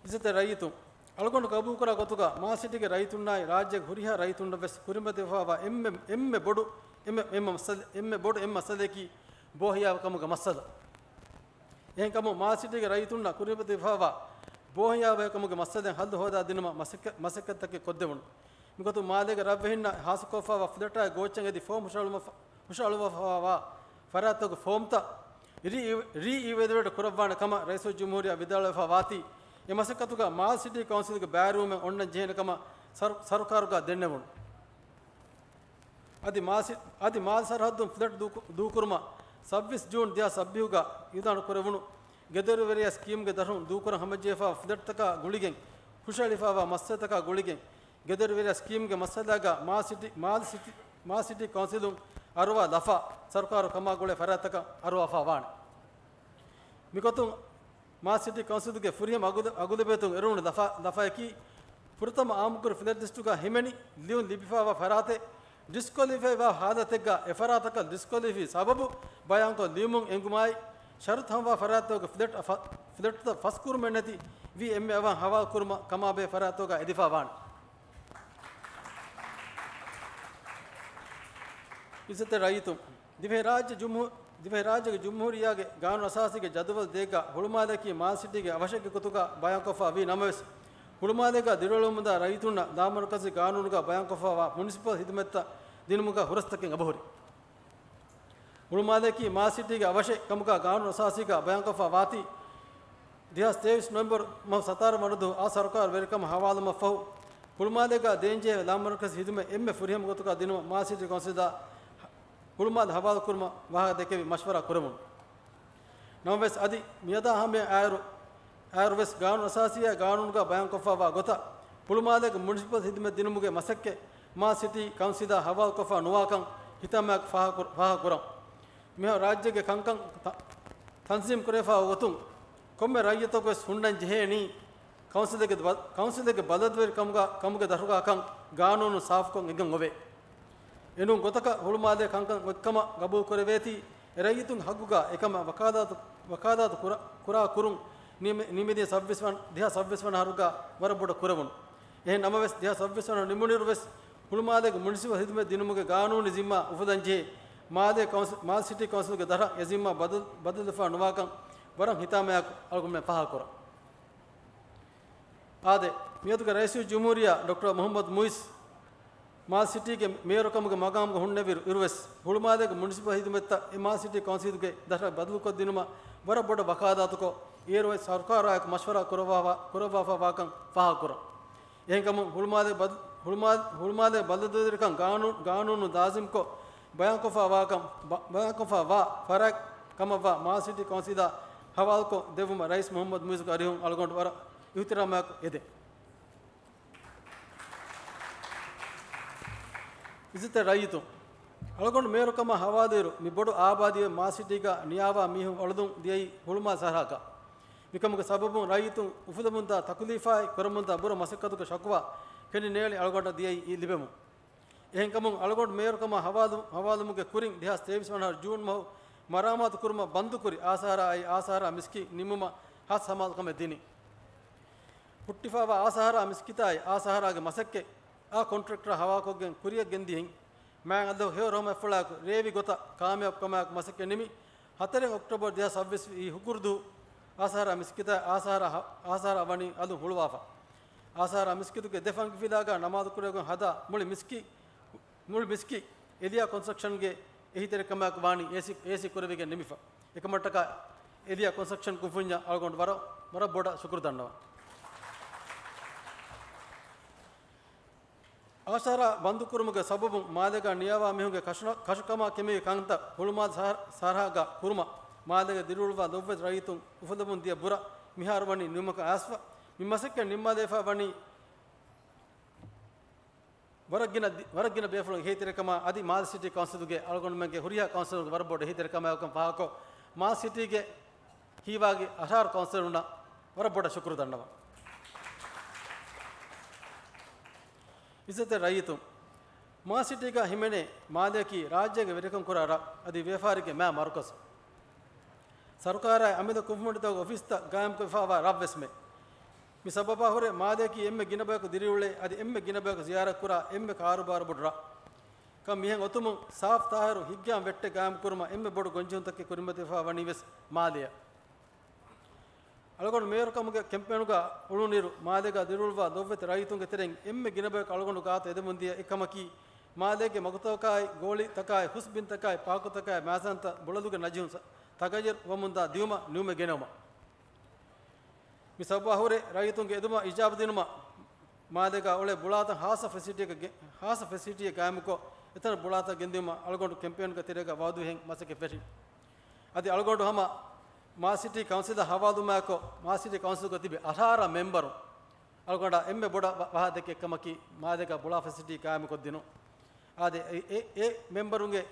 އިއްޒަތްތެރި ރައްޔިތުން، އަޅުގަނޑު ގަބޫލުކުރާ ގޮތުގަ މާލެ ސިޓީގެ ރައްޔިތުންނާއި ރާއްޖޭގެ ހުރިހާ ރައްޔިތުންނަށް ވެސް ކުރިމަތިވެފައިވާ އެންމެ، އެންމެ ބޮޑު، އެންމެ، އެންމެ މައްސަލަ-، އެންމެ ބޮޑު އެންމެ މައްސަލައަކީ ބޯހިޔާވަހިކަމުގެ މައްސަލަ. އެހެންކަމުން މާލެ ސިޓީގެ ރައްޔިތުންނަށް ކުރިމަތިވެފައިވާ ބޯހިޔާވަހިކަމުގެ މައްސަލައިން ހައްލު ހޯދާ ދިނުމަށް މަސައްކަ-، މަސައްކަތްތަކެއް ކޮށްދެވުނު. މިގޮތުން މާލޭގެ ރަށްވެހިންނަށް ހާއްސަކޮށްފައިވާ ފްލެޓާއި ގޯއްޗަށް އެދި ފޯމް ހުށަހަޅުވަފަ-، ހުށަހަޅުވަފައިވާ ފަރާތްތަކުގެ ފޯމްތައް ރީ-، ރީއިވެލުއޭޓް ކުރައްވާނެ ކަމަށް ރައީސުލްޖުމްހޫރިއްޔާ ވިދާޅުވެފައިވާތީ، އެ މަސައްކަތުގަ މާލެ ސިޓީ ކައުންސިލްގެ ބައިވެރިވުމެއް އޮންނަން ޖެހޭނެ ކަމަށް ސަރު-، ސަރުކާރުގަ ދެންނެވުނު. އަދި މާލެ ސި-، އަދި މާލެ ސަރަހައްދުން ފްލެޓް ދޫކު-، ދޫކުރުމަށް ސައްބީސް ޖޫން ދެހާސް ސައްބީހުގަ އިއުލާނު ކުރެވުނު ގެދޮރުވެރިޔާ ސްކީމްގެ ދަށުން ދޫކުރަން ހަމަޖެހިފައިވާ ފްލެޓްތަކާ ގުޅިގެން ހުށަހެޅިފައިވާ މައްސަލަތަކާ ގުޅިގެން، ގެދޮރުވެރިޔާ ސްކީމްގެ މައްސަލާގަ މާލް ސިޓީ، މާލް ސިޓީ، މާލް ސިޓީ ކައުންސިލުން އަރުވާ ލަފާ ސަރުކާރު ކަމާ ގުޅޭ ފަރާތްތަކަށް އަރުވާފަ ވާނެ. މިގޮތުން މާލް ސިޓީ ކައުންސިލުގެ ފުރިހަމަ އަގުލެ-، އަގުލެބޭތުން އެރުވުނު ލަފާ-، ލަފަޔަކީ، ފުރަތަމަ އާއްމުކުރި ފިލަޓް ލިސްޓުގަ ހިމެނި ލިޔުން ލިބިފައިވާ ފަރާތެއް، ޑިސްކޮލިފައިވާ ހާލަތެއްގަ އެފަރާތަކަށް ޑިސްކޮލިފައި ސަބަބު ބަޔާންކޮށް ލިޔުމުން އެނގުމާއި، ޝަރުތު ހަމަވާ ފަރާތްތަކުގެ ފްލެޓް އަ-، ފަ-، ފްލެޓްތައް ފަސްކުރުމެއް ނެތި ވީ އެންމެ އަވަހަށް ހަވާލުކުރުމަށް ކަމާބެހޭ ފަރާތްތަކުގަ އެދިފަ ވާނެ. އިއްޒަތްތެރި ރައްޔިތުން، ދިވެހިރާއްޖެ ޖުމްހޫ-، ދިވެހިރާއްޖޭގެ ޖުމްހޫރިއްޔާގެ ގާނޫނު އަސާސީގެ ޖަދުވަލު ދޭއްގަ ހުޅުމާލެއަކީ މާލް ސިޓީގެ އަވަށެއްގެ ގޮތުގަ ބަޔާންކޮށްފަ ވީ ނަމަވެސް، ހުޅުމާލޭގަ ދިރިއުޅެމުންދާ ރައްޔިތުންނަށް ލާމަރުކަޒީ ގާނޫނުގަ ބަޔާންކޮށްފައިވާ މުނިސިޕަލް ހިދުމަތްތައް ދިނުމުގަ ހުރަސްތަކެއް އެބަހުރި. ހުޅުމާލެއަކީ މާލް ސިޓީގެ އަވަށެއް ކަމުގަ ގާނޫނު އަސާސީގަ ބަޔާންކޮށްފަ ވާތީ، ދެހާސް ތޭވީސް ނޮވެމްބަރު މަހު ސަތާރަ ވަނަދު އާ ސަރުކާރު ވެރިކަމަށް ހަވާލުވުމަށްފަހު، ހުޅުމާލޭގަ ދޭންޖެހޭ ލާމަރުކަޒީ ހިދުމަތް އެންމެ ފުރިހަމަ ގޮތުގަ ދިނުމަށް މާލް ސިޓީ ކައުންސިލާ ހުޅުމާލެ ހަވާލުކުރުމަށް ވާހަކަ ދެކެވި މަޝްވަރާ ކުރެވުނު. ނަމަވެސް އަދި މިއަދާ ހަމަޔަށް އާއިރު، އާއިރުވެސް ގާނޫނު އަސާސީއާ ގާނޫނުގަ ބަޔާންކޮށްފައިވާ ގޮތަށް ހުޅުމާލޭގެ މުނިސިޕަލް ހިދުމަތް ދިނުމުގެ މަސައްކަތް މާލް ސިޓީ ކައުންސިލާ ހަވާލުކޮށްފަ ނުވާކަން ހިތާމަޔާއެކު ފާހަގަކުރ-، ފާހަގަކުރަން. މިހާރު ރާއްޖޭގެ ކަންކަން ތަ-، ތަންޒީމް ކުރެވިފައި އޮތުން ކޮންމެ ރައްޔިތަކުވެސް ހުންނަން ޖެހޭނީ ކައުންސިލެއްގެ ބަ-، ކައުންސިލެއްގެ ބަލަދުވެރި ކަމުގަ-، ކަމުގެ ދަށުގަ ކަން ގާނޫނުން ސާފުކޮށް އެނގެން އޮވޭ. އެނޫން ގޮތަކަށް ހުޅުމާލޭ ކަންކަން އޮތްކަމަށް ގަބޫލު ކުރެވޭތީ، އެ ރައްޔިތުންގެ ހައްގުގަ އެކަމަށް ވަކާލާތު، ވަކާލާތު ކުރާ، ކުރާ ކުރުން ނިމެ-، ނިމެދިޔަ ސައްބީސް ވަނަ، ދެހާސް ސައްބީސް ވަނަ އަހަރުގަ ވަރަށް ބޮޑަށް ކުރެވުނު. އެހެން ނަމަވެސް، ދެހާސް ސައްބީސް ވަނަ ނިމުނުއިރު ވެސް ހުޅުމާލޭގެ މުނިސިޕަލް ހިދުމަތް ދިނުމުގެ ގާނޫނީ ޒިންމާ އުފުލަންޖެހޭ މާލޭ ކައުންސި-، މާލް ސިޓީ ކައުންސިލްގެ ދަށަށް އެ ޒިންމާ ބަދަލު، ބަދަލުވެފަ ނުވާކަން ވަރަށް ހިތާމަޔާއެކު އަޅުގަނޑުމެން ފާހަގަކުރަން. އާދެ، މިއަދުގެ ރައީސުލްޖުމްހޫރިއްޔާ ޑޮކްޓަރ މުޙައްމަދު މުޢިއްޒު މާލް ސިޓީގެ މޭޔަރުކަމުގެ މަގާމުގަ ހުންނެވިއިރު އިރުވެސް، ހުޅުމާލޭގެ މުނިސިޕަލް ހިދުމަތްތައް އެ މާލް ސިޓީ ކައުންސިލުގެ ދަށަށް ބަދަލުކޮށްދިނުމަށް ވަރަށް ބޮޑަށް ވަކާލާތުކޮށް، އޭރުވެސް ސަރުކާރާއެކު މަޝްވަރާ ކުރައްވާފަ، ކުރައްވާފަ ވާކަން ފާހަގަކުރަން. އެހެންކަމުން ހުޅުމާލޭ ބަދަ-، ހުޅުމާ-، ހުޅުމާލޭ ބަލަދުވެރިކަން ގާނޫ-، ގާނޫނު ލާޒިމްކޮށް، ބަޔާންކޮށްފަ ވާކަން، ބަ-، ބަޔާންކޮށްފަ ވާ ފަރާތް ކަމަށްވާ މާލް ސިޓީ ކައުންސިލާ ހަވާލުކޮށް ދެއްވުމަށް ރައީސް މުޙައްމަދު މުޢިއްޒުގެ އަރިހުން އަޅުގަނޑު ވަރަށް އިޙްތިރާމާއެކު އެދެން. އިއްޒަތްތެރި ރައްޔިތުން، އަޅުގަނޑު މޭޔަރުކަމަށް ހަވާލުވިއިރު މި ބޮޑު އާބާދީއެއް މާލް ސިޓީގަ ނިޔާވާ މީހުން އަޅުދުން ދިޔައީ ހުޅުމާލް ސަރަހައްގަ. މިކަމުގެ ސަބަބުން ރައްޔިތުން އުފުލެމުންދާ ތަކުލީފާއި ކުރަމުންދާ ބުރަ މަސައްކަތުގެ ޝަކުވާ ކެނޑި ނޭޅި އަޅުގަނޑަށް ދިޔައީ ލިބެމުން. އެހެންކަމުން އަޅުގަނޑު މޭޔަރުކަމަށް ހަވާލު-، ހަވާލުމުގެ ކުރިން ދެހާސް ތޭވީސް ވަނަ އަހަރު ޖޫން މަހު މަރާމާތު ކުރުމަށް ބަންދުކުރި އާސާރާއާއި އާސާރާ މިސްކިތް ނިންމުމަށް ހާއްސަ ހަމައަލުކަމެއް ދިނީ. ހުއްޓިފައިވާ އާސާރާ މިސްކިތާއި އާސާރާގެ މަސައްކަތް އާ ކޮންޓްރެކްޓަރ ހަވާލުކޮށްގެން ކުރިއަށް ގެންދިޔައިން، މާތް ﷲ ހެޔޮ ރަޙުމަތްފުޅާއެކު ރޭވި ގޮތަށް ކާމިޔާބުކަމާއެކު މަސައްކަތް ނިމި، ހަތަރެއް އޮކްޓޯބަރު ދެހާސް ސައްބީސް އިހުކުރުދު އާސާރާ މިސްކިތާއި އާސާރާ ހަ-، އާސާރާ ވަނީ އަލުން ހުޅުވާފަ. އާސާރާ މިސްކިތުގެ ދެ ފަންކިފިލާގަ ނަމާދުކުރެވިގެން ހަދާ މުޅި މިސްކި-، މުޅި މިސްކިތް އެލިޔާ ކޮންސްޓްރަކްޝަންގެ އެހީތެރިކަމާއެކު ވާނީ އޭސީ، އޭސީ ކުރެވިގެން ނިމިފަ. އެކަމަށްޓަކާ އެލިޔާ ކޮންސްޓްރަކްޝަން ކުންފުންޏަށް އަޅުގަނޑު ވަރަށް، ވަރަށް ބޮޑަށް ޝުކުރު ދަންނަވަން. އާސާރާ ބަންދުކުރުމުގެ ސަބަބުން މާލޭގަ ނިޔާވާ މީހުންގެ ކަށު-، ކަށުކަމާ ކެމިވި ކަންތައް ހުޅުމާލް ސަރ-، ސަރަހައްގަ ކުރުމަށް މާލޭގެ ދިރިއުޅުވާ ލޮބުވެތި ރައްޔިތުން އުފުލެމުން ދިޔަ ބުރަ މިހާރު ވަނީ ނިމުމަކަށް އައިސްފަ. މި މަސައްކަތް ނިންމާލައިފަ ވަނީ ވަރަށް ގިނަ ދި-، ވަރަށް ގިނަ ބޭފުޅުން އެހީތެރިކަމާ އަދި މާލް ސިޓީ ކައުންސިލުގެ އަޅުގަނޑުމެންގެ ހުރިހާ ކައުންސިލަރުންގެ ވަރަށް ބޮޑު އެހީތެރިކަމާއެކުކަން ފާހަގަކޮށް، މާލް ސިޓީގެ ހީވާގި އަށާރަ ކައުންސިލަރުންނަށް ވަރަށް ބޮޑަށް ޝުކުރު ދަންނަވަން. އިއްޒަތްތެރި ރައްޔިތުން، މާލް ސިޓީގަ ހިމެނޭ މާލެއަކީ ރާއްޖޭގެ ވެރިކަން ކުރާ ރަށް އަދި ވިޔަފާރީގެ މާ މަރުކަޒު. ސަރުކާރާއި އަމިއްލަ ކުންފުނިތަކުގެ އޮފީސްތައް ގާއިމްކޮށްފައިވާ ރަށްވެސްމެ. މި ސަބަބާ ހުރެ މާލެއަކީ އެންމެ ގިނަ ބަޔަކު ދިރިއުޅޭ އަދި އެންމެ ގިނަ ބަޔަކު ޒިޔާރަތްކުރާ އެންމެ ކާރޫބާރު ބޮޑު ރަށް. ކަން މިހެން އޮތުމުން ސާފް ތާހިރު ހިތްގައިމު ވެއްޓެއް ގާއިމްކުރުމަށް އެންމެ ބޮޑު ގޮންޖެހުންތަކެއް ކުރިމަތިވެފައި ވަނީ ވެސް މާލެއަށް. އަޅުގަނޑު މޭޔަރުކަމުގެ ކެމްޕޭނުގަ އުޅުނުއިރު މާލޭގަ ދިރިއުޅުވާ ލޮބުވެތި ރައްޔިތުންގެ ތެރެއިން އެންމެ ގިނަ ބަޔަކު އަޅުގަނޑު ގާތަށް އެދެމުން ދިޔަ އެއްކަމަކީ، މާލޭގެ މަގުތަކާއި، ގޯޅިތަކާއި، ހުސް ބިންތަކާއި، ޕާކުތަކާއި، މައިޒާންތައް ބުޅަލުގެ ނަޖިހުން ތަޣައްޔަރު ވަމުންދާ ދިއުމަށް ނިމުމެއް ގެނައުމަށް. މި ސަބަބާ ހުރެ ރައްޔިތުންގެ އެދުމަށް އިޖާބަ ދިނުމަށް މާލޭގަ އުޅޭ ބުޅާތައް ހާއްސަ ފެސިލިޓީއެއްގަ ގެ-، ހާއްސަ ފެސިލިޓީއެއް ގާއިމުކޮށް، އެތަނަށް ބުޅާތައް ގެންދިއުމަށް އަޅުގަނޑު ކެމްޕޭނުގެ ތެރޭގަ ވައުދުވިހެން މަސައްކަތް ފެށި. އަދި އަޅުގަނޑު ހަމަ މާލް ސިޓީ ކައުންސިލަށް ހަވާލުވުމާއެކު، މާލް ސިޓީ ކައުންސިލްގަ ތިބި އަށާރަ މެމްބަރު އަޅުގަނޑަށް އެންމެ ބޮޑަށް ވަ-، ވަހާ ދެއްކި އެއްކަމަކީ މާލޭގަ ބުޅާ ފެސިލިޓީ ގާއިމުކޮށްދިނުން. އާދެ، އެ، އެ، އެ މެމްބަރުންގެ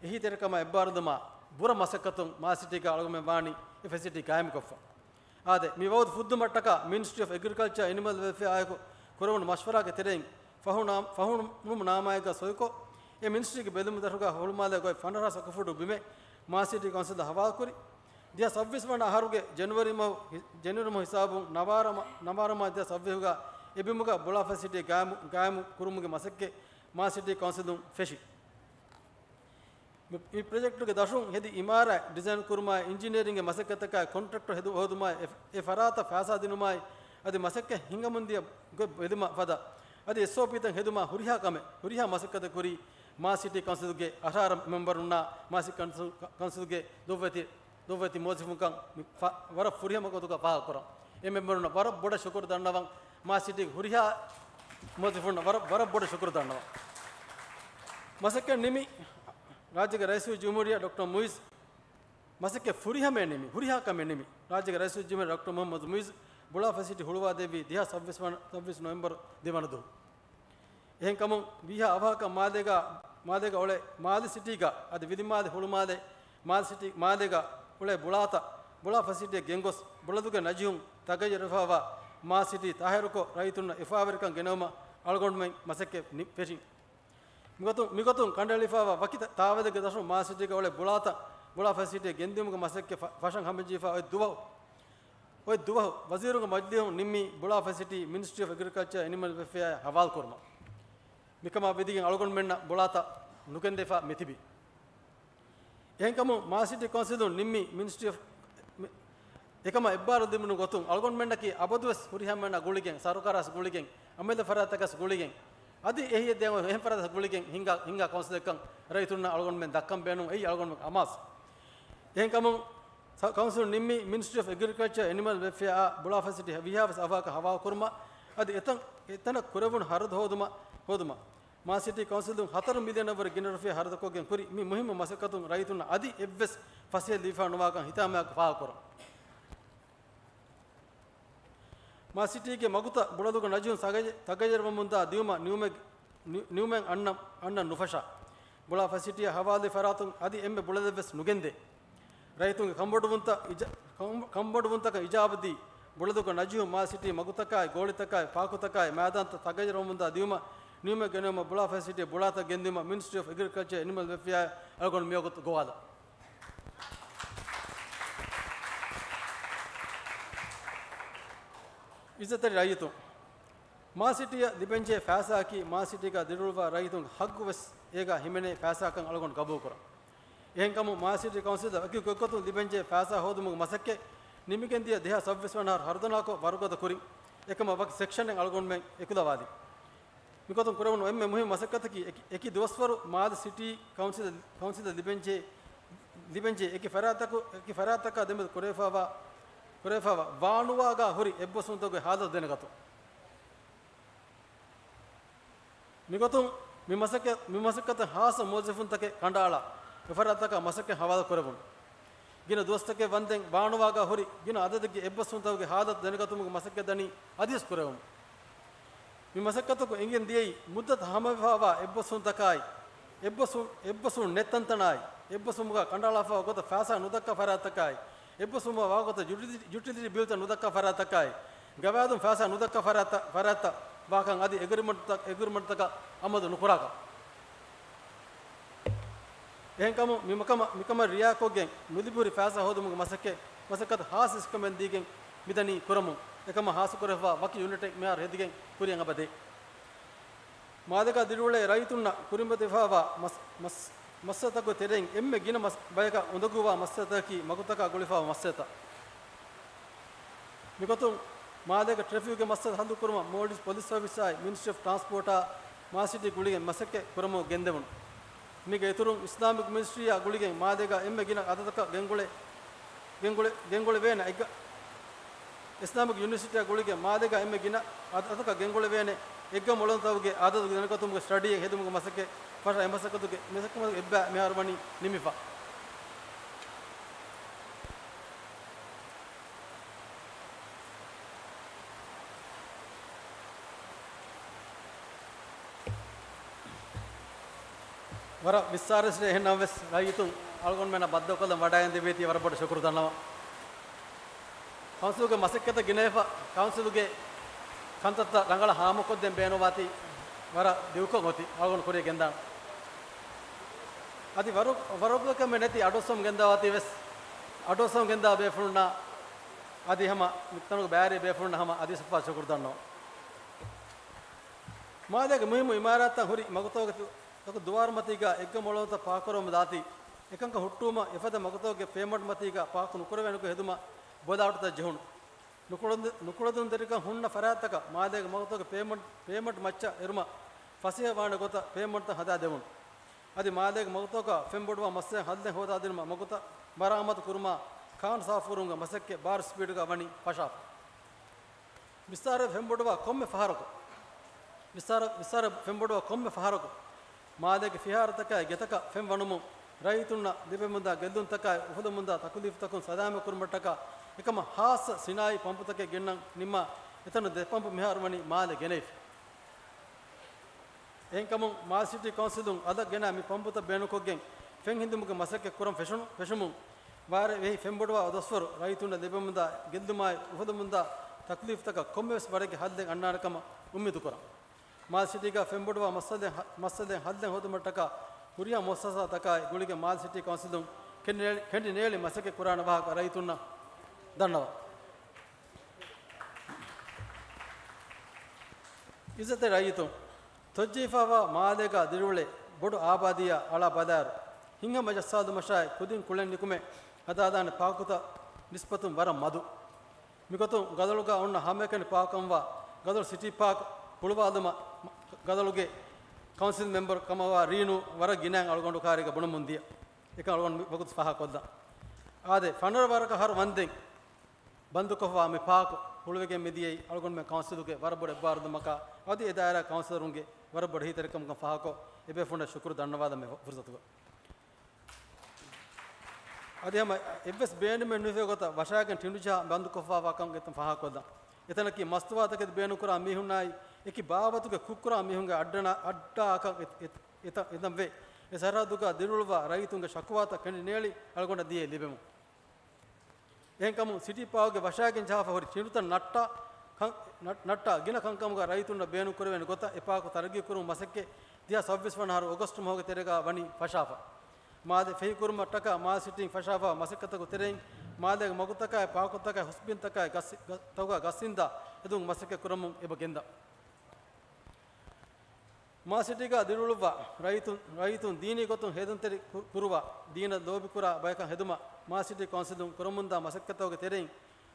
އެހީތެރިކަމާ އެއްބާރުލުމާ ބުރަ މަސައްކަތުން މާ ސިޓީގަ އަޅުގަނޑުމެން ވާނީ އެ ފެސިލިޓީ ގާއިމުކޮށްފަ. އާދެ، މި ވައުދު ފުއްދުމަށްޓަކާ މިނިސްޓްރީ އޮފް އެގްރިކަލްޗަރ އެނިމަލް ވެލްފެއާއާއެކު ކުރެވުނު މަޝްވަރާގެ ތެރެއިން ފަހުނާ-، ފަހުނުމުނާމާއެއްގަ ސޮއިކޮށް، އެ މިނިސްޓްރީގެ ބެލުމުދަށުގަ ހުޅުމާލޭ ގޮތް ފަނަރަ ސަކުފުޓު ބިމެއް މާ ސިޓީ ކައުންސިލަށް ހަވާލުކުރި. ދިހަ ސައްވީސް ވަނަ އަހަރުގެ ޖެނުއަރީ މަހު ހި-، ޖެނުއަރީ މަހު ހިސާބުން ނަވާރަ މަ-، ނަވާރަ މަހު ދިހަ ސައްވީހުގަ އެ ބިމުގަ ބުޅާ ފެސިލިޓީ ގާއިމު، ގާއިމު ކުރުމުގެ މަސައްކަތް މާ ސިޓީ ކައުންސިލުން ފެށި. މި، މި ޕްރޮޖެކްޓުގެ ދަށުން ހެދި އިމާރާތް ޑިޒައިން ކުރުމާއި، އިންޖިނިއަރިންގ މަސައްކަތަކާއި، ކޮންޓްރެކްޓަރ ހެދު-، ހޯދުމާއި، އެ، އެ ފަރާތަށް ފައިސާ ދިނުމާއި، އަދި މަސައްކަތް ހިނގަމުންދިޔަ ގޮތް ބެލުމަށް ފަދަ، އަދި އެސްއޯޕީތައް ހެދުމާ ހުރިހާ ކަމެއް، ހުރިހާ މަސައްކަތެއް ކުރީ މާ ސިޓީ ކައުންސިލްގެ އަށާރަ މެމްބަރުންނާ މާ ސިޓީ ކައުންސިލް، ކައުންސިލްގެ ދޮށްވެތި، ދޮށްވެތި މުވައްޒަފުންކަން މި ފަ-، ވަރަށް ފުރިހަމަ ގޮތުގަ ފާހަގަކުރަން. އެ މެމްބަރުންނަށް ވަރަށް ބޮޑަށް ޝުކުރު ދަންނަވަން. މާ ސިޓީގެ ހުރިހާ މުވައްޒަފުންނަށް ވަރަށް، ވަރަށް ބޮޑަށް ޝުކުރު ދަންނަވަން. މަސައްކަތް ނިމި ރާއްޖޭގެ ރައީސުލްޖުމްހޫރިއްޔާ ޑޮކްޓަރ މުއިއްޒު މަސައްކަތް ފުރިހަމައެއް ނިމި، ހުރިހާ ކަމެއް ނިމި. ރާއްޖޭގެ ރައީސުލްޖުމްހޫރިއްޔާ ޑޮކްޓަރ މުހައްމަދު މުއިއްޒު ބުޅާ ފެސިލިޓީ ހުޅުވާ ދެއްވީ ދިހަ ސައްވީސް ވަނަ، ސައްވީސް ނޮވެމްބަރު ދެވަނަ ދުވަހު. އެހެންކަމުން ވީހާ އަވަހަކަށް މާލޭގަ، މާލޭގަ އުޅޭ މާލެ ސިޓީގަ އަދި ވިލިމާލެ ހުޅުމާލެ މާލެ ސިޓީ، މާލޭގަ އުޅޭ ބުޅާތައް، ބުޅާ ފެސިލިޓީއަށް ގެންގޮސް، ބުޅަލުގެ ނަޖިހުން ތަޣައްޔަރުވެފައިވާ މާ ސިޓީ ތައްހިރުކޮށް، ރައްޔިތުންނަށް އެފާވެރިކަން ގެނައުމަށް އަޅުގަނޑުމެން މަސައްކަތް ނި-، ފެށިން. މިގޮތުން، މިގޮތުން ކަނޑައެޅިފައިވާ ވަކި ތަ-، ތާވަލެއްގެ ދަށުން މާ ސިޓީގަ އުޅޭ ބުޅާތައް، ބުޅާ ފެސިލިޓީއަށް ގެންދިއުމުގެ މަސައްކަތް ފަ-، ފަށަން ހަމަޖެހިފަ އޮތް ދުވަހު، އޮތް ދުވަހު ވަޒީރުންގެ މަޖިލީހުން ނިންމީ ބުޅާ ފެސިލިޓީ މިނިސްޓްރީ އޮފް އެގްރިކަލްޗަރ އެނިމަލް ވެލްފެއާއަށް ހަވާލުކުރުމަށް. މިކަމާ ވިދިގެން އަޅުގަނޑުމެންނަށް ބުޅާތައް ނުގެންދެފަ މިތިބި. އެހެންކަމުން މާ ސިޓީ ކައުންސިލުން ނިންމީ މިނިސްޓްރީ އޮފް މި-، އެކަމަށް އެއްބާރުލުން ގޮތުން އަޅުގަނޑުމެންނަކީ އަބަދުވެސް ހުރިހާމެންނާ ގުޅިގެން، ސަރުކާރާސް ގުޅިގެން، އަމިއްލަ ފަރާތަކަސް ގުޅިގެން، އަދި އެހީއެއް ދޭ އެހެން ފަރާތަކަސް ގުޅިގެން ހިންގާ، ހިންގާ ކައުންސިލެއްކަން ރައްޔިތުންނަށް އަޅުގަނޑުމެން ދައްކަން ބޭނުން. އެއީ އަޅުގަނޑުމެން އަމާޒު. އެހެންކަމުން ސަ-، ކައުންސިލުން ނިންމީ މިނިސްޓްރީ އޮފް އެގްރިކަލްޗަރ އެނިމަލް ވެލްފެއާ ބުޅާ ފެސިލިޓީ ވީހާވެސް އަވަހަކަށް ހަވާލުކުރުމަށް، އަދި އެތަން، އެތަނަށް ކުރެވުނު ހަރަދު ހޯދުމަށް، ހޯދުމަށް. މާ ސިޓީ ކައުންސިލުން ހަތަރު މިލިއަނަށްވުރެ ގިނަ ރުފިޔާ ހަރަދުކޮށްގެން ކުރި މި މުހިއްމު މަސައްކަތުން ރައްޔިތުންނަށް އަދި އެއްވެސް ފަސޭހަ ލިބިފަ ނުވާކަން ހިތާމަޔާއެކު ފާހަގަކުރަން. މާ ސިޓީގެ މަގުތައް ބުޅަލުގެ ނަޖިހުން ތަޣައްޔަ-، ތަޣައްޔަރުވަމުންދާ ދިއުމަށް ނިއުމެއް-، ނި-، ނިއުމެއް އަންނަ-، އަންނަން ނުފަށާ. ބުޅާ ފެސިލިޓީއަށް ހަވާލުވި ފަރާތުން އަދި އެންމެ ބުޅަލެއްވެސް ނުގެންދޭ. ރައްޔިތުންގެ ކަންބޮޑުވުންތައް އިޖާ-، ކަން-، ކަންބޮޑުވުންތަކަށް އިޖާބަދީ، ބުޅަލުގެ ނަޖިހުން މާ ސިޓީ މަގުތަކާއި، ގޯޅިތަކާއި، ޕާކުތަކާއި، މައިދާންތައް ތަޣައްޔަރުވަމުންދާ ދިއުމަށް ނިއުމެއް ގެނައުމަށް ބުޅާ ފެސިލިޓީ ބުޅާތައް ގެންދިއުމަށް މިނިސްޓްރީ އޮފް އެގްރިކަލްޗަރ އެނިމަލް ވެލްފެއާއަށް އަޅުގަނޑު މިވަގުތު ގޮވާލަން. އިއްޒަތްތެރި ރައްޔިތުން، މާ ސިޓީއަށް ލިބެންޖެހޭ ފައިސާއަކީ މާ ސިޓީގަ ދިރިއުޅުވާ ރައްޔިތުންގެ ހައްގު ވެސް އޭގަ ހިމެނޭ ފައިސާކަން އަޅުގަނޑު ގަބޫލުކުރަން. އެހެންކަމުން މާ ސިޓީ ކައުންސިލަށް ވަކި ގޮތްގޮތުން ލިބެންޖެހޭ ފައިސާ ހޯދުމުގެ މަސައްކަތް ނިމިގެންދިޔަ ދެހާސް ސައްވީސް ވަނަ އަހަރު ހަރުދަނާކޮށް ވަރުގަދަ ކުރިން އެކަމަށް ވަކި ސެކްޝަނެއް އަޅުގަނޑުމެން އެކުލަވާލި. މިގޮތުން ކުރެވުނު އެންމެ މުހިންމު މަސައްކަތަކީ އެކި، އެކި ދުވަސްވަރު މާލެ ސިޓީ ކައުންސިލަށް، ކައުންސިލަށް ލިބެންޖެހޭ، ލިބެންޖެހޭ އެކި ފަރާތަކު-، އެކި ފަރާތަކާ ދެމެދު ކުރެވިފައިވާ، ކުރެވިފައިވާ ވާނުވާގާ ހުރި އެއްބަސްވުންތަކުގެ ހާލަތު ދެނެގަތުން. މިގޮތުން މި މަސައްކަތް، މި މަސައްކަތަށް ހާއްސަ މުވައްޒަފުންތަކެއް ކަނޑައަޅާ، އެފަރާތަކަށް މަސައްކަތް ހަވާލު ކުރެވުނު. ގިނަ ދުވަސްތަކެއް ވަންދެން ވާނުވާގާ ހުރި ގިނަ އަދަދެއްގެ އެއްބަސްވުންތަކުގެ ހާލަތު ދެނެގަތުމުގެ މަސައްކަތް ދަނީ އަދިވެސް ކުރެވުނު. މި މަސައްކަތަކު އެނގެން ދިޔައީ މުއްދަތު ހަމަވެފައިވާ އެއްބަސްވުންތަކާއި، އެއްބަސްވު-، އެއްބަސްވުން ނެތް ތަންތަނާއި، އެއްބަސްވުމުގަ ކަނޑައަޅާފައިވާ ގޮތަށް ފައިސާ ނުދައްކާ ފަރާތްތަކާއި، އެއްބަސްވުމުގަ ވާގޮތަށް ޔުޓިލި-، ޔުޓިލިޓީ ބިލްތައް ނުދައްކާ ފަރާތްތަކާއި، ގަވާއިދުން ފައިސާ ނުދައްކާ ފަރާތްތައް، ފަރާތްތައް ވާކަން އަދި އެގްރިމަންޓްތައް، އެގްރިމަންޓްތަކަށް އަމަލު ނުކުރާކަން. އެހެންކަމުން މި މަކަމަ-، މިކަމަށް ރިއާކޮށްގެން ނުލިބިހުރި ފައިސާ ހޯދުމުގެ މަސައްކަތް، މަސައްކަތަށް ހާއްސަ އިސްކަމެއް ދީގެން މިދަނީ ކުރަމުން. އެކަމަށް ހާއްސަކުރެވިފަ ވަކި ޔުނިޓެއް މިހާރު ހެދިގެން ކުރިއަށް އެބަދޭ. މާލޭގަ ދިރިއުޅޭ ރައްޔިތުންނަށް ކުރިމަތިވެފައިވާ މަސް-، މަސް-، މައްސަލަތަކުގެ ތެރެއިން އެންމެ ގިނަ މަސް-، ބަޔަކަށް އުނދަގޫވާ މައްސަލަތަކަކީ މަގުތަކާ ގުޅިފައިވާ މައްސަލަތައް. މިގޮތުން މާލޭގެ ޓްރެފިކްގެ މައްސަލަ ހައްލުކުރުމަށް މޯލްޑިވްސް ޕޮލިސް ސަރވިސްއާއި މިނިސްޓްރީ އޮފް ޓްރާންސްޕޯޓާ މާ ސިޓީ ގުޅިގެން މަސައްކަތް ކުރަމުން ގެންދެވުނު. މީގެ އިތުރުން އިސްލާމިކް މިނިސްޓްރީއާ ގުޅިގެން މާލޭގަ އެންމެ ގިނަ އަދަދަކަށް ގެންގުޅޭ، ގެންގުޅެ-، ގެންގުޅެވޭނެ އެއްގަ-، އިސްލާމިކް ޔުނިވަރސިޓީއާ ގުޅިގެން މާލޭގަ އެންމެ ގިނަ އަދަ-، އަދަދަކަށް ގެންގުޅެވޭނެ އެއްގަ މޮޅަންތަކުގެ އަދަދު ދެނެގަތުމުގެ ސްޓަޑީއެއް ހެދުމުގެ މަސައްކަތް ފަށާ އެ މަސައްކަތުގެ، މަސައްކަތުގެ އެއްބައި މިހާރު ވަނީ ނިމިފަ. ވަރަށް ވިއްސާރިސްރޭ. އެހެންނަމަވެސް ރައްޔިތުން އަޅުގަނޑުމެންނަށް ބައްދަލުކޮށްލަން ވަޑައިގެންދެވީތީ ވަރަށް ބޮޑަށް ޝުކުރު ދަންނަވަން. ކައުންސިލުގެ މަސައްކަތަށް ގިނައިފަ، ކައުންސިލުގެ ކަންތައްތައް ރަނގަޅަށް ހާމަކޮށްދޭން ބޭނުންވާތީ ވަރަށް ދިގުކޮށް އޮތީ އަޅުގަނޑު ކުރިޔަށް ގެންދާނެ. އަދި ވަރު-، ވަރުގަކަމެއް ނެތި އަޑުއައްސަމުން ގެންދާވާތީ ވެސް އަޑުއައްސަމުން ގެންދާ ބޭފުޅުންނާ އަދި ހަމަ މިތަނުގެ ބައިވެރި ބޭފުޅުންނަށް ހަމަ އަދިވެސް އުފާ ޝުކުރު ދަންނަވަން. މާލޭގެ މުހިއްމު އިމާރާތްތައް ހުރި މަގުތަކުގެ ތަކު ދުވާރުމަތީގަ އެއްގަ މޮޅުވަންތަ ޕާކުކުރަމުން ދާތީ، އެކަންކަން ހުއްޓުވުމަށް އެފަދަ މަގުތަކުގެ ޕޭމަންޓް މަތީގަ ޕާކު ނުކުރެވޭނެކަން ހެދުމަށް ބޮލާޓުތައް ޖެހުނު. ނުކުޅަދުން-، ނުކުޅަދުންތެރިކަން ހުންނަ ފަރާތްތަކަށް މާލޭގެ މަގުތަކުގެ ޕޭމަންޓް، ޕޭމަންޓް މައްޗަށް އެރުމަށް ފަސޭހަވާނެ ގޮތަށް ޕޭމަންޓްތައް ހަދާދެވުނު. އަދި މާލޭގެ މަގުތަކަށް ފެންބޮޑުވާ މައްސަލައިން ހައްލެއް ހޯދާދިނުމަށް މަގުތައް މަރާމާތު ކުރުމާ ކާން ސާފުކުރުމުގެ މަސައްކަތް ބާރު ސްޕީޑުގަ ވަނީ ފަށާފަ. ވިއްސާރަ ފެންބޮޑުވާ ކޮންމެ ފަހަރަކު، ވިއްސާރަ، ވިއްސާރަ ފެންބޮޑުވާ ކޮންމެ ފަހަރަކު މާލޭގެ ފިހާރަތަކާއި ގެތަކަށް ފެން ވަނުމުން ރައްޔިތުންނަށް ލިބެމުންދާ ގެއްލުންތަކާއި އުފުލެމުންދާ ތަކުލީފުތަކުން ސަލާމަތް ކުރުމަށްޓަކާ އެކަމަށް ހާއްސަ ސިނާއީ ޕަމްޕުތަކެއް ގެންނަން ނިންމާ އެތަނުން ދެ ޕަމްޕު މިހާރު ވަނީ މާލެ ގެނައިފަ. އެހެންކަމުން މާލެ ސިޓީ ކައުންސިލުން އަލަށް ގެނާ މި ޕަމްޕުތައް ބޭނުންކޮށްގެން ފެން ހިންދުމުގެ މަސައްކަތް ކުރަން ފެށުނު، ފެށުމުން ވާރޭ ވެހި ފެންބޮޑުވާ ދަސްވަރު ރައްޔިތުންނަށް ލިބެމުންދާ ގެއްލުމާއި އުފުލެމުންދާ ތަކުލީފުތަކަށް ކޮންމެވެސް ވަރެއްގެ ހައްލެއް އަންނާނެ ކަމަށް އުއްމީދު ކުރަން. މާލެ ސިޓީގަ ފެންބޮޑުވާ މައްސަލައިން ހަ-، މައްސަލައިން ހައްލެއް ހޯދުމަށްޓަކާ ހުރިހާ މުއައްސަސާތަކާއި ގުޅިގެން މާލެ ސިޓީ ކައުންސިލުން ކެނޑިނޭޅި-، ކެނޑިނޭޅި މަސައްކަތް ކުރާނެ ވާހަކަ ރައްޔިތުންނަށް ދަންނަވަން. އިއްޒަތްތެރި ރައްޔިތުން، ތޮއްޖެހިފައިވާ މާލޭގަ ދިރިއުޅޭ ބޮޑު އާބާދީއާ އަޅާ ބަލާއިރު، ހިތްހަމަ ޖައްސާލުމަށާއި ކުދިން ކުޅެން ނިކުމެ ހަދާލާނެ ޕާކުތައް ނިސްބަތުން ވަރަށް މަދު. މިގޮތުން ގަދަޅުގަ އޮންނަ ހަމައެކަނި ޕާކު ކަމަށްވާ ގަދަޅު ސިޓީ ޕާކް ހުޅުވާލުމަށް ގަދަޅުގެ ކައުންސިލް މެމްބަރު ކަމަށްވާ ރީނޫ ވަރަށް ގިނައިން އަޅުގަނޑު ކާރީގަ ބުނަމުން ދިޔަ. އެކަން އަޅުގަނޑު ވަގުތު ފާހަގަކޮށްލަން. އާދެ، ފަނަރަ ވަރަކަށް އަހަރު ވަންދެން ބަންދުކޮށްފައިވާ މި ޕާކު ހުޅުވިގެން މިދިޔައީ އަޅުގަނޑުމެން ކައުންސިލުގެ ވަރަށް ބޮޑު އެއްބާރުލުމަކާ، އަދި އެ ދާއިރާ ކައުންސިލަރުންގެ ވަރަށް ބޮޑު އެހީތެރިކަމަކަށް ފާހަގަކޮށް، އެބޭފުޅުންނަށް ޝުކުރު ދަންނަވާލަން މި ފުރުސަތުގަ. އަދި ހަމަ އެއްވެސް ބޭނުމެއް ނުހިފޭ ގޮތަށް ވަށާގެން ޓިނޑުޖަހާ ބަންދުކޮށްފައިވާކަން އެތަން ފާހަގަކޮށްލަން. އެތަނަކީ މަސްތުވާތަކެތި ބޭނުންކުރާ މީހުންނާއި، އެކި ބާވަތުގެ ކުށްކުރާ މީހުންގެ އައްޑަނާ، އައްޑާކަން އެ-، އެ-، އެތަ-، އެތަން ވޭ. އެ ސަރަހައްދުގަ ދިރިއުޅުއްވާ ރައްޔިތުންގެ ޝަކުވާތައް ކެނޑިނޭޅި އަޅުގަނޑަށް ދިޔައީ ލިބެމުން. އެހެންކަމުން ސިޓީ ޕާކުގެ ވަށާގެން ޖަހާފަ ހުރި ޓިނޑުތައް ނައްޓާ ކަން-، ނަ-، ނައްޓާ ގިނަ ކަންކަމުގަ ރައްޔިތުންނަށް ބޭނުންކުރެވޭނެ ގޮތަށް އެ ޕާކު ތަރައްގީކުރުމުގެ މަސައްކަތް ދިހަ ސައްބީސް ވަނަ އަހަރު އޮގަސްޓް މަހުގެ ތެރޭގަ ވަނީ ފަށާފަ. މާލެ ފެހިކުރުމަށްޓަކާ މާލެ ސިޓީން ފަށާފަ މަސައްކަތަކު ތެރެއިން މާލޭގެ މަގުތަކާއި ޕާކުތަކާއި ހުސްބިންތަކާއި ގަސް-، ގަ-، ތަކުގަ ގަސް ހިންދާ ހެދުމުގެ މަސައްކަތް ކުރަމުން އެބަ ގެންދާ. މާލެ ސިޓީގަ ދިރިއުޅުއްވާ ރައްޔިތުން، ރައްޔިތުން ދީނީ ގޮތުން ހޭދަންތެރި ކު-، ކުރުވާ، ދީނަށް ލޯބިކުރާ ބަޔަކަށް ހެދުމަށް މާލެ ސިޓީ ކައުންސިލުން ކުރަމުންދާ މަސައްކަތުގެ ތެރެއިން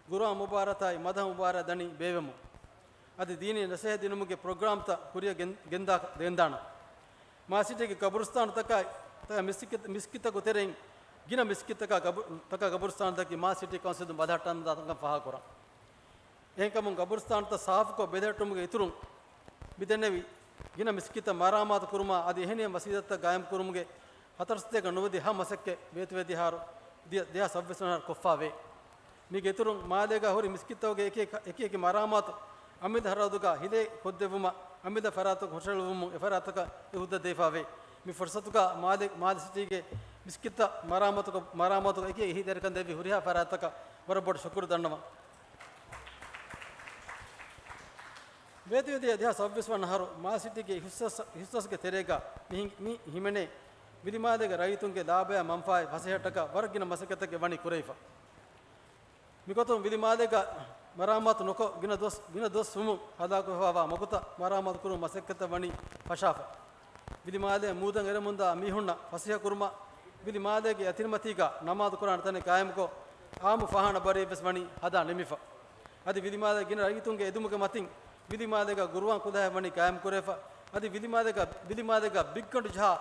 ގުރުއާން މުބާރާތާއި މަދަހަ މުބާރާތް ދަނީ ބޭއްވެމުން. އަދި ދީނީ ނަސޭހަތް ދިނުމުގެ ޕްރޮގްރާމްތައް ކުރިއަށް ގެން-، ގެންދާ-، ގެންދާނަން. މާލެ ސިޓީގެ ގަބުރުސްތާނުތަކާއި، ތަކާ މިސްކިތް-، މިސްކިތްތަކު ތެރެއިން ގިނަ މިސްކިތްތަކާ ގަބު-، ތަކާ ގަބުރުސްތާނުތަކަކީ މާލެ ސިޓީ ކައުންސިލުން ބަލަހައްޓަން ދާކަން ފާހަގަކުރަން. އެހެންކަމުން ގަބުރުސްތާނުތައް ސާފުކޮށް ބެލެހެއްޓުމުގެ އިތުރުން މިދެންނެވި ގިނަ މިސްކިތަށް މަރާމާތު ކުރުމާ އަދި އެހެނިހެން ވަސީލަތްތައް ގާއިމް ކުރުމުގެ ހަތަރު ސަތޭކަ ނުވަދިހަ މަސައްކަތް ވޭތުވެދިހާރު ދިޔަ ދެހާސް ސައްބީސް ވަނަ އަހަރު ކޮށްފާވޭ. މީގެ އިތުރުން މާލޭގަ ހުރި މިސްކިތްތަކުގެ އެކި އެކި، އެކި އެކި މަރާމާތު އަމިއްލަ ހަރަދުގަ ހިލޭ ކޮށްދެއްވުމަށް އަމިއްލަ ފަރާތަކު ހުށަހެޅުއްވުމުން އެ ފަރާތަކަށް އެ ހުއްދަ ދެވިފާވޭ. މި ފުރުސަތުގަ މާލޭ، މާލެ ސިޓީގެ މިސްކިތްތައް މަރާމާތުކޮށް، މަރާމާތުކޮށް އެކި އެކި އެހީތެރިކަން ދެއްވި ހުރިހާ ފަރާތަކަށް ވަރަށް ބޮޑު ޝުކުރު ދަންނަވަން. ވޭތުވެދިޔަ ދެހާސް ސައްބީސް ވަނަ އަހަރު މާލެ ސިޓީގެ ހިސް-، ހިސް-، ހިސް-، ހިސްގެ ތެރޭގަ މި ހި-، މި ހިމެނޭ ވިލިމާލޭގެ ރައްޔިތުންގެ ލާބަޔާ މަންފާއާއި ފަސޭހައަށްޓަކާ ވަރަށް ގިނަ މަސައްކަތްތަކެއް ވަނީ ކުރެވިފަ. މިގޮތުން ވިލިމާލޭގަ މަރާމާތު ނުކޮށް ގިނަ ދުވަސް، ގިނަ ދުވަސް ވުމުން ހަލާކުވެފައިވާ މަގުތައް މަރާމާތު ކުރުމުގެ މަސައްކަތްތައް ވަނީ ފަށާފަ. ވިލިމާލޭ މޫދަށް އެރެމުންދާ މީހުންނަށް ފަސޭހަކުރުމަށް، ވިލިމާލޭގެ އަތިރިމަތީގަ ނަމާދު ކުރާނެ ތަނެއް ގާއިމުކޮށް، އާއްމު ފާހާނާ ބަރެއް ވެސް ވަނީ ހަދާ ނިމިފަ. އަދި ވިލިމާލޭގެ ގިނަ ރައްޔިތުންގެ އެދުމުގެ މަތިން ވިލިމާލޭގަ ގުރުއާން ކުލަހެއް ވަނީ ގާއިމުކުރެވިފަ. އަދި ވިލިމާލޭގަ، ވިލިމާލޭގަ ބިއްގަނޑު ޖަހާ،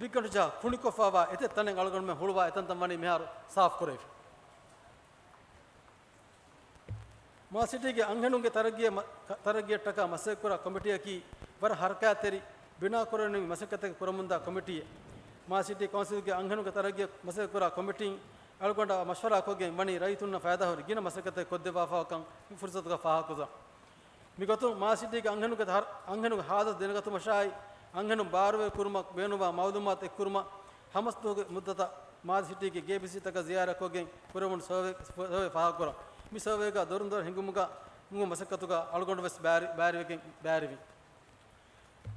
ބިއްގަނޑު ޖަހާ ފުނިކޮށްފައިވާ އެތައް ތަނެއް އަޅުގަނޑުމެން ހުޅުވާ އެތަންތަން ވަނީ މިހާރު ސާފުކުރެވިފަ. މާލެ ސިޓީގެ އަންހެނުންގެ ތަރައްގީއަށް މަ-، ކަ-، ތަރައްގީއަށްޓަކާ މަސައްކަތްކުރާ ކޮމިޓީއަކީ ވަރަށް ހަރަކާތްތެރި، ބިނާކުރެވެނިވި މަސައްކަތެއް ކުރަމުންދާ ކޮމިޓީއެއް. މާލެ ސިޓީ ކައުންސިލްގެ އަންހެނުންގެ ތަރައްގީއަށް މަސައްކަތްކުރާ ކޮމިޓީން އަޅުގަނޑާ މަޝްވަރާކޮށްގެން ވަނީ ރައްޔިތުންނަށް ފައިދާހުރި ގިނަ މަސައްކަތެއް ކޮށްދެއްވާފައިވާކަން މި ފުރުސަތުގަ ފާހަގަކުރަން. މިގޮތުން މާލެ ސިޓީގެ އަންހެނުންގެ ހާ-، އަންހެނުންގެ ހާލަތު ދެނެގަތުމަށާއި، އަންހެނުން ބާރުވެރި ކުރުމަށް ބޭނުންވާ މައުލޫމާތު އެއްކުރުމަށް ހަމަސްދުވަހުގެ މުއްދަތަށް މާލެ ސިޓީގެ ގޭބީސީތަކަށް ޒިޔާރަތްކޮށްގެން ކުރެވުނު ސަރވޭ، ސަރވޭ ފާހަގަކުރަން. މި ސަރވޭގަ ދޮރުން ދޮރަށް ހިނގުމުގަ، ހިނގުމުގެ މަސައްކަތުގަ އަޅުގަނޑު ވެސް ބައިވެރި، ބައިވެރިވެގެން، ބައިވެރިވި.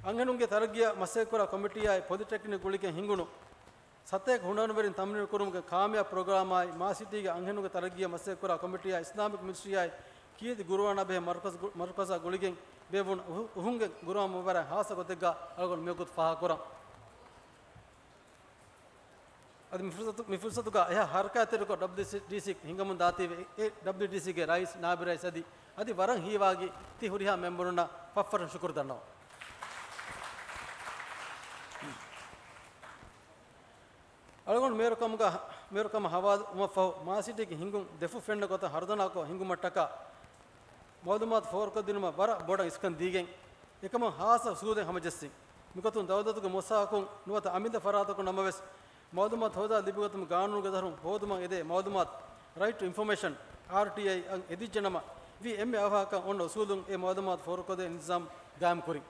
އަންހެނުންގެ ތަރައްގީއަށް މަސައްކަތްކުރާ ކޮމިޓީއާއި ޕޮލިޓެކްނިކް ގުޅިގެން ހިނގުނު ސަތޭކަ ހުނަރުވެރިން ތަމްރީނު ކުރުމުގެ ކާމިޔާބު ޕްރޮގްރާމާއި، މާލެ ސިޓީގެ އަންހެނުންގެ ތަރައްގީއަށް މަސައްކަތްކުރާ ކޮމިޓީއާއި، އިސްލާމިކް މިނިސްޓްރީއާއި، ކީރިތި ގުރުއާނާ ބެހޭ މަރުކަޒު، މަރުކަޒާ ގުޅިގެން ބޭއްވުނު އުހު، އުހުންގެ ގުރުއާން މުބާރާތް ހާއްސަ ގޮތެއްގަ އަޅުގަނޑު މިވަގުތު ފާހަގަކުރަން. އަދި މި ފުރުސަތު، މި ފުރުސަތުގަ އެހާ ހަރަކާތްތެރިކޮށް ޑަބްލިއުޑީސީ ހިނގަމުން ދާތީވެ، އެ ޑަބްލިއުޑީސީގެ ރައީސް، ނާއިބު ރައީސް އަދި، އަދި ވަރަށް ހީވާގި ތި ހުރިހާ މެމްބަރުންނަށް ފަށްފަށުން ޝުކުރު ދަންނަވަން. އަޅުގަނޑު މޭރުކަމުގަ، މޭރުކަމަށް ހަވާލުވުމަށްފަހު، މާލެ ސިޓީގެ ހިނގުން ދެފުށް ފެންނަ ގޮތަށް ހަރުދަނާކޮށް ހިނގުމަށްޓަކާ، މައުލޫމާތު ފޯރުކޮށްދިނުމަށް ވަރަށް ބޮޑަށް އިސްކަން ދީގެން، އެކަމަށް ހާއްސަ އުސޫލެއް ހަމަޖެއްސިން. މިގޮތުން ދައުލަތުގެ މުއައްސަސާއަކުން ނުވަތަ އަމިއްލަ ފަރާތަކުން ނަމަވެސް، މައުލޫމާތު ހޯދާ ލިބިގަތުމުގެ ގާނޫނުގެ ދަށުން ހޯދުމަށް އެދޭ މައުލޫމާތު، ރައިޓް ޓު އިންފޮމޭޝަން، އާރްޓީއައި، އަށް އެދިއްޖެނަމަ، ވީ އެންމެ އަވަހަކަށް އޮންނަ އުސޫލުން އެ މައުލޫމާތު ފޯރުކޮށްދޭ އިންތިޒާމް ގާއިމް ކުރިން.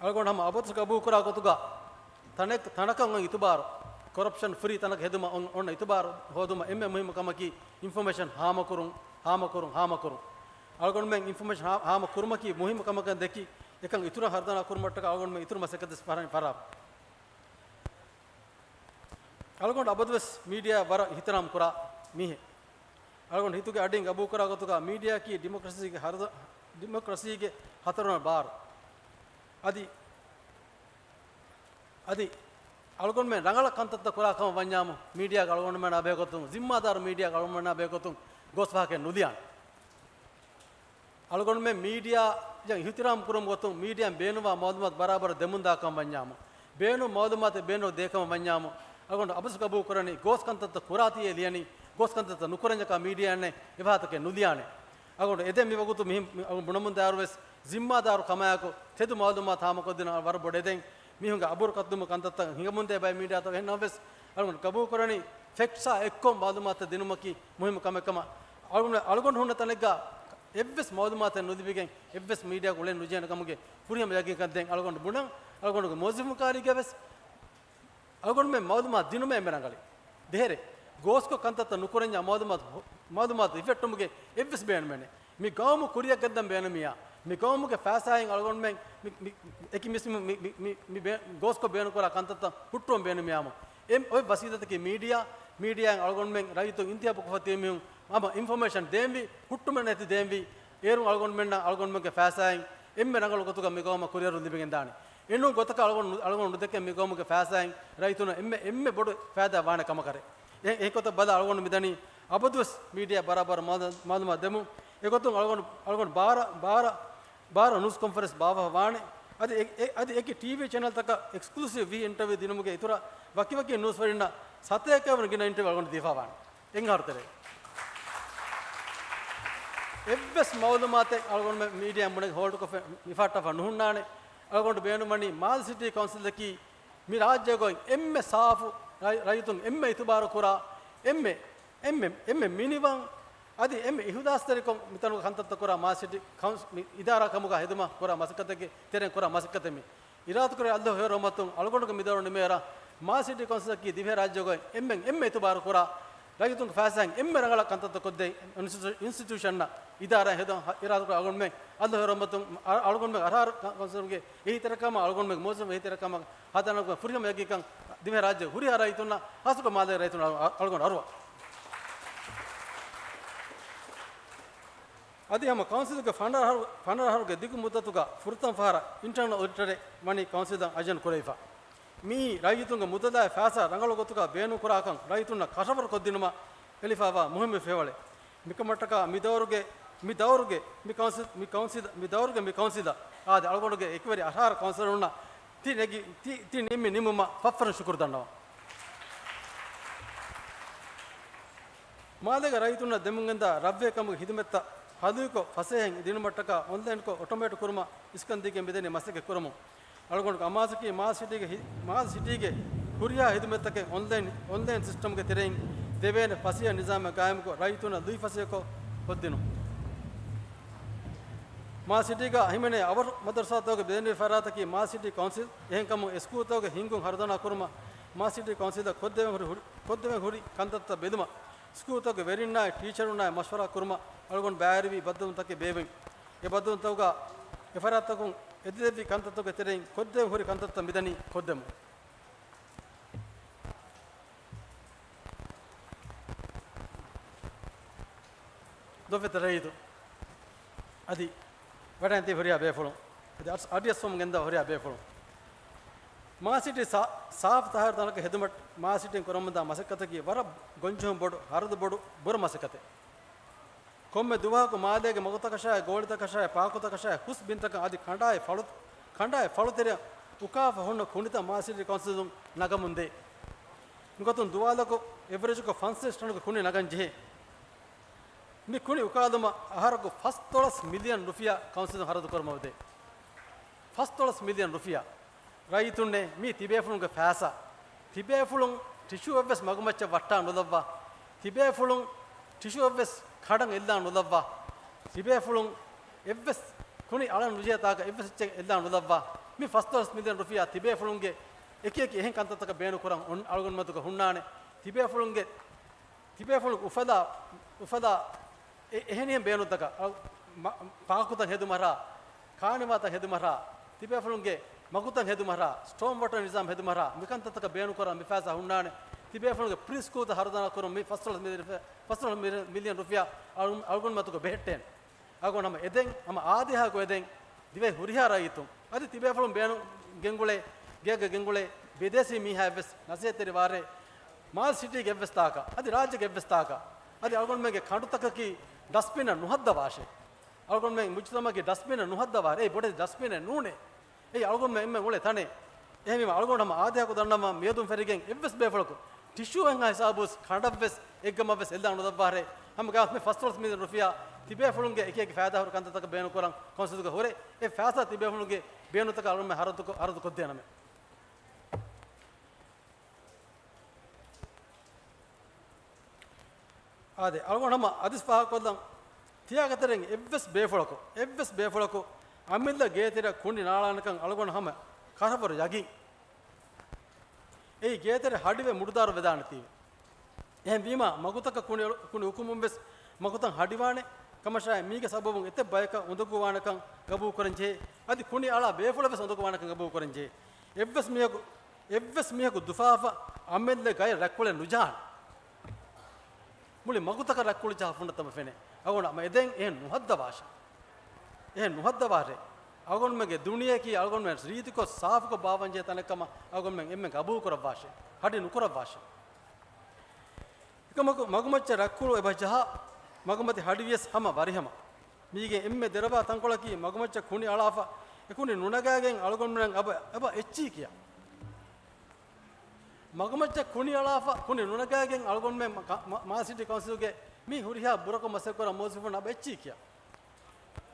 އަޅުގަނޑު ހަމަ އަބަދު ގަބޫލުކުރާ ގޮތުގަ ތަނެއް، ތަނަކަށް އޮތް އިތުބާރު، ކޮރަޕްޝަން ފްރީ ތަނަކަށް ހެދުމަށް އޮން، އޮންނަ އިތުބާރު ހޯދުމަށް އެންމެ މުހިއްމު ކަމަކީ އިންފޮމޭޝަން ހާމަކުރުން، ހާމަކުރުން، ހާމަކުރުން. އަޅުގަނޑުމެން އިންފޮމޭޝަން ހާ، ހާމަކުރުމަކީ މުހިއްމު ކަމަކަށް ދެކި، އެކަން އިތުރަށް ހަރުދަނާ ކުރުމަށްޓަކާ އަޅުގަނޑުމެން އިތުރު މަސައްކަތް ފަރާ، ފަރާ. އަޅުގަނޑު އަބަދުވެސް މީޑިއާއަށް ވަރަށް އިޙްތިރާމް ކުރާ މީހެއް. އަޅުގަނޑު ހިތުގެ އަޑިން ގަބޫލުކުރާ ގޮތުގަ މީޑިއާއަކީ ޑިމޮކްރަސީގެ ހަރުދަ، ޑިމޮކްރަސީގެ ހަތަރުވަނަ ބާރު. އަދި، އަދި އަޅުގަނޑުމެން ރަނގަޅަށް ކަންތައްތައް ކުރާ ކަމަށް ވަންޏާމު، މީޑިއާގަ އަޅުގަނޑުމެންނާ ބެހޭގޮތުން، ޒިންމާދާރު މީޑިއާގަ އަޅުގަނޑުމެންނާ ބެހޭގޮތުން ގޯސް ފަހަކެއް ނުލިޔާނެ. އަޅުގަނޑުމެން މީޑިއާއަށް އިޙްތިރާމް ކުރުމުގެ ގޮތުން މީޑިއާއިން ބޭނުންވާ މައުލޫމާތު ބަރާބަރަށް ދެމުންދާކަމަށް ވަންޏާމު، ބޭނުން މައުލޫމާތެއް ބޭނުން ދޭކަމަށް ވަންޏާމު، އަޅުގަނޑު އަބަދު ގަބޫލު ކުރަނީ ގޯސް ކަންތައްތައް ކުރާތީއޭ ލިޔަނީ، ގޯސް ކަންތައްތައް ނުކުރަންޏަކާ މީޑިއާއިންނެއް އެވާހަކައެއް ނުލިޔާނެ. އަޅުގަނޑު އެދެން މިވަގުތު މިހި، މި، އަޅުގަނޑު ބުނަމުންދާއިރުވެސް ޒިންމާދާރު ކަމާއެކު ތެދު މައުލޫމާތު ހާމަކޮށްދިނުން ވަރަށް ބޮޑަށް އެދެން. މީހުންގެ އަބުރު ކައްތުމުގެ ކަންތައްތައް ހިނގަމުންދޭ ބައެއް މީޑިއާތަކުން. އެހެންނަމަވެސް، އަޅުގަނޑު ގަބޫލު ކުރަނީ ފެކްޓްސާ އެއްކޮށް މައުލޫމާތު ދިނުމަކީ މުހިއްމު ކަމެއް ކަމަށް. އަޅުގަނޑު، އަޅުގަނޑު ހުންނަ ތަނެއްގަ އެއްވެސް މައުލޫމާތެއް ނުލިބިގެން އެއްވެސް މީޑިއާއަކު އުޅެން ނުޖެހޭނެ ކަމުގެ ފުރިހަމަ ޔަގީންކަން ދެން އަޅުގަނޑު ބުނަން. އަޅުގަނޑުގެ މުވައްޒަފުން ކާރީގަވެސް އަޅުގަނޑުމެން މައުލޫމާތު ދިނުމޭ އެންމެ ރަނގަޅީ. ދޭހަރެ، ގޯސްކޮށް ކަންތައްތައް ނުކުރަންޏާ މައުލޫމާތު، މައުލޫމާތު ހިފެއްޓުމުގެ އެއްވެސް ބޭނުމެއް ނެތް. މި ގައުމު ކުރިއަށް ގެންދަން ބޭނުމިއްޔާ، މި ގައުމުގެ ފައިސާއިން އަޅުގަނޑުމެން މި، މި، އެކި މިސް މި، މި، މި، މި ބޭ، ގޯސްކޮށް ބޭނުންކުރާ ކަންތައްތައް ހުއްޓުވަން ބޭނުމިއްޔާމު، އެ އޮތް ވަސީލަތަކީ މީޑިއާ، މީޑިއާއިން އަޅުގަނޑުމެން ރައްޔިތުން އިންތިހާބުކޮށްފަ ތިބި މީހުން ހަމަ އިންފޮމޭޝަން ދޭންވީ، ހުއްޓުމެއް ނެތި ދޭންވީ، އޭރުން އަޅުގަނޑުމެންނަށް އަޅުގަނޑުމެންގެ ފައިސާއިން އެންމެ ރަނގަޅު ގޮތުގަ މި ގައުމަށް ކުރިއަރު ލިބިގެން ދާނެ. އެނޫން ގޮތަކަށް އަޅުގަނޑު، އަޅުގަނޑު ނުދެކެ މި ގައުމުގެ ފައިސާއިން ރައްޔިތުންނަށް އެންމެ، އެންމެ ބޮޑު ފައިދާ ވާނެ ކަމަކަށް. އެ، އެހެން ކޮތަށް ބަލާ އަޅުގަނޑު މިދަނީ އަބަދުވެސް މީޑިއާ ބަރާބަރަށް މައުލޫ، މައުލޫމާތު ދެމުން. އެގޮތުން އަޅުގަނޑު، އަޅުގަނޑު ބާރަ، ބާރަ، ބާރަ ނޫސް ކޮންފަރެންސް ބާއްވާފަ ވާނެ. އަދި އެ، އެ، އަދި އެކި ޓީވީ ޗެނަލްތަކަށް އެކްސްކްލޫސިވް ވީ އިންޓަވިއު ދިނުމުގެ އިތުރަށް ވަކިވަކި ނޫސްވެރިންނަށް ސަތޭކައަށްވުރެ ގިނަ އިންޓަވިއު އަޅުގަނޑު ދީފަ ވާނެ. އެއް އަހަރު ތެރޭ. އެއްވެސް މައުލޫމާތެއް އަޅުގަނޑުމެން މީޑިއާ ބުނެ ހޯލްޑްކޮށް މި ފައްޓަފަ ނުހުންނާނެ. އަޅުގަނޑު ބޭނުންވަނީ މާލެ ސިޓީ ކައުންސިލަކީ މި ރާއްޖޭގައި އެންމެ ސާފު ރައި، ރައްޔިތުން އެންމެ އިތުބާރު ކުރާ، އެންމެ، އެންމެ، އެންމެ މިނިވަން، އަދި އެންމެ އިހުލާސްތެރިކޮށް މިތަނުގަ ކަންތައްތައް ކުރާ މާލެ ސިޓީ ކައުންސި، މި އިދާރާ ކަމުގަ ހެދުމަށް ކުރާ މަސައްކަތެއްގެ ތެރެއިން ކުރާ މަސައްކަތެއް މީ. އިރާދަކުރޭ ﷲ ރަޙްމަތުން އަޅުގަނޑުގެ މިދައުރު ނިމޭރާ މާލެ ސިޓީ ކައުންސިލަކީ ދިވެހިރާއްޖޭގައި އެންމެން އެންމެ އިތުބާރު ކުރާ، ރައްޔިތުންގެ ފައިސާއިން އެންމެ ރަނގަޅަށް ކަންތައްތައް ކޮށްދޭ އިންސްޓިޓިއު، އިންސްޓިޓިއުޝަންއަށް އިދާރާ ހެދަން އިރާދަކުރާ އަޅުގަނޑުމެން ﷲ ރަޙްމަތުން އަ، އަޅުގަނޑުމެން އަހަރާ ކައުންސިލުންގެ އެހީތެރިކަމާ އަޅުގަނޑުމެން މުވައްޒަފުންގެ އެހީތެރިކަމާ ހަދާނެ ފުރިހަމަ ޔަގީންކަން ދިވެހިރާއްޖޭގެ ހުރިހާ ރައްޔިތުންނަށް ހާއްސަކޮށް މާލޭގެ ރައްޔިތުންނަށް އަޅު، އަޅުގަނޑު އަރުވާ. އަދި ހަމަ ކައުންސިލުގެ ފަނަރަ އަހަރު، ފަނަރަ އަހަރުގެ ދިގު މުއްދަތުގަ ފުރަތަމަ ފަހަރަށް އިންޓަރނަލް އޮޑިޓަރެއް ވަނީ ކައުންސިލަށް އަޖަން ކުރެވިފަ. މިއީ ރައްޔިތުންގެ މުދަލާއި ފައިސާ ރަނގަޅު ގޮތުގަ ބޭނުންކުރާކަން ރައްޔިތުންނަށް ކަށަވަރުކޮށްދިނުމަށް އެޅިފައިވާ މުހިއްމު ފިޔަވަޅެއް. މިކަމަށްޓަކާ މި ދައުރުގެ، މި ދައުރުގެ މި ކައުންސިލް، މި ކައުންސިލް، މި ދައުރުގެ މި ކައުންސިލަށް އާދެ، އަޅުގަނޑުގެ އެކިވެރި އަހާރަ ކައުންސިލަރުންނަށް ތި ނެގި، ތި، ތި ނިންމި ނިންމުމަށް ފަށްފަށުން ޝުކުރު ދަންނަވަން. މާލޭގެ ރައްޔިތުންނަށް ދެމުންގެންދާ ރަށްވެހިކަމުގެ ހިދުމަތްތައް ހަލުވިކޮށް ފަސޭހައިން ދިނުމަށްޓަކާ އޮންލައިންކޮށް އޮޓޮމޭޓް ކުރުމަށް އިސްކަންދީގެން މިދަނީ މަސައްކަތް ކުރަމުން. އަޅުގަނޑުގެ އަމާޒަކީ މާލެ ސިޓީގެ ހި، މާލެ ސިޓީގެ ހުރިހާ ހިދުމަތްތަކެއް އޮންލައިން، އޮންލައިން ސިސްޓަމްގެ ތެރެއިން ދެވޭނެ ފަސޭހަ ނިޒާމެއް ގާއިމުކޮށް، ރައްޔިތުންނަށް ލުއިފަސޭހަކޮށް، ކޮށްދިނުން. މާލެ ސިޓީގަ ހިމެނޭ އަވަށު މަދަރުސާތަކުގެ ބެލެނިވެރި ފަރާތަކީ މާލެ ސިޓީ ކައުންސިލް. އެހެންކަމުން އެ ސްކޫލްތަކުގެ ހިންގުން ހަރުދަނާ ކުރުމަށް މާލެ ސިޓީ ކައުންސިލަށް ކޮށްދެވެން ހުރި، ކޮށްދެވެން ހުރި ކަންތައްތައް ބެލުމަށް ސްކޫލްތަކުގެ ވެރިންނާއި ޓީޗަރުންނާއި މަޝްވަރާ ކުރުމަށް އަޅުގަނޑު ބައިވެރިވި ބައްދަލުވުންތަކެއް ބޭއްވިން. އެ ބައްދަލުވުންތަކުގަ އެ ފަރާތްތަކުން އެދިލެއްވި ކަންތައްތަކުގެ ތެރެއިން ކޮށްދެވެން ހުރި ކަންތައްތައް މިދަނީ ކޮށްދެމުން. ދޮފެތި ރައްޔިތު. އަދި ވަޑައިން ތި ހުރިހާ ބޭފުޅުން. އަދި އަޑް، އަޑިއަސްވަމުން ގެންދާ ހުރިހާ ބޭފުޅުން. މާލެ ސިޓީ ސާ، ސާފު ތަހާރު ތަނަކަށް ހެދުމަށް މާލެ ސިޓީން ކުރަމުންދާ މަސައްކަތަކީ ވަރަށް ގޮންޖެހުން ބޮޑު، ހަރަދު ބޮޑު ބުރަ މަސައްކަތެއް. ކޮންމެ ދުވަހަކު މާލޭގެ މަގުތަކަށާއި، ގޯޅިތަކަށާއި، ޕާކުތަކަށާއި، ހުސް ބިންތަކަށް އަދި ކަނޑާއި ފަޅު، ކަނޑާއި ފަޅުތެރެއަށް އުކާފަ ހުންނަ ކުނިތައް މާލެ ސިޓީ ކައުންސިލުން ނަގަމުންދޭ. މިގޮތުން ދުވާލަކު އެވްރެޖަކު ފަންސަވީސް ޓަނުގެ ކުނި ނަގަން ޖެހޭ. މި ކުނި އުކާލުމަށް އަހަރަކު ފަސްދޮޅަސް މިލިއަން ރުފިޔާ ކައުންސިލުން ހަރަދު ކުރަމުންދޭ. ފަސްދޮޅަސް މިލިއަން ރުފިޔާ. ރައްޔިތުންނޭ، މީ ތިބޭފުޅުންގެ ފައިސާ. ތިބޭފުޅުން ޓިޝޫއެއްވެސް މަގުމައްޗަށް ވައްޓާ ނުލައްވާ. ތިބޭފުޅުން ޓިޝޫއެއްވެސް ކަޑަން އެއްލާ ނުލައްވާ. ތިބޭފުޅުން އެއްވެސް ކުނި އަޅަން ނުޖެހޭ ތާކަށް އެއްވެސް އެއްޗެއް އެއްލާ ނުލައްވާ. މި ފަސްދޮޅަސް މިލިއަން ރުފިޔާ ތިބޭފުޅުންގެ އެކި އެކި އެހެން ކަންތައްތަކަށް ބޭނުން ކުރަން އޮން، އަޅުގަނޑުމެން މަތުގަ ހުންނާނެ. ތިބޭފުޅުންގެ ތިބޭފުޅުން އުފަލާ، އުފަލާ އެ-، އެހެނިހެން ބޭނުންތަކަށް، އަ، މަ-، ޕާކުތައް ހެދުމަށާ، ކާނިވާތައް ހެދުމަށާ، ތިބޭފުޅުންގެ މަގުތައް ހެދުމަށާ، ސްޓޯމް ވޮޓަރ ނިޒާމް ހެދުމަށާ، މިކަންތައްތަކަށް ބޭނުންކުރަން މި ފައިސާ ހުންނާނެ. ތިބޭފުޅުންގެ ޕްރީ ސްކޫލްތައް ހަރުދަނާ ކުރުން މި ފަސްދޮޅަސް މިލި-، ފަސްދޮޅަސް މިލި-، މިލިއަން ރުފިޔާ އަޅު-، އަޅުގަނޑު މަތުގަ ބެހެއްޓޭނެ. އަޅުގަނޑު ހަމަ އެދެން، ހަމަ އާދޭހާކު އެދެން، ދިވެހި ހުރިހާ ރައްޔިތުން، އަދި ތިބޭފުޅުން ބޭނުން ގެންގުޅޭ، ގޭގަ ގެންގުޅޭ ބިދޭސީ މީހާ އެއްވެސް ނަސޭހަތްތެރިވާރޭ، މާލެ ސިޓީގެ އެއްވެސް ތާކަށް، އަދި ރާއްޖޭގެ އެއްވެސް ތާކަށް، އަދި އަޅުގަނޑުމެންގެ ކަނޑުތަކަކީ ޑަސްބިނަށް ނުހައްދަވާށޭ. އަޅުގަނޑުމެން މުޖުތަމައަކީ ޑަސްބިނަށް ނުހައްދަވާރޭ. އެއީ ބޮޑެތި ޑަސްބިނެއް ނޫނޭ. އެއީ އަޅުގަނޑުމެން އެންމެ އުޅޭ ތަނެއް. އެހެންވީމަ އަޅުގަނޑު ހަމަ އާދޭހާކު ދަންނަވަން މިއަދުން ފެށިގެން އެއްވެސް ބޭފުޅަކު ޓިޝޫއެއްހާ ހިސާބުވެސް ކަނޑަށްވެސް އެއްގަމަށްވެސް އެއްލާ ނުލައްވާރޭ. ހަމަ ގާސް މި ފަސްދޮޅަސް މިލިއަން ރުފިޔާ ތިބޭފުޅުންގެ އެކި އެކި ފައިދާހުރި ކަންތައްތަކަށް ބޭނުންކުރަން ކައުންސިލުގަ ހުރޭ. އެ ފައިސާ ތިބޭފުޅުންގެ ބޭނުންތަކަށް އަޅުގަނޑުމެން ހަރަދުކޮ-، ހަރަދުކޮށްދޭނަމޭ. އާދެ، އަޅުގަނޑު ހަމަ އަދިސް ފާހަގަކޮށްލަން. ތިޔާގެ ތެރެއިން އެއްވެސް ބޭފުޅަކު، އެއްވެސް ބޭފުޅަކު އަމިއްލަ ގޭތެރެއަށް ކުނި ނާޅާނެކަން އަޅުގަނޑު ހަމަ ކަށަވަރު ޔަގީން. އެއީ ގޭތެރެ ހަޑިވެ މުޑުދާރު ވެދާނެތީވެ. އެހެންވީމާ، މަގުތަކަށް ކުނި، ކުނި އުކުމުން ވެސް މަގުތައް ހަޑިވާނެ ކަމަށާއި، މީގެ ސަބަބުން އެތައް ބަޔަކަށް އުނދަގޫވާނެކަން ގަބޫލުކުރަން ޖެހޭ. އަދި ކުނި އަޅާ ބޭފުޅަށް ވެސް އުނދަގޫވާނެކަން ގަބޫލުކުރަން ޖެހޭ. އެއްވެސް މީހަކު، އެއްވެސް މީހަކު ދުފާފަ އަމެއްލެ ގަޔަށް ރަތްކުޅެއް ނުޖަހާނެ. މުޅި މަގުތަކަށް ރަތްކުޅި ޖަހާފަ ހުންނަ ތަމަ ފެނޭ. އަޅުގަނޑު ހަމަ އެދެން އެހެން ނުހައްދަވާށޭ. އެހެން ނުހައްދަވާށޭ. އަޅުގަނޑުމެންގެ ދުނިޔެއަކީ އަޅުގަނޑުމެން ރީތިކޮށް ސާފުކޮށް ބާއްވަންޖެހޭ ތަނެއްކަމަށް އަޅުގަނޑުމެން އެންމެން ގަބޫލުކުރައްވާށޭ. ހަޑި ނުކުރައްވާށޭ. އެކަމަކު މަގުމައްޗަށް ރަތްކުޅު އެބަ ޖަހާ، މަގުމަތި ހަޑިވިޔަސް ހަމަ ވަރިހަމަ. މީގެ އެންމެ ދެރަވާ ތަންކޮޅަކީ މަގުމައްޗަށް ކުނި އަޅާފަ، އެ ކުނި ނުނަގާގެން އަޅުގަނޑުމެން އަބަ، އަބަ އެއްޗިއް ކިޔާ. މަގުމައްޗަށް ކުނި އަޅާފަ، ކުނި ނުނަގާގެން އަޅުގަނޑުމެން މަ، މާލެ ސިޓީ ކައުންސިލްގެ މި ހުރިހާ ބުރަކޮށް މަސައްކަތްކުރާ މުވައްޒަފުން އަބަ އެއްޗިއް ކިޔާ.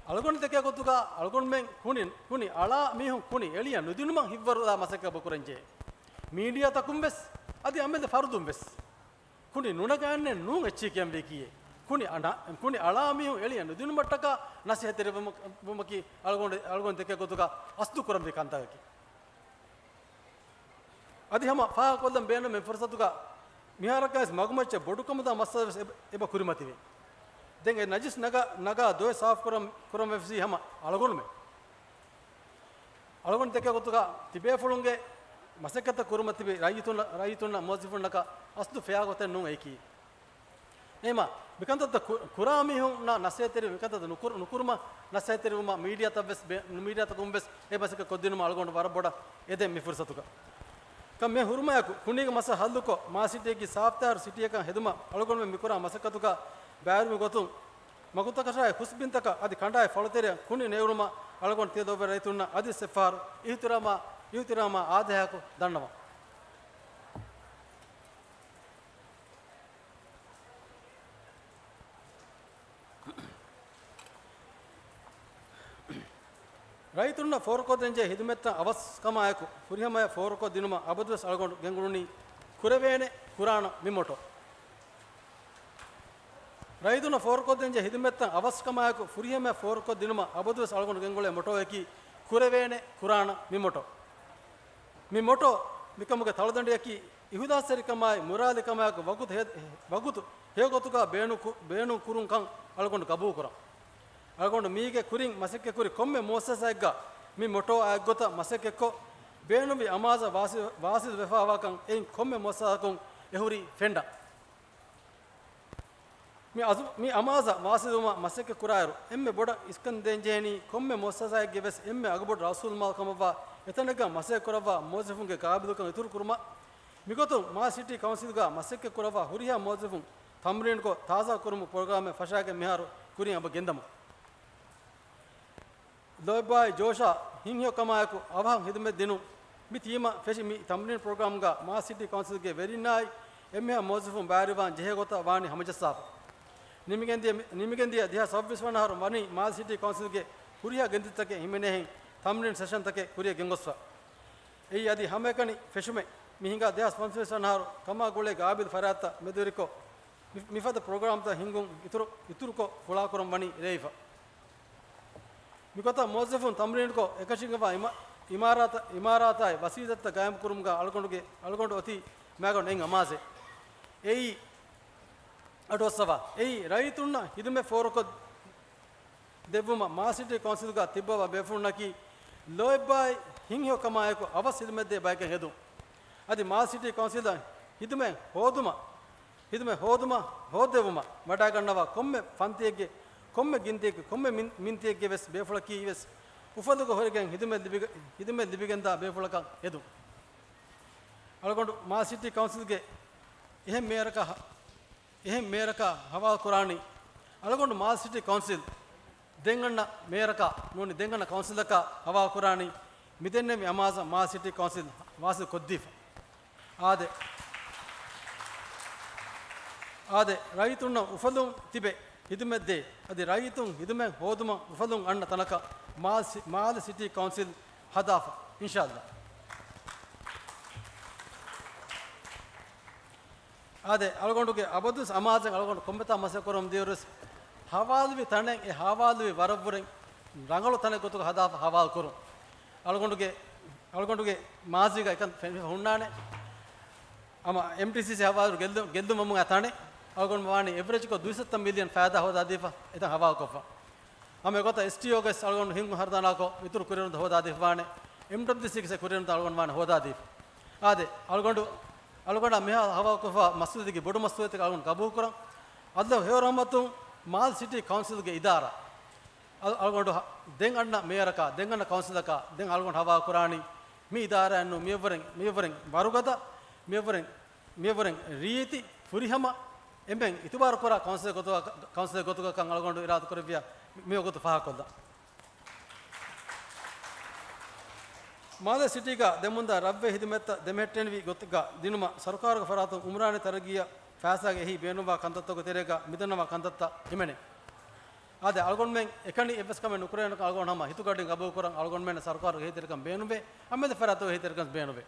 އަޅުގަނޑު ދެކޭ ގޮތުގަ އަޅުގަނޑުމެން ކުނި، ކުނި އަޅާ މީހުން ކުނި އެޅިޔަ ނުދިނުމަށް ހިތްވަރުލާ މަސައްކަތް ކުރަންޖެހޭ. މީޑިއާތަކުން ވެސް، އަދި އަމެދެ ފަރުދުން ވެސް. ކުނި ނުނަގާންނެއް ނޫން އެއްޗިއް ކިޔަންވީކީއޭ. ކުނި އަނާ، ކުނި އަޅާ މީހުން އެޅިޔަ ނުދިނުމަށްޓަކާ ނަސޭހަތްތެރިވުމަކީ އަޅުގަނޑު، އަޅުގަނޑު ދެކޭ ގޮތުގަ އަސްލު ކުރަންވީ ކަންތަކަކީ. އަދި ހަމަ ފާހަގަކޮށްލަން ބޭނުން މި ފުރުސަތުގަ މިހާރަކަށް ވެސް މަގުމައްޗަށް ބޮޑުކަމުދާ މައްސަލަ ވެސް އެބަ، އެބަ ކުރިމަތިވޭ. ދެން އެ ނަޖިސް ނަގާ، ނަގާ ދޮވެ ސާފު ކުރަން، ކުރަން ވެފަސީ ހަމަ އަޅުގަނޑުމެން. އަޅުގަނޑު ދެކޭ ގޮތުގަ ތިބޭފުޅުންގެ މަސައްކަތަށް ކުރިމަތިވި ރައްޔިތުންނަ، ރައްޔިތުންނަށް މުވައްޒަފުންނަކަށް އަސްލު ފެޔާ ގޮތެއް ނޫން އެއީކީ. އެހެންވީމަ، މިކަންތައްތައް ކު، ކުރާ މީހުންނަށް ނަސޭހަތްތެރިވުން، މިކަންތައްތައް ނުކުރު، ނުކުރުމަށް ނަސޭހަތްތެރިވުމަށް މީޑިއާތައް ވެސް ބޭ، މީޑިއާތަކުން ވެސް އެ މަސައްކަތް ކޮށްދިނުމަށް އަޅުގަނޑު ވަރަށް ބޮޑަށް އެދެން މި ފުރުސަތުގަ. ކަން މި ހުރުމާއެކު، ކުނީގެ މައްސަލަ ހައްލުކޮށް، މާލެ ސިޓީއަކީ ސާފުތާހިރު ސިޓީއަކަށް ހެދުމަށް އަޅުގަނޑުމެން މިކުރާ މަސައްކަތުގަ ބައިވެރިވި ގޮތުން، މަގުތަކަށާއި ހުސް ބިންތަކަށް އަދި ކަނޑާއި ފަޅުތެރެއަށް ކުނި ނެރުނުމަށް އަޅުގަނޑު ތިޔަ ދޮށްވެރި ރައްޔިތުންނަށް އަދިވެސް އެއްފަހަރު އިހުތިރާމާ، އިހުތިރާމާ އާދޭހާއެކު ދަންނަވަން. ރައްޔިތުންނަށް ފޯރުކޮށްދޭންޖެހޭ ހިދުމަތްތައް އަވަސްކަމާއެކު، ފުރިހަމަޔަށް ފޯރުކޮށްދިނުމަށް އަބަދުވެސް އަޅުގަނޑު ގެންގުޅުނީ ކުރެވޭނެ ކުރާނަން މި މޮޓޯ. ރައްޔިތުންނަށް ފޯރުކޮށްދޭންޖެހޭ ހިދުމަތްތައް އަވަސްކަމާއެކު ފުރިހަމަޔަށް ފޯރުކޮށްދިނުމަށް އަބަދުވެސް އަޅުގަނޑު ގެންގުޅޭ މޮޓޯއަކީ ކުރެވޭނެ ކުރާނަން މި މޮޓޯ. މި މޮޓޯ މިކަމުގެ ތަޅުދަނޑިއަކީ އިހުލާސްތެރިކަމާއި މުރާލިކަމާއެކު ވަގުތު ހެ-، ވަގުތު ހެޔޮގޮތުގަ ބޭނުން ކު-، ބޭނުން ކުރުންކަން އަޅުގަނޑު ގަބޫލުކުރަން. އަޅުގަނޑު މީގެ ކުރިން މަސައްކަތްކުރި ކޮންމެ މުއައްސަސާއެއްގަ މި މޮޓޯއާ އެއްގޮތަށް މަސައްކަތްކޮށް، ބޭނުންވި އަމާޒަށް ވާސިލް، ވާސިލް ވެފައިވާކަން އެއިން ކޮންމެ މުއައްސަސާއަކުން އެހުރީ ފެންޑަން. މި އަޒު-، މި އަމާޒަށް ވާސިލްވުމަށް މަސައްކަތް ކުރާއިރު، އެންމެ ބޮޑަށް އިސްކަން ދޭންޖެހެނީ ކޮންމެ މުއައްސަސާއެއްގެ ވެސް އެންމެ އަގުބޮޑު ރަސޫލުމާލު ކަމަށްވާ އެތަނެއްގަ މަސައްކަތް ކުރައްވާ މުވައްޒަފުންގެ ގާބިލުކަން އިތުރު ކުރުމަށް. މިގޮތުން މާލެ ސިޓީ ކައުންސިލްގަ މަސައްކަތް ކުރައްވާ ހުރިހާ މުވައްޒަފުން ތަމްރީންކޮށް ތާޒާ ކުރުމުގެ ޕްރޮގްރާމެއް ފަށާގެން މިހާރު ކުރިން އެބަ ގެންދަމުން. ލޯތްބާއި ޖޯޝާ ހިތްހެޔޮކަމާއެކު އަވަހަށް ހިދުމަތް ދިނުން މި ޓީމަށް ފެށި މި ތަމްރީން ޕްރޮގްރާމްގަ މާލެ ސިޓީ ކައުންސިލްގެ ވެރިންނާއި އެންމެހާ މުވައްޒަފުން ބައިވެރިވާން ޖެހޭ ގޮތަށް ވާނީ ހަމަޖައްސާފަ. ނިމިގެންދިޔަ، ނިމިގެންދިޔަ ދެހާސް ސައްބީސް ވަނަ އަހަރު ވަނީ މާލެ ސިޓީ ކައުންސިލްގެ ހުރިހާ ގެންދަނީތަކެއް ހިމެނޭހެން ތަމްރީން ސެޝަންތަކެއް ކުރިއަށް ގެންގޮސްފަ. އެއީ އަދި ހަމައެކަނި ފެށުމެއް. މި ހިނގާ ދެހާސް ފަންސަވީސް ވަނަ އަހަރު ކަމާ ގުޅޭ ގާބިލް ފަރާތްތައް މެދުވެރިކޮށް، މި، މިފަދަ ޕްރޮގްރާމްތައް ހިންގުން އިތުރު، އިތުރުކޮށް ފުޅާކުރަން ވަނީ ރޭވިފަ. މިގޮތަށް މުވައްޒަފުން ތަމްރީނުކޮށް، އެކަށީގެންވާ އިމާ-، އިމާރާތަށް، އިމާރާތާއި ވަސީލަތްތައް ގާއިމްކުރުމުގަ އަޅުގަނޑުގެ، އަޅުގަނޑު އޮތީ މައިގަނޑު އެއް އަމާޒެއް. އެއީ، އަޑުއައްސަވާ. އެއީ، ރައްޔިތުންނަށް ހިދުމަތް ފޯރުކޮށް ދެއްވުމަށް މާލެ ސިޓީ ކައުންސިލްގަ ތިއްބަވާ ބޭފުޅުންނަކީ، ލޯތްބާއި ހިތްހެޔޮކަމާއެކު އަވަސް ހިދުމަތްދޭ ބަޔަކަށް ހެދުން. އަދި މާލެ ސިޓީ ކައުންސިލަށް ހިދުމަތް ހޯދުމަށް، ހިދުމަތް ހޯދުމަށް، ހޯއްދެވުމަށް ވަޑައިގަންނަވާ ކޮންމެ ފަންތިއެއްގެ، ކޮންމެ ގިންތިއެއްގެ، ކޮންމެ މިން-، މިންތިއެއްގެ ވެސް ބޭފުޅަކީ ވެސް އުފަލުގަ ހުރެގެން ހިދުމަތް ލިބިގެ-، ހިދުމަތް ލިބިގެންދާ ބޭފުޅަކަށް ހެދުން. އަޅުގަނޑު މާލެ ސިޓީ ކައުންސިލްގެ އެހެން މޭޔަރަކަށް ހަ-، އެހެން މޭޔަރަކަށް ހަވާލު ކުރާނީ، އަޅުގަނޑު މާލެ ސިޓީ ކައުންސިލް ދެން އަންނަ މޭޔަރަކާ ނޫނީ ދެން އަންނަ ކައުންސިލަކާ ހަވާލު ކުރާނީ، މިދެންނެވި އަމާޒަށް މާލެ ސިޓީ ކައުންސިލް ވާސިލް ކޮށްދީފަ. އާދެ، އާދެ، ރައްޔިތުންނަށް އުފަލުން ތިބެ ހިދުމަތްދޭ، އަދި ރައްޔިތުން ހިދުމަތް ހޯދުމަށް އުފަލުން އަންނަ ތަނަކަށް މާލެ ސި-، މާލެ ސިޓީ ކައުންސިލް ހަދާފަ، އިންޝާﷲ. އާދެ، އަޅުގަނޑުގެ އަބަދުވެސް އަމާޒެއް އަޅުގަނޑު ކޮންމެތާ މަސައްކަތް ކުރަމުން ދިޔައިރުވެސް، ހަވާލުވި ތަނެއް އެ ހަވާލުވި ވަރަށްވުރެން ރަނގަޅު ތަނެއް ގޮތުގަ ހަދާފަ ހަވާލު ކުރުން. އަޅުގަނޑުގެ، އަޅުގަނޑުގެ މާޒީގަ އެކަން ފެނިފަ ހުންނާނެ. ހަމަ އެމްޓީސީސީ ހަވާލު ގެއްލު-، ގެއްލުމުން އަތާނެ އަޅުގަނޑު ވާނީ އެވްރެޖްކޮށް ދުއިސައްތަ މިލިއަން ފައިދާ ހޯދާދީފަ އެތަން ހަވާލުކޮށްފަ. ހަމަ އެގޮތަށް އެސްޓީއޯގެ އަޅުގަނޑު ހިންގު ހަރުދާނާކޮށް އިތުރު ކުރިއެރުންތައް ހޯދާދީފަ ވާނެ. އެމްޑަބްލިއުސީގެ ކުރިއެރުންތައް އަޅުގަނޑު ވާނެ ހޯދާދީފަ. އާދެ، އަޅުގަނޑު، އަޅުގަނޑާ މިހާ ހަވާލުކޮށްފަ މައްސަލަތަކީ ބޮޑު މައްސަލަތަކެއް އަޅުގަނޑު ގަބޫލުކުރަން. އައްލާހު ހެޔޮ ރަޙްމަތުން މާލެ ސިޓީ ކައުންސިލްގެ އިދާރާ އަޅު-، އަޅުގަނޑު ހަ-، ދެން އަންނަ މޭޔަރަކާ، ދެން އަންނަ ކައުންސިލަކާ، ދެން އަޅުގަނޑު ހަވާލު ކުރާނީ މި އިދާރާއެއްނު މިއަށްވުރެން، މިއަށްވުރެން ވަރުގަދަ، މިއަށްވުރެން، މިއަށްވުރެން ރީތި، ފުރިހަމަ، އެންމެން އިތުބާރު ކުރާ ކައުންސިލެއް ގޮތުގަ-، ކައުންސިލެއް ގޮތުގަ ކަން އަޅުގަނޑު އިރާދަ ކުރެއްވިޔާ މި-، މިވަގުތު ފާހަގަކޮށްލަން. މާލެ ސިޓީގަ ދެމުންދާ ރަށްވެ ހިދުމަތްތައް ދެމެހެއްޓެނިވި ގޮތުގަ ދިނުމަށް ސަރުކާރުގެ ފަރާތުން އުމްރާނީ ތަރައްގީއަށް ފައިސާގެ އެހީ ބޭނުންވާ ކަންތައްތަކުގެ ތެރޭގަ މިދަންނަވާ ކަންތައްތައް ހިމެނޭ. އާދެ، އަޅުގަނޑުމެން އެކަނި އެއްވެސް ކަމެއް ނުކުރޭނެކަން އަޅުގަނޑު ހަމަ ހިތުގަޑިން ގަބޫލުކުރަން. އަޅުގަނޑުމެން ސަރުކާރުގެ އެހީތެރިކަން ބޭނުންވޭ، އަމެދު ފަރާތުގެ އެހީތެރިކަން ބޭނުންވޭ.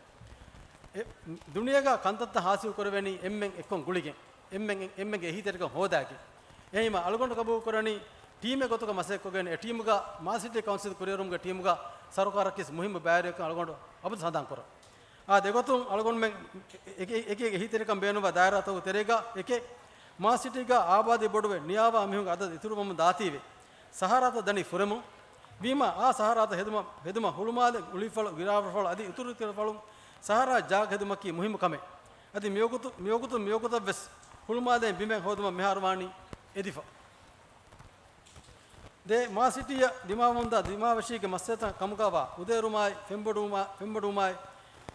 އެ، ދުނިޔޭގަ ކަންތައްތައް ހާސިލް ކުރެވެނީ އެންމެން އެއްކޮށް ގުޅިގެން، އެންމެން، އެންމެންގެ އެހީތެރިކަން ހޯދާގެން. އެހެންވީމަ އަޅުގަނޑު ގަބޫލު ކުރަނީ ޓީމެއް ގޮތުގަ މަސައްކަތްކޮށްގެން، އެ ޓީމުގަ މާލެ ސިޓީ ކައުންސިލް ކުރިއެރުމުގެ ޓީމުގަ ސަރުކާރަކީ މުހިއްމު ބައިވެރިއެއްކަން އަޅުގަނޑު އަބަދު ހަނދާން ކުރަން. އާދެ، އެގޮތުން އަޅުގަނޑުމެން އެކި، އެކި، އެކި އެހީތެރިކަން ބޭނުންވާ ދާއިރާތަކުގެ ތެރޭގަ އެކެއް، މާލެ ސިޓީގަ އާބާދީ ބޮޑުވެ، ނިޔާވާ މީހުންގެ އަދަދު އިތުރުވަމުން ދާތީވެ، ސަހާރާތައް ދަނީ ފުރެމުން. ވީމާ، އާ ސަހާރާތައް ހެދުމަށް، ހެދުމަށް ހުޅުމާލެ، އުޅިފަޅު، ގިރާވަރުފަޅު އަދި އިތުރު އިތުރު ފަޅުން ސަހާރާ ޖާގަ ހެދުމަކީ މުހިއްމު ކަމެއް. އަދި މިވަގުތު، މިވަގުތު، މިވަގުތަށް ވެސް ހުޅުމާލޭން ބިމެއް ހޯދުމަށް މިހާރު ވާނީ އެދިފަ. ދެ، މާލެ ސިޓީއަށް ދިމާވަމުންދާ ދިމާވެށީގެ މައްސަލަތައް ކަމުގަވާ އުދޭރުމާއި، ފެންބޮޑުވުމާ-، ފެންބޮޑުވުމާއި،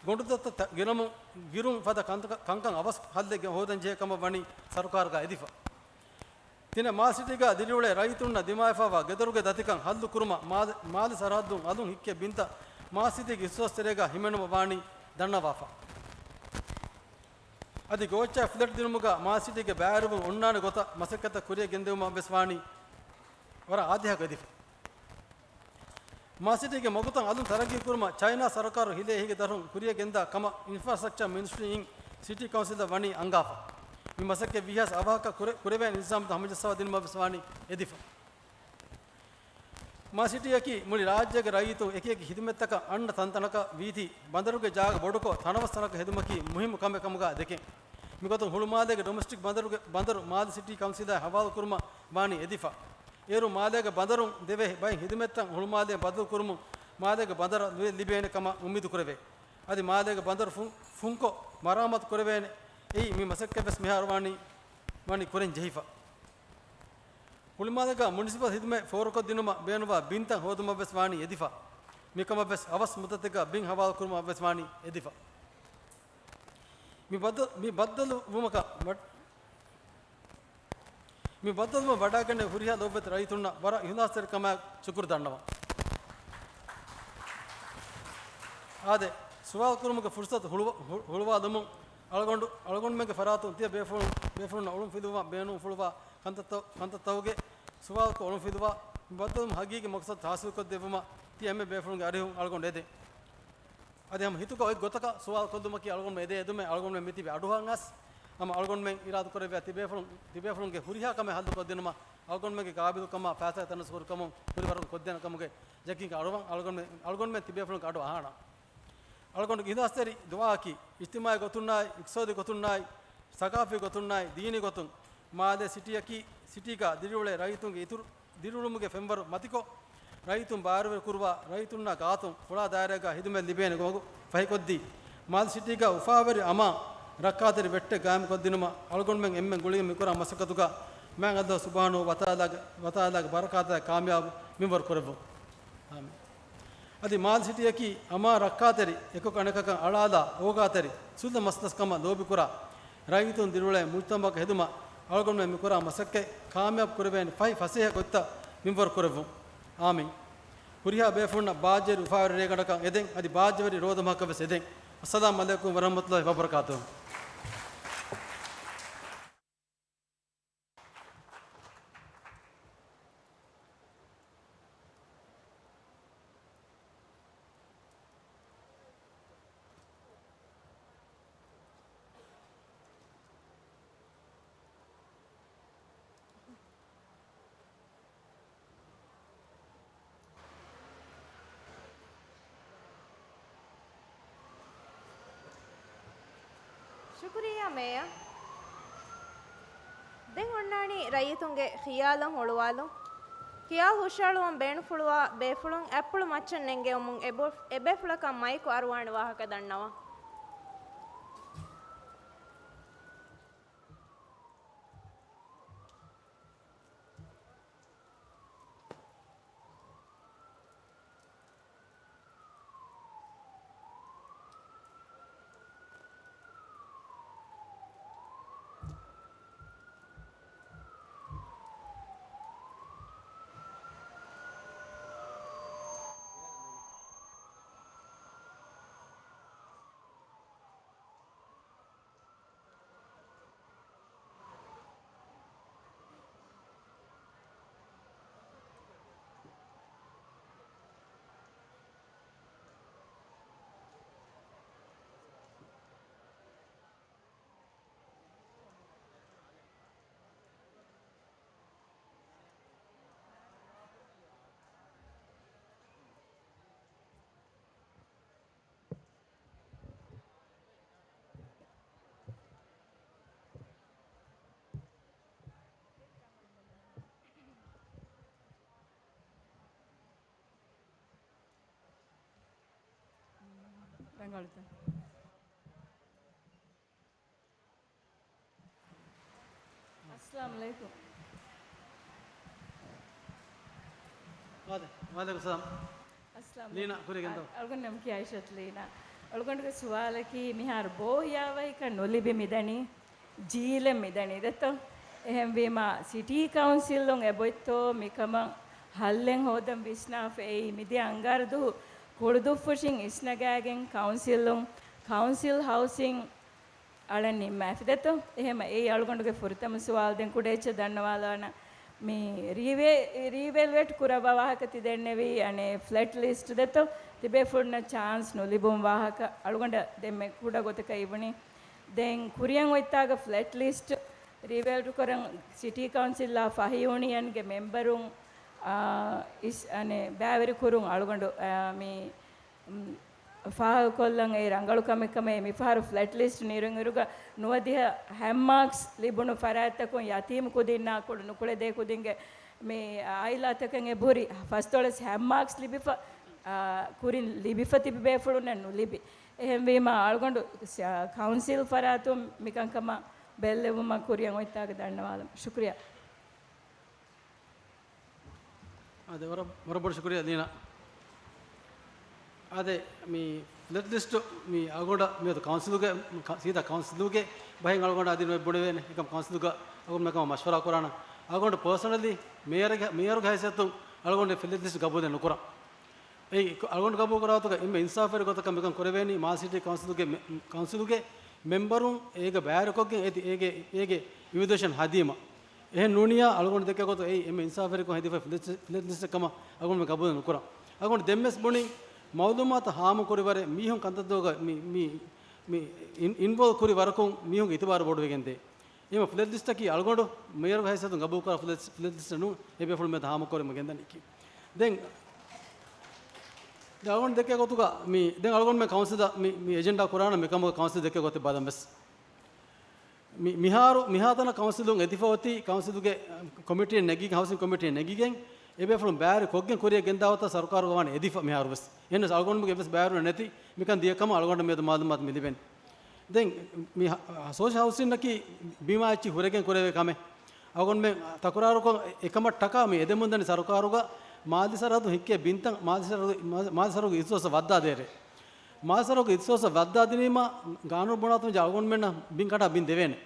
ގޮނޑުދޮށްތައް ގެނަމުން ގިރުން ފަދަ ކަންތަކަ-، ކަންކަން އަވަސް ހައްލެއް ހޯދަން ޖެހޭ ކަމަށް ވަނީ ސަރުކާރުގަ އެދިފަ. ތިނެއް، މާލެ ސިޓީގަ ދިރިއުޅޭ ރައްޔިތުންނަށް ދިމާވެފައިވާ ގެދޮރުގެ ދަތިކަން ހައްލު ކުރުމަށް މާލެ، މާލެ ސަރަހައްދުން އަލުން ހިއްކޭ ބިންތައް މާލެ ސިޓީގެ އިހްތިސާސް ތެރޭގަ ހިމެނުމަށް ވާނީ ދަންނަވާފަ. އަދި ގޯއްޗާ ފްލެޓް ދިނުމުގަ މާލެ ސިޓީގެ ބައިވެރިވުން އޮންނާނެ ގޮތަށް މަސައްކަތްތައް ކުރިއަށް ގެންދިއުމަށް ވެސް ވާނީ ވަރަށް އާދޭހަކު އެދިފަ. މާލެ ސިޓީގެ މަގުތައް އަލުން ތަރައްގީ ކުރުމަށް ޗައިނާ ސަރުކާރު ހިލޭ އެހީގެ ދަށުން ކުރިއަށް ގެންދާ ކަމަށް އިންފްރާސްޓްރަކްޗަރ މިނިސްޓްރީ އިން ސިޓީ ކައުންސިލަށް ވަނީ އަންގާފަ. މި މަސައްކަތް ވީހާވެސް އަވަހަކަށް ކުރެ-، ކުރެވޭނެ އިންތިޒާމްތައް ހަމަޖައްސަވާ ދިނުމަށްވެސް ވާނީ އެދިފަ. މާލެ ސިޓީއަކީ މުޅި ރާއްޖޭގެ ރައްޔިތުން އެކިއެކި ޚިދުމަތްތަކަށް އަންނަ ތަންތަނަކަށް ވީތީ، ބަނދަރުގެ ޖާގަ ބޮޑުކޮށް ތަނަވަސް ތަނަކަށް ހެދުމަކީ މުހިއްމު ކަމެއް ކަމުގަ ދެކެން. މިގޮތުން ހުޅުމާލޭގެ ޑޮމެސްޓިކް ބަނދަރުގެ ބަނދަރު މާލެ ސިޓީ ކައުންސިލާއި ހަވާލު ކުރުމަށް ވާނީ އެދިފަ. އޭރު މާލޭގެ ބަނދަރުން ދެވޭ ބައެއް ޚިދުމަތްތައް ހުޅުމާލޭން ބަދަލު ކުރުމުން މާލޭގެ ބަނދަރަށް ނުލިބޭނެ ކަމަށް އުއްމީދު ކުރެވޭ. އަދި މާލޭގެ ބަނދަރު ފުން-، ފުންކޮށް މަރާމާތު ކުރެވޭނެ. އެއީ މި މަސައްކަތްވެސް މިހާރު ވާނީ، ވަނީ ކުރިން ޖެހިފަ. ހުޅުމާލޭގަ މުނިސިޕަލް ޚިދުމަތް ފޯރުކޮށްދިނުމަށް ބޭނުންވާ ބިންތައް ހޯދުމަށްވެސް ވާނީ އެދިފަ. މިކަމަށްވެސް އަވަސް މުއްދަތެއްގަ ބިން ހަވާލު ކުރުމަށްވެސް ވާނީ އެދިފަ. މި ބައްދަ-، މި ބައްދަލުވުމަކަށް ވަ-، މި ބައްދަލުވުމަށް ވަޑައިގެންނެވި ހުރިހާ ލޯބިވެތި ރައްޔިތުންނަށް ވަރަށް އިހުލާސްތެރިކަމާއެކު ޝުކުރު ދަންނަވަން. އާދެ، ސުވާލު ކުރުމުގެ ފުރުސަތު ހުޅުވަ-، ހު-، ހުޅުވާލުމުން އަޅުގަނޑު، އަޅުގަނޑުމެންގެ ފަރާތުން ތިޔަ ބޭފުޅުން، ބޭފުޅުންނަށް އޮޅުންފިލުވުމަށް ބޭނުންފުޅުވާ ކަންތައްތައް، ކަންތައްތަކުގެ ސުވާލުކޮށް އޮޅުންފިލުވާ، މި ބައްދަލުވުމުގެ ހަގީގީ މަޤްޞަދު ޙާޞިލުކޮށްދެއްވުމަށް ތިޔަ އެންމެ ބޭފުޅުންގެ އަރިހުން އަޅުގަނޑު އެދެން. އަދި ހަމަ ހިތުގަ އޮތް ގޮތަކަށް ސުވާލު ކޮށްލުމަކީ އަޅުގަނޑުމެން އެދޭ އެދުމެއް އަޅުގަނޑުމެން މިތިބި އަޑުއަހަން އަސް ހަމަ އަޅުގަނޑުމެން އިރާދަކުރެއްވިޔާ ތިބޭފުޅުން، ތިބޭފުޅުންގެ ހުރިހާ ކަމެއް ހައްލުކޮށްދިނުމަށް އަޅުގަނޑުމެންގެ ޤާބިލުކަމާ ފައިސާ ތަނަސްކުރު ކަމުން ހުރިވަރަކުން ކޮށްދޭނެ ކަމުގެ ޔަޤީންކަން އަޅުގަނޑު، އަޅުގަނޑުމެން، އަޅުގަނޑުމެން ތިބޭފުޅުންގެ އަޑު އަހާނަން. އަޅުގަނޑުގެ އިހްލާސްތެރި ދުޢާއަކީ، އިޖްތިމާޢީ ގޮތުންނާއި، އިޤްތިޞާދީ ގޮތުންނާއި، ސަޤާފީ ގޮތުންނާއި، ދީނީ ގޮތުން މާލެ ސިޓީއަކީ، ސިޓީގަ ދިރިއުޅޭ ރައްޔިތުންގެ އިތުރު ދިރިއުޅުމުގެ ފެންވަރު މަތިކޮށް، ރައްޔިތުން ބާރުވެރި ކުރުވާ، ރައްޔިތުންނާ ގާތުން ފުޅާ ދާއިރާގަ ޚިދުމަތް ލިބޭނެ ގޮތުގަ ފަހިކޮށްދީ، މާލެ ސިޓީގަ އުފާވެރި އަމާން ރައްކާތެރި ވެއްޓެއް ޤާއިމުކޮށްދިނުމަށް އަޅުގަނޑުމެން އެންމެން ގުޅިގެން މިކުރާ މަސައްކަތުގަ މާތް ﷲ ސުބްޙާނަހޫ ވަތަޢާލާގެ، ވަތަޢާލާގެ ބަރަކާތާއި ކާމިޔާބު މިންވަރު ކުރެއްވުން. އާމީން. އަދި މާލެ ސިޓީއަކީ އަމާން ރައްކާތެރި، އެކަކު އަނެކަކަށް އަޅާލާ، އޯގާތެރި، ސުލްލަ މަސަލަސްކަމަށް ލޯބިކުރާ، ރައްޔިތުން ދިރިއުޅޭ މުޖްތަމަޢަކަށް ހެދުމަށް އަޅުގަނޑުމެން މިކުރާ މަސައްކަތް ކާމިޔާބު ކުރެވޭނެ ފަހި ފަސޭހަ ގޮތްތައް މިންވަރު ކުރެއްވުން. އާމީން. ހުރިހާ ބޭފުޅުންނަށް ބާއްޖަވެރި އުފާވެރި ރޭގަނޑަކަށް އެދެން އަދި ބާއްޖަވެރި ރޯދަމަހަކަށް ވެސް އެދެން. އައްސަލާމު ޢަލައިކުމް ވަރަޙްމަތުﷲި ވަބަރަކާތުހު. ޝުކުރިއްޔާ މޭޔަރ. ދެން އޮންނާނީ ރައްޔިތުންގެ ޚިޔާލުން ހުޅުވާލުން. ޚިޔާލު ހުށައަޅުވަން ބޭނުންފުޅުވާ ބޭފުޅުން އަތްޕުޅު މައްޗަށް ނެންގެވުމުން އެބޭ-، އެބޭފުޅަކަށް މައިކު އަރުވާނެ ވާހަކަ ދަންނަވަން. ރަނގަޅުތަ؟ އައްސަލާމު ޢަލައިކުމް. ވަޢަލައިކުމް ސަލާމް. އައްސަލާމު ޢަލައިކުމް. ލީނާ، ކުރިއަށް ގެންދަވާ. އަޅުގަނޑު ނަމަ ކިޔާ އިޝްރަތު ލީނާ. އަޅުގަނޑުގެ ސުވާލަކީ، މިހާރު ބޯހިޔާވަހިކަން ނުލިބި މިދަނީ، ޖީލެއް މިދަނީ ދެއްތޯ؟ އެހެންވީމާ، ސިޓީ ކައުންސިލުން އެބޮތްތޯ މިކަމަށް ހައްލެއް ހޯދަން ވިސްނާފައި، މިދިޔަ އަންގާރަ ދުހު ކުޅުދުއްފުށިން އިސްނަގާގެން ކައުންސިލުން، ކައުންސިލް ހައުސިން އަޅަން ނިންމާފި ދެއްތޯ؟ އެހެމަ އެއީ އަޅުގަނޑުގެ ފުރަތަމަ ސުވާލު. ދެން ކުޑަ އެއްޗެއް ދަންނަވާލާނަ، މި ރީވޭ-، ރީވެލުއޭޓް ކުރައްވާ ވާހަކަ ތި ދެންނެވީ، އަނެއް ފްލެޓް ލިސްޓް ދެއްތޯ؟ ތިބޭފުޅުންނަށް ޗާންސް ނުލިބުން ވާހަކަ އަޅުގަނޑަށް ދެންމެ ކުޑަ ގޮތަކަށް އިވުނީ. ދެން ކުރިއަށް އޮތްތާގަ ފްލެޓް ލިސްޓް ރިވެލްޓުކުރަން ސިޓީ ކައުންސިލްއާ ފަހި ޔޫނިއަންގެ މެމްބަރުން، އާ، އިސް، އަނެ، ބައިވެރިކުރުން އަޅުގަނޑު، އާ، މި، މް، ފާހަގަކޮށްލަން އެ ރަނގަޅު ކަމެއް ކަމޭ. މިފަހަރު ފްލެޓް ލިސްޓް ނެރެން އިރުގަ ނުވަދިހަ ހަތް މާކްސް ލިބުނު ފަރާތްތަކުން ޔަތީމް ކުދިންނާ ކުޑަ ނުކުޅެދޭ ކުދިންގެ މި އާއިލާތަކަށް އެބަހުރި ފަސްދޮޅަސް ހަތް މާކްސް ލިބިފަ، އާ، ކުރިން ލިބިފަ ތިބި ބޭފުޅުންނަށް ނުލިބި. އެހެންވީމާ، އަޅުގަނޑު ސ-، ކައުންސިލް ފަރާތުން މިކަންކަމަށް ބެއްލެވުމަށް ކުރިއަށް އޮތްތާގަ ދަންނަވާލަން. ޝުކުރިއްޔާ. އާދެ، ވަރަށް، ވަރަށް ބޮޑަށް ޝުކުރިއްޔާ ލީނާ. އާދެ، މި ފްލެޓް ލިސްޓު މި އަޅުގަނޑަށް މިއަދު ކައުންސިލުގެ، ކަ-، ސީދާ ކައުންސިލުގެ ބަހެއް އަޅުގަނޑަށް އަދި ނުއެއް ބުނެވޭނެ. އެކަމް ކައުންސިލުގަ އަޅުގަނޑު މިކަމަށް މަޝްވަރާ ކުރާނަން. އަޅުގަނޑު ޕާސަނަލީ މޭޔަރުގެ، މޭޔަރުގެ ހައިސިއްޔަތުން އަޅުގަނޑު ފްލެޓް ލިސްޓް ގަބޫލެއް ނުކުރަން. އެއީ އަޅުގަނޑު ގަބޫލު ކުރާ ގޮތަކަށް އެންމެ އިންސާފުވެރި ގޮތަކަށް މިކަން ކުރެވޭނީ މާލެ ސިޓީ ކައުންސިލުގެ މެ-، ކައުންސިލުގެ މެމްބަރުން އޭގެ ބައިވެރިކޮށްގެން އޭތި އޭގެ، އޭގެ އިވެލުއޭޝަން ހަދީމަ. އެހެން ނޫނިއްޔާ އަޅުގަނޑު ދެކޭ ގޮތުން އެއީ އެންމެ އިންސާފުވެރިކޮށް ހެދިފައި ފްލެޓް، ފްލެޓް ލިސްޓެއް ކަމަށް އަޅުގަނޑު ގަބޫލު ނުކުރަން. އަޅުގަނޑު ދެންވެސް ބުނިން މައުލޫމާތު ހާމަކުރި ވަރެއް މީހުން ކަންތައްތަކުގަ މި، މި، މި އިން-، އިންވޮލްވް ކުރި ވަރަކުން މީހުންގެ އިތުބާރު ބޮޑުވެގެންދޭ. އެހެންވީމަ ފްލެޓް ލިސްޓަކީ އަޅުގަނޑު މޭޔަރުގެ ހައިސިއްޔަތުން ގަބޫލުކުރާ ފްލެޓް، ފްލެޓް ލިސްޓެއް ނޫން. އެ ބޭފުޅުން މިއަދު ހާމަކުރަމުން ގެންދަނީ ކީ. ދެން، ދެން އަޅުގަނޑު ދެކޭ ގޮތުގަ މި، ދެން އަޅުގަނޑުމެން ކައުންސިލަށް މި، މި އެޖެންޑާ ކުރާނަ މިކަމުގެ ކައުންސިލް ދެކޭ ގޮތެއް ބަލަން ވެސް. މި، މިހާރު، މިހާތަނަށް ކައުންސިލުން އެދިފަ އޮތީ، ކައުންސިލުގެ ކޮމިޓީއެއް ނެގިގެން، ހައުސިން ކޮމިޓީއެއް ނެގިގެން، އެ ބޭފުޅުން ބައިވެރި ކޮށްގެން ކުރިއަށް ގެންދާ ގޮތަށް ސަރުކާރުގަ ވާނެ އެދިފަ މިހާރު ވެސް. އެހެންނަމަވެސް އަޅުގަނޑުމެންގެ އެއްވެސް ބައިވެރިވުމެއް ނެތި މިކަން ދިޔަ ކަމަށް އަޅުގަނޑަށް މިއަދު މައުލޫމާތު މި ލިބެނީ. ދެން މި ހަ-، ސޯޝަލް ހައުސިންއަކީ ބިމާ އެއްޗިހި ހުރެގެން ކުރެވޭ ކަމެއް. އަޅުގަނޑުމެން ތަކުރާރުކޮށް އެކަމަށްޓަކާ މި އެދެމުންދަނީ ސަރުކާރުގަ މާލެ ސަރަހައްދު ހިއްކޭ ބިންތައް މާލެ ސަރަހައްދު، މާލެ ސަރަހައްދުގެ އިސްވަސަށް ވައްދާދޭށޭ. މާލެ ސަރަހައްދުގެ އިސްވަސަށް ވައްދާދިނީމަ ގާނޫނު ބުނާތުން އަޅުގަނޑުމެންނަށް ބިން ކަނޑާ ބިން ދެވޭނެ.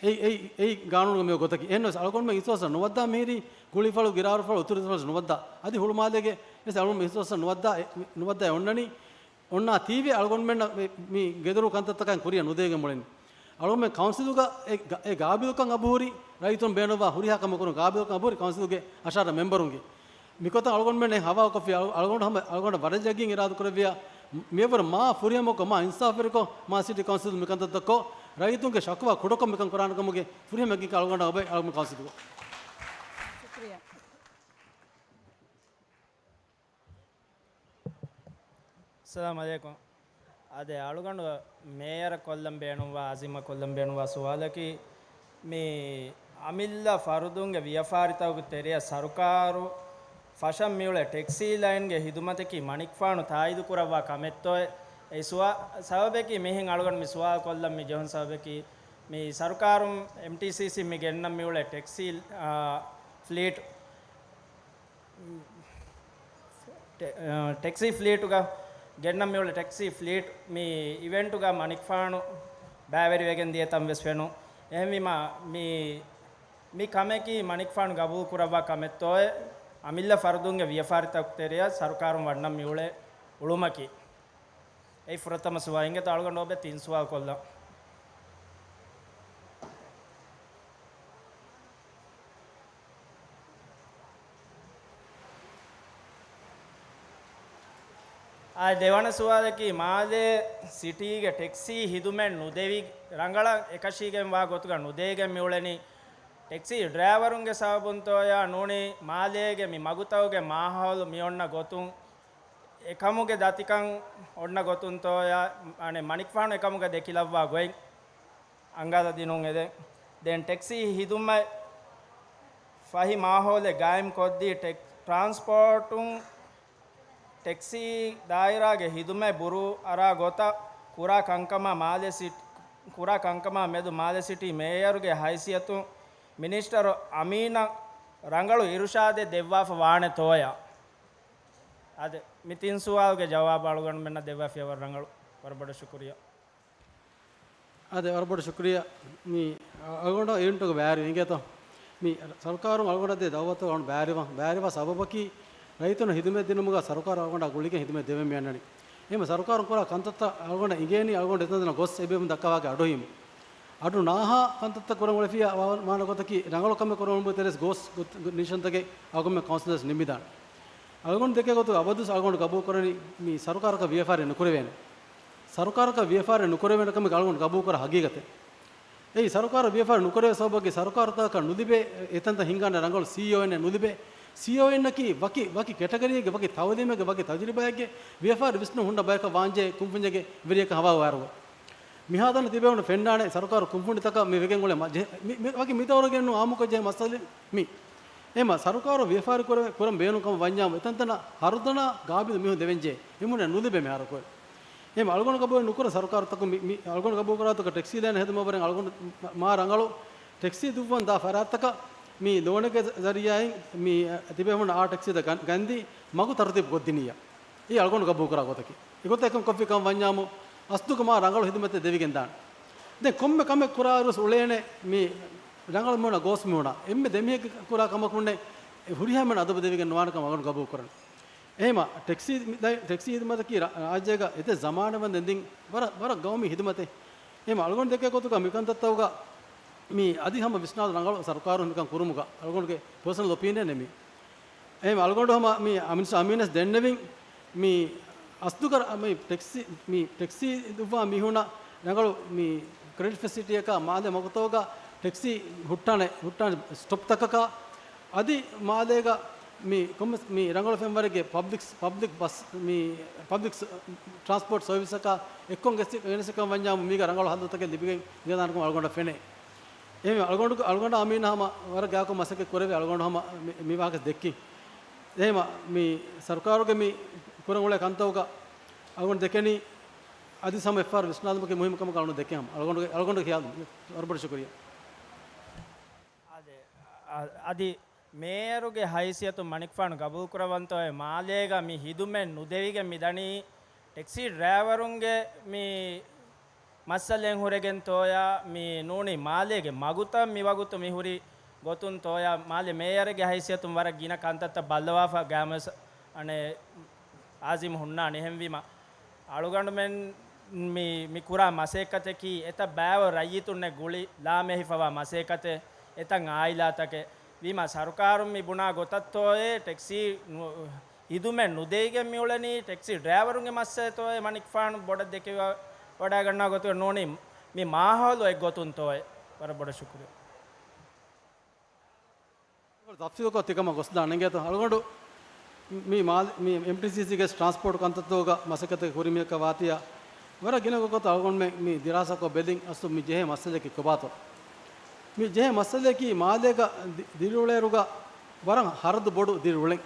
އެއީ، އެއީ، އެއީ ގާނޫނުގެ މި ގޮތަކީ. އެހެންނަމަވެސް އަޅުގަނޑުމެން އިސްވަސަށް ނުވައްދާ މިހިރީ ގުޅިފަޅު، ގިރާރުފަޅު، އުތުރު އިސްވަސް ނުވައްދާ. އަދި ހުޅުމާލޭގެ ވެސް އަޅުގަނޑުމެން އިސްވަސަށް ނުވައްދާ، އެ، ނުވައްދާ އޮންނަނީ. އޮންނާ ތީވެ އަޅުގަނޑުމެންނަށް މި، މި ގެދޮރު ކަންތައްތަކަށް ކުރިއަށް ނުދޭގެން މުޅިން. އަޅުގަނޑުމެން ކައުންސިލުގަ އެ ގާ-، އެ ގާބިލުކަން އަބުހުރި ރައްޔިތުން ބޭނުންވާ ހުރިހާ ކަމެއް ކުރުން ގާބިލުކަން އަބުހުރި ކައުންސިލުގެ އަށާރަ މެމްބަރުންގެ. މިގޮތަށް އަޅުގަނޑުމެން ހަވާލުކޮށްފި އަޅު-، އަޅުގަނޑު ހަމަ، އަޅުގަނޑަށް ވަރަށް ޖައްގިން އިރާދަކުރެއްވިޔާ، މިއަށްވުރެ މާ ފުރިހަމަކޮށް، މާ އިންސާފުވެރިކޮށް، މާ ސިޓީ ކައުންސިލް މިކަންތައްތައްކޮށް، ރައްޔިތުންގެ ޝަކުވާ ކުޑަކޮށް މިކަން ކުރާނެ ކަމުގެ ފުރިހަމަ އެއްގޮތް އަޅުގަނޑަށް އޮބެ އަޅުގަނޑު ކައުންސިލުގަ. ޝުކުރިއްޔާ. އައްސަލާމު ޢަލައިކުމް. އާދެ، އަޅުގަނޑު މޭޔަރަށް ކޮށްލަން ބޭނުންވާ، އަޒީމަށް ކޮށްލަން ބޭނުންވާ ސުވާލަކީ، މި އަމިއްލަ ފަރުދުންގެ ވިޔަފާރިތަކުގެ ތެރެއަށް ސަރުކާރު ފަށަން މިއުޅޭ ޓެކްސީ ލައިންގެ ހިދުމަތަކީ މަނިކުފާނު ތާއީދު ކުރައްވާ ކަމެއްތޯއޭ؟ އެ ސުވާ-، ސަބަބަކީ، މިހެން އަޅުގަނޑު މި ސުވާލު ކޮށްލަން މި ޖެހުނު ސަބަބަކީ، މި ސަރުކާރުން އެމްޓީސީސީ މި ގެންނަން މިއުޅޭ ޓެކްސީ، އާ، ފްލީޓް ޓެ-، އަ، ޓެކްސީ ފްލީޓުގަ ގެންނަން މިއުޅޭ ޓެކްސީ ފްލީޓް މި އިވެންޓުގަ މަނިކުފާނު ބައިވެރިވެގެން ދިޔަ ތަން ވެސް ފެނުން. އެހެންވީމާ، މި، މި ކަމަކީ މަނިކުފާނު ގަބޫލު ކުރައްވާ ކަމެއްތޯއޭ؟ އަމިއްލަ ފަރުދުންގެ ވިޔަފާރިތަކުގެ ތެރެއަށް ސަރުކާރުން ވަންނަން މިއުޅޭ އުޅުމަކީ. އެއީ ފުރަތަމަ ސުވާލު. އިނގޭތޯ އަޅުގަނޑު އޮބެ ތިން ސުވާލު ކޮށްލަން. އާ، ދެވަނަ ސުވާލަކީ، މާލޭ ސިޓީގެ ޓެކްސީ ހިދުމަތް ނުދެވި، ރަނގަޅަށް އެކަށީގެންވާ ގޮތުގަ ނުދޭގެން މިއުޅެނީ ޓެކްސީ ޑްރައިވަރުންގެ ސަބަބުންތޯޔާ ނޫނީ މާލޭގެ މި މަގުތަކުގެ މާހައުލު މި އޮންނަ ގޮތުން، އެކަމުގެ ދަތިކަން އޮންނަ ގޮތުންތޯޔާ، އަނެއް މަނިކުފާނު އެކަމުގަ ދެކިލައްވާ ގޮތް އަނގާލަދިނުން އެދެން. ދެން ޓެކްސީ ހިދުމަތް ފަހި މާހައުލެއް ގާއިމް ކޮށްދީ، ޓެކް-، ޓްރާންސްޕޯޓުން ޓެކްސީ ދާއިރާގެ ހިދުމަތް ބުރޫ އަރާ ގޮތަށް ކުރާ ކަންކަމާ މާލެ ސިޓް-، ކުރާ ކަންކަމާ މެދު މާލެ ސިޓީ މޭޔަރުގެ ހައިސިއްޔަތުން މިނިސްޓަރު އަމީނަށް ރަނގަޅު އިރުޝާދެއް ދެއްވާފަ ވާނެ ތޯޔާ؟ އާދެ، މި ތިން ސުވާލުގެ ޖަވާބު އަޅުގަނޑުމެންނަށް ދެއްވާފިޔަ ވަރަށް ރަނގަޅު. ވަރަށް ބޮޑަށް ޝުކުރިއްޔާ. އާދެ، ވަރަށް ބޮޑަށް ޝުކުރިއްޔާ. މި އަޅުގަނޑަށް އިވެންޓުގެ ބައިވެރިވެ އިނގޭތޯ. މި ސަރުކާރުން އަޅުގަނޑަށް ދޭ ދައުވަތަށް އަޅުގަނޑު ބައިވެރިވާ، ބައިވެރިވާ ސަބަބަކީ، ރައްޔިތުންނަށް ހިދުމަތް ދިނުމުގަ ސަރުކާރު އަޅުގަނޑާ ގުޅިގެން ހިދުމަތް ދެވެން މި އަންނަނީ. އެހެންވެ، ސަރުކާރުން ކުރާ ކަންތައްތައް އަޅުގަނޑަށް އިނގޭނީ، އަޅުގަނޑު އެތަންތަނަށް ގޮސް އެބޭފުޅުން ދައްކާފައި އަޑުއިވުމުން. އަޑު ނާހާ ކަންތައްތައް ކުރަން އުޅެފިއްޔާ ވާ-، ވާނެ ގޮތަކީ، ރަނގަޅު ކަމެއް ކުރަން އުޅުމުގެ ތެރޭސް ގޯސް ގޮތް-، ނިޝަންތަކެއް އަޅުގަނޑުމެން ކައުންސިލަށް ނިންމިދާނެ. އަޅުގަނޑު ދެކޭ ގޮތުގަ އަބަދުވެސް އަޅުގަނޑު ގަބޫލު ކުރަނީ މި ސަރުކާރަކަށް ވިޔަފާރި ނުކުރެވޭނެ. ސަރުކާރަކަށް ވިޔަފާރި ނުކުރެވޭނެ ކަމެއް އަޅުގަނޑު ގަބޫލު ކުރާ ހަގީގަތެއް. އެއީ ސަރުކާރަށް ވިޔަފާރި ނުކުރެވޭ ސަބަބަކީ ސަރުކާރުތަކަކަށް ނުލިބޭ، އެތަންތަން ހިންގާނެ ރަނގަޅު ސީއީއޯއެއް ނުލިބޭ. ސީއީއޯއެއްނަކީ ވަކި، ވަކި ކެޓަގަރީއެއްގެ، ވަކި ތައުލީމެއްގެ، ވަކި ތަޖުރިބާއެއްގެ ވިޔަފާރި ވިސްނުން ހުންނަ ބަޔަކަށް ވާންޖެހޭ ކުންފުންޏެއްގެ ވެރިޔަކަށް ހަވާލުވާއިރު. މިހާތަނަށް ތިބެވުނު ފެންނާނެ ސަރުކާރު ކުންފުނިތަކަށް މި ވެގެން އުޅޭ މަ-، ޖެހެ-، މި، މި، ވަކި މި ދައުރުގެ އެންނު އާއްމުކޮށް ޖެހޭ މައްސަލަ މި. އެމަ ސަރުކާރު ވިޔަފާރި ކުރެ-، ކުރަން ބޭނުން ކަމަށް ވަންޏާމު އެތަންތަނަށް ހަރުދަނާ ގާބިލު މީހުން ދެވެންޖެހޭ. އެމުން ނުލިބޭ މިހާރު ކޮށް. އެމަ އަޅުގަނޑު ގަބޫލު ނުކުރަ ސަރުކާރުތަކުން މި، މި އަޅުގަނޑު ގަބޫލު ކުރާތަކަށް ޓެކްސީ ލޭން ހެދުމަށް ވަރަށް އަޅުގަނޑު މާ ރަނގަޅު ޓެކްސީ ދުއްވަން ދާ ފަރާތްތަކަށް މި ލޯނެއްގެ ޒަރީއާއިން މި ތިބޭފުޅުން އާ ޓެކްސީތައް ގަން-، ގަންދީ މަގު ތަރުތީބު ކޮށްދިނިއްޔާ. އެ އަޅުގަނޑު ގަބޫލު ކުރާ ގޮތަކީ. އެގޮތަށް އެކަން ކޮށްފި ކަމަށް ވަންޏާމު އަސްލުގަ މާ ރަނގަޅު ހިދުމަތެއް ދެވިގެން ދާނެ. ދެން ކޮންމެ ކަމެއް ކުރާއިރުވެސް އުޅޭނެ މި ރަނގަޅު މީހުންނާ ގޯސް މީހުންނާ. އެންމެ ދެމީހެއްގެ ކުރާ ކަމަކުންނެއް އެ ހުރިހާ މީހުންނަށް އަދަބު ދެވިގެން ނުވާނެ ކަމަށް އަޅުގަނޑު ގަބޫލު ކުރަން. އެހެމަ ޓެކްސީ، ޓެކްސީ ހިދުމަތަކީ ރާ-، ރާއްޖޭގަ އެތައް ޒަމާނެއް ވަންދެން ދިން ވަރަށް، ވަރަށް ގައުމީ ހިދުމަތެއް. އެހެމަ އަޅުގަނޑު ދެކޭ ގޮތުގަ މިކަންތައްތަކުގަ މި އަދި ހަމަ ވިސްނާލު ރަނގަޅު ސަރުކާރުން މިކަން ކުރުމުގަ އަޅުގަނޑުގެ ޕާސަނަލް އޮޕީނިއަން އެއް މި. އެހެމަ އަޅުގަނޑު ހަމަ މި މިނިސްޓަރ އަމީނަސް ދެންނެވިން މި އަސްލުގަ މި ޓެކްސީ، މި ޓެކްސީ ދުއްވާ މީހުންނަށް ރަނގަޅު މި ކްރެޑިޓް ފެސިލިޓީއަކާ މާލެ މަގުތަކުގަ ޓެކްސީ ހުއްޓާނެ، ހުއްޓާނެ ސްޓޮޕްތަކަކާ އަދި މާލޭގަ މި ކޮންމެސް މި ރަނގަޅު ފެންވަރެއްގެ ޕަބްލިކް، ޕަބްލިކް ބަސް، މި ޕަބްލިކް ޓްރާންސްޕޯޓް ސަރވިސަކާ އެއްކޮށް ގެސި-، ގެނެސިކަން ވަންޏާމު މީގަ ރަނގަޅު ހައްލުތަކެއް ލިބިގެންދާނެކަމަށް އަޅުގަނޑަށް ފެނޭ. އެހެން އަޅުގަނޑު، އަޅުގަނޑަށް އަމީނަށް ހަމަ ވަރަށް ގާތްކޮށް މަސައްކަތް ކުރެވޭ އަޅުގަނޑު ހަމަ މި، މި ވާހަކަ ދެއްކިން. އެހެމަ މި ސަރުކާރުގެ މި ކުރަން އުޅޭ ކަންތަކުގަ އަޅުގަނޑު ދެކެނީ އަދި ހަމަ އެއްފަހަރު ވިސްނާލުމަކީ މުހިއްމު ކަމަކަށް އަޅުގަނޑު ދެކެން ހަމަ އަޅުގަނޑުގެ، އަޅުގަނޑުގެ ޚިޔާލު. ވަރަށް ބޮޑަށް ޝުކުރިއްޔާ. އަދި، އަ-، އަދި މޭޔަރުގެ ހައިސިއްޔަތުން މަނިކުފާނު ގަބޫލުކުރައްވަންތޯއޭ މާލޭގަ މި ހިދުމަތް ނުދެވިގެން މިދަނީ ޓެކްސީ ޑްރައިވަރުންގެ މި މައްސަލައެއް ހުރެގެންތޯޔާ މި ނޫނީ މާލޭގެ މަގުތައް މިވަގުތު މިހުރި ގޮތުންތޯޔާ މާލެ މޭޔަރެއްގެ ހައިސިއްޔަތުން ވަރަށް ގިނަ ކަންތައްތައް ބައްލަވާފަ ގާމަސް އަނެއް އާޒިމް ހުންނާނެ. އެހެންވީމަ އަޅުގަނޑުމެން މި، މި ކުރާ މަސައްކަތަކީ އެތައް ބައިވަރު ރައްޔިތުންނެއް ގުޅި ލާމެހިފަވާ މަސައްކަތެއް، އެތައް އާއިލާތަކެއް ވީމަ ސަރުކާރުން މި ބުނާ ގޮތަށްތޯއޭ ޓެކްސީ ނު-، ހިދުމަތް ނުދެވިގެން މިއުޅެނީ ޓެކްސީ ޑްރައިވަރުންގެ މައްސަލަތޯއޭ މަނިކުފާނު ބޮޑަށް ދެކެވަ-، ވަޑައިގަންނަ ގޮތުގަ ނޫނީ މި މާހައުލު އެއްގޮތުންތޯއޭ. ވަރަށް ބޮޑަށް ޝުކުރިއްޔާ. ތަފްސީލުކޮށް ތިކަމަށް ގޮސްދާން އެނގޭތޯ. އަޅުގަނޑު މި މާލެ-، މި އެމްޓީސީސީގެ ޓްރާންސްޕޯޓް ކަންތައްތަކުގަ މަސައްކަތެއް ކުރި މީހަކަށް ވާތިޔާ، ވަރަށް ގިނަ ގޮތަކަށް އަޅުގަނޑުމެން މި ދިރާސާކޮށް ބެލިން އަސްލު މި ޖެހޭ މައްސަލައަކީ ކޮބާތޯ. މި ޖެހޭ މައްސަލައަކީ މާލޭގަ ދި-، ދިރިއުޅޭއިރުގަ ވަރަށް ހަރަދު ބޮޑު ދިރިއުޅެން.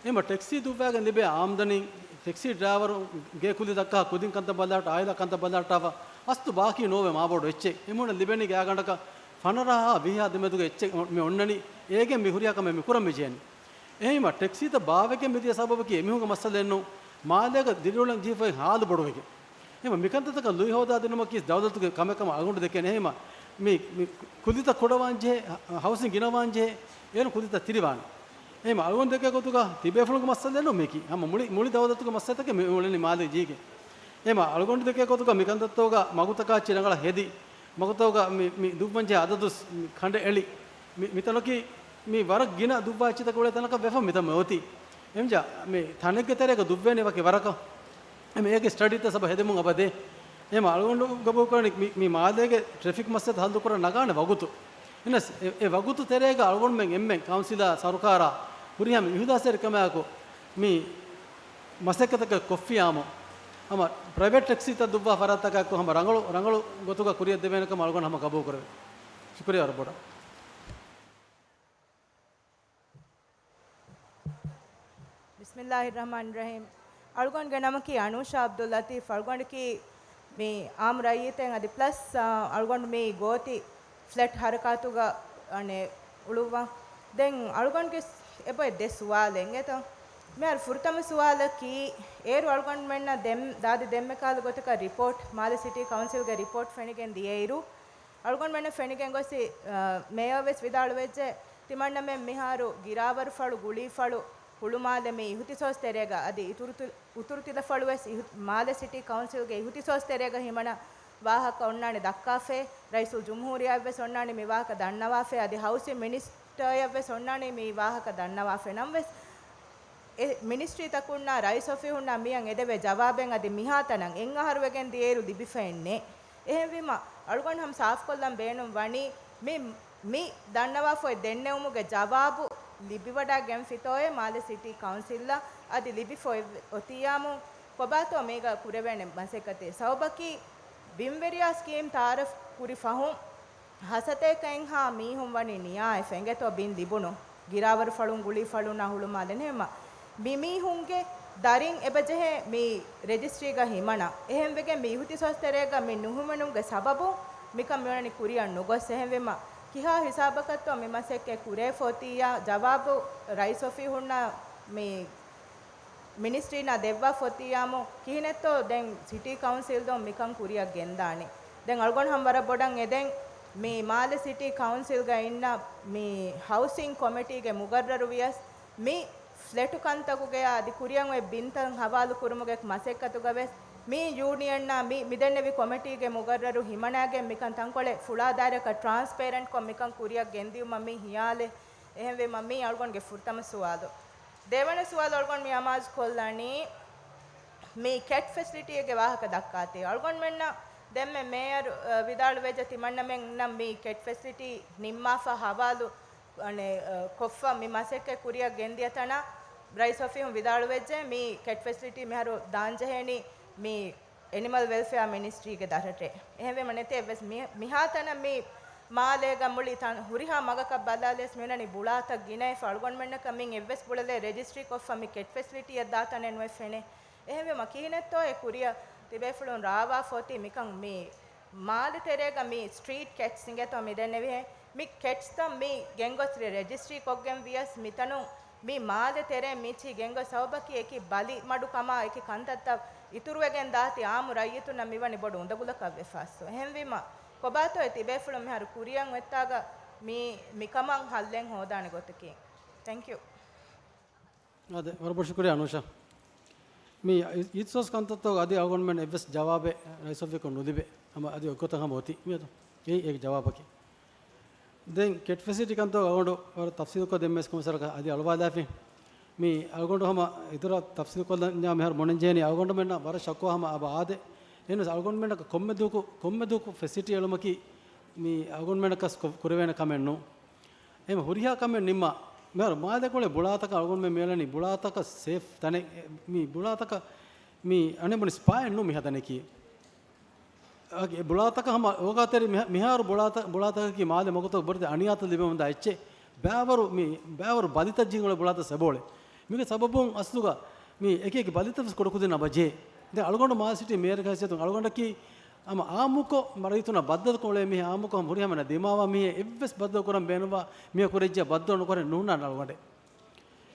އެމަ ޓެކްސީ ދުއްވާގެން ލިބޭ އާމްދަނީ، ޓެކްސީ ޑްރައިވަރު ގޭ ކުލި ދައްކާ، ކުދިން ކަންތައް ބަލާއްޓާ، އާއިލާ ކަންތައް ބަލާއްޓާފަ އަސްލު ބާކީ ނޯވޭ މާބޮޑު އެއްޗެއް. އެމީހުންނަށް ލިބެނީ ގާތްގަނޑަކަށް ފަނަރަހާ ވިހާ ދެމެދުގެ އެއްޗެއް މި އޮންނަނީ. އޭގެން މި ހުރިހާ ކަމެއް މި ކުރަން މި ޖެހެނީ. އެހީމަ ޓެކްސީތައް ބާވެގެން މިދިޔަ ސަބަބަކީ އެމީހުންގެ މައްސަލައެއްނޫން. މާލޭގަ ދިރިއުޅެން ޖެހިފައި ހާލު ބޮޑުވެގެން. އެހެމަ މިކަންތައްތަކަށް ލުއި ހޯދާދިނުމަކީ ދައުލަތުގެ ކަމެއް ކަމަށް އަޅުގަނޑު ދެކޭނެ. އެހެމަ މި، މި ކުލިތައް ކުޑަވާން ޖެހޭ، ހަ-، ހައުސިން ގިނަވާން ޖެހޭ، އޭރު ކުލިތައް ތިރިވާނެ. އެހެމަ އަޅުގަނޑު ދެކޭ ގޮތުގަ ތިބޭފުޅުންގެ މައްސަލައެއް ނޫން މީކީ. ހަމަ މުޅި، މުޅި ދައުލަތުގެ މައްސަލަތަކެއް މި އުޅެނީ މާލޭ ޖީގެ. އެހެމަ އަޅުގަނޑު ދެކޭ ގޮތުގަ މިކަންތައްތަކުގަ މަގުތަކާ އެއްޗެއް ރަނގަޅަށް ހެދި، މަގުތަކުގަ މި، މި ދުއްވަން ޖެހޭ އަދަދު މި ކަނޑައެޅި. މި، މިތަނަކީ މި ވަރަށް ގިނަ ދުއްވާ އެއްޗިތަކެއް އުޅޭ ތަނަކަށް ވެފަ މިތަން މި އޮތީ. އެމްޖާ މި ތަނެއްގެ ތެރޭގަ ދުއްވޭނެ ވަކި ވަރަކަށް. އެމަ އޭގެ ސްޓަޑީތައް ސަބަ ހެދެމުން އަބަދޭ. އެމަ އަޅުގަނޑު ގަބޫލުކުރަނީ މި، މި މާލޭގެ ޓްރެފިކް މައްސަލަ ހައްލުކުރަން ނަގާނެ ވަގުތު. އެނަސް އެ، އެ ވަގުތު ތެރޭގަ އަޅުގަނޑުމެން އެންމެން ކައުންސިލާ ސަރުކާރާ ހުރިހާ މި އިހުލާސްތެރިކަމާއެކު މި މަސައްކަތަކަށް ކޮށްފިޔާމު، ހަމަ ޕްރައިވެޓް ޓެކްސީތައް ދުއްވާ ފަރާތްތަކާއެކު ހަމަ ރަނގަޅު، ރަނގަޅު ގޮތުގަ ކުރިއަށް ދެވޭނެ ކަމަށް އަޅުގަނޑު ހަމަ ގަބޫލުކުރެވޭ. ޝުކުރިއްޔާ ވަރަށް ބޮޑަށް. ބިސްމިއްލާހި ރަޙްމާނި ރަޙީމް. އަޅުގަނޑުގެ ނަމަކީ އަނޫޝާ އަބްދުލް ލަތީފް. އަޅުގަނޑަކީ މި އާއްމު ރައްޔިތެއް އަދި ޕްލަސް، އާ، އަޅުގަނޑު މި ގޯތި ފްލެޓް ހަރަކާތުގަ، އަނެއް، އުޅުއްވާ. ދެން އަޅުގަނޑުގެ އެބައޮތް ދެ ސުވާލެއް އިނގޭތޯ. މިހާރު ފުރަތަމަ ސުވާލަކީ، އޭރު އަޅުގަނޑުމެންނަށް ދެން ދާދި ދެންމެ ކާލު ގޮތަކަށް ރިޕޯޓް، މާލެ ސިޓީ ކައުންސިލްގެ ރިޕޯޓް ފެނިގެން ދިޔައިރު، އަޅުގަނޑުމެންނަށް ފެނިގެން ގޮސް، އަ، މޭޔަރ ވެސް ވިދާޅުވެއްޖެ، ތިމަންނަމެން މިހާރު ގިރާވަރުފަޅު، ގުޅީފަޅު، ހުޅުމާލެ މި އިހުތިސޯސް ތެރޭގަ އަދި އިތުރުތި-، އިތުރު ތިލަފަޅުވެސް އިހު-، މާލެ ސިޓީ ކައުންސިލްގެ އިހުތިސޯސް ތެރޭގަ ހިމަނާ ވާހަކަ އޮންނާނެ ދައްކާފައި، ރައީސުލްޖުމްހޫރިއްޔާއަށްވެސް އޮންނާނެ މި ވާހަކަ ދަންނަވާފައި، އަދި ހައުސިން މިނިސްޓަރއަށްވެސް އޮންނާނެ މި ވާހަކަ ދަންނަވާފައި. ނަމަވެސް، އެ މިނިސްޓްރީތަކުންނާ ރައީސް އޮފީހުންނާ މިއަށް އެދެވޭ ޖަވާބެއް އަދި މިހާތަނަށް އެއް އަހަރު ވެގެން ދިޔައިރު ލިބިފައެއް ނެތް. އެހެންވީމަ، އަޅުގަނޑު ހަމަ ސާފުކޮށްލަން ބޭނުން ވަނީ، މި، މި ދަންނަވާފައި ދެންނެވުމުގެ ޖަވާބު ލިބިވަޑައިގެންފިތޯއޭ މާލެ ސިޓީ ކައުންސިލްއަށް އަދި ލިބިފައި އޮތިއްޔާމު ކޮބާތޯ މީގަ ކުރެވޭނެ މަސައްކަތެއް؟ ސަބަބަކީ ބިންވެރިޔާ ސްކީމް ތައާރަފް ކުރި ފަހުން ހަސަތޭކައެއްހާ މީހުން ވަނީ ނިޔާއެއް ފެންގޭތޯ ބިން ލިބުނު. ގިރާވަރު ފަޅުން، ގުޅީ ފަޅުންނާ ހުޅުމާލެ ނޭމަ. މި މީހުންގެ ދަރިން އެބަޖެހޭ މި ރެޖިސްޓްރީގަ ހިމަނަ. އެހެންވެގެން މި އިހުތިސޯސް ތެރޭގަ މި ނުހިމެނުމުގެ ސަބަބުން މިކަން މިވަނީ ކުރިއަށް ނުގޮސް. އެހެންވީމަ، ކިހާ ހިސާބަކަށްތޯ މި މަސައްކަތް ކުރެވިފަ އޮތިއްޔާ ޖަވާބު ރައީސް އޮފީހުންނަށް މި މިނިސްޓްރީންނާ ދެއްވާފަ އޮތިއްޔާމު ކިހިނެއްތޯ ދެން ސިޓީ ކައުންސިލްދޯ މިކަން ކުރިއަށް ގެންދާނީ؟ ދެން އަޅުގަނޑު ހަމަ ވަރަށް ބޮޑަށް އެދެން މި މާލެ ސިޓީ ކައުންސިލްގަ އިންނަ މި ހައުސިން ކޮމިޓީގެ މުގައްރަރު ވިޔަސް މި ފްލެޓު ކަންތަކުގެ އަދި ކުރިއަށް އޮތް ބިންތައް ހަވާލު ކުރުމުގެ މަސައްކަތުގަ ވެސް މި ޔޫނިއަންނާ މި، މި ދެންނެވި ކޮމިޓީގެ މުގައްރަރު ހިމަނާގެން މިކަން ތަންކޮޅެއް ފުޅާ ދާއިރާއަކަށް ޓްރާންސްޕޭރެންޓްކޮށް މިކަން ކުރިއަށް ގެންދިއުމަށް މި ހިޔާލެއް. އެހެންވީމަ މީ އަޅުގަނޑުގެ ފުރަތަމަ ސުވާލު. ދެވަނަ ސުވާލު އަޅުގަނޑު މި އަމާޒު ކޮށްލަނީ މި ކެޓް ފެސިލިޓީއެއްގެ ވާހަކަ ދައްކާތީ. އަޅުގަނޑުމެންނަށް ދެންމެ މޭޔަރު، އަ، ވިދާޅުވެއްޖެ ތިމަންނަމެންނަށް މި ކެޓް ފެސިލިޓީ ނިންމާފަ ހަވާލު، އަނެ، އަ، ކޮށްފަ މި މަސައްކަތް ކުރިއަށް ގެންދިޔަ ތަނަށް ރައީސް އޮފީހުން ވިދާޅުވެއްޖެ މި ކެޓް ފެސިލިޓީ މިހާރު ދާންޖެހޭނީ މި އެނިމަލް ވެލްފެއާ މިނިސްޓްރީގެ ދަށަށޭ. އެހެންވީމަ ނެތޭ އެއްވެސް މި، މިހާތަނަށް މި މާލޭގަ މުޅި ތަން ހުރިހާ މަގަކަށް ބަލާލިޔަސް މިއޮންނަނީ ބުޅާތައް ގިނައިފަ. އަޅުގަނޑުމެންނަކަށް މިން އެއްވެސް ބުޅަލެއް ރެޖިސްޓްރީ ކޮށްފަ މި ކެޓް ފެސިލިޓީއަށް ދާ ތަނެއް ނުވެ ފެނޭ. އެހެންވީމަ ކިހިނެއްތޯ އެ ކުރިއަށް ތިބޭފުޅުން ރާވާފަ އޮތީ މިކަން މި މާލެ ތެރޭގަ މި ސްޓްރީޓް ކެޓްސް އިނގޭތޯ މި ދެންނެވިހެން. މި ކެޓްސްތައް މި ގެންގޮސް ރެ-، ރެޖިސްޓްރީ ކޮށްގެން ވިޔަސް މިތަނުން މި މާލެ ތެރޭ މިޗި ގެންގޮސް ސަބަބަކީ އެކި ބަލި މަޑު ކަމާ އެކި ކަންތައްތައް އިތުރުވެގެން ދާތީ އާއްމު ރައްޔިތުންނަށް މިވަނީ ބޮޑު އުނދަގުލަކަށް ވެފަސްސު. އެހެންވީމަ ކޮބާތޯ އެ ތިބޭފުޅުން މިހާރު ކުރިއަށް އޮތްތާގަ މި، މިކަމަށް ހައްލެއް ހޯދާނެ ގޮތަކީ؟ ތެންކް ޔޫ. އާދެ، ވަރަށް ބޮޑަށް ޝުކުރިއްޔާ އަނޫޝާ. މި އި-، އިހްތިސޯސް ކަންތައްތަކުގަ އަދި އަޅުގަނޑުމެން އެއްވެސް ޖަވާބެއް ރައީސް އޮފީހަކުން ނުލިބޭ. ހަމަ އަދި އޮތްގޮތަށް ހަމަ އޮތީ. މިއަދު އެއީ އޭގެ ޖަވާބަކީ. ދެން ކެޓް ފެސިލިޓީ ކަންތައް އަޅުގަނޑު ވަރަށް ތަފްސީލުކޮށް ދެންމެސް ކޮންމެސް ވަރަކަށް އަދި އަޅުވާލާފިން. މި އަޅުގަނޑު ހަމަ އިތުރަށް ތަފްސީލުކޮށްލަންޏާ މިހާރު ބުނަންޖެހެނީ އަޅުގަނޑުމެންނަށް ވަރަށް ޝަކުވާ ހަމަ އަބަ އާދެ. އެހެނަސް އަޅުގަނޑުމެންނަކަށް ކޮންމެ ދުވަހަކު، ކޮންމެ ދުވަހަކު ފެސިލިޓީ އެޅުމަކީ މި އަޅުގަނޑުމެންނަކަސް ކު-، ކުރެވޭނެ ކަމެއް ނޫން. އެހެން ހުރިހާ ކަމެއް ނިންމާ، މިހާރު މާލެ ކުޅޭ ބުޅާތަކަށް އަޅުގަނޑުމެން މިއަޅަނީ ބުޅާތަކަށް ސޭފް ތަނެއް، މި ބުޅާތަކަށް މި އަނެއް ބުނި ސްޕާއެއް ނޫން މި ހަދަނީކީ. އަގެ ބުޅާތަކަށް ހަމަ އޯގާތެރި މިހާ-، މިހާރު ބުޅާތަ-، ބުޅާތަކަކީ މާލެ މަގުތަކު ބޮޑެތި އަނިޔާތައް ލިބެމުންދާ އެއްޗެއް. ބައިވަރު މި، ބައިވަރު ބަލިތައް ޖިހިގެން އުޅޭ ބުޅާތައް ސެބޯޅެ. މީގެ ސަބަބުން އަސްލުގަ މި އެކި އެކި ބަލިތައް ވެސް ކުޑަކުދިން އަބަޖޭ. ދެން އަޅުގަނޑު މާލެ ސިޓީ މޭޔަރގެ ހައިސިއްޔަތުން އަޅުގަނޑަކީ ހަމަ އާއްމުކޮށް ރައްޔިތުންނާ ބައްދަލުކޮށް އުޅޭ މީހެއް، އާއްމުކޮށް ހަމަ ހުރިހާ މީހުންނާ ދިމާވާ މީހެއް އެއްވެސް ބައްދަލު ކުރަން ބޭނުންވާ މީހަކު ކުރެއްޖެ ބައްދަލު ނުކުރެ ނުހުންނާނެ އަޅުގަނޑެއް.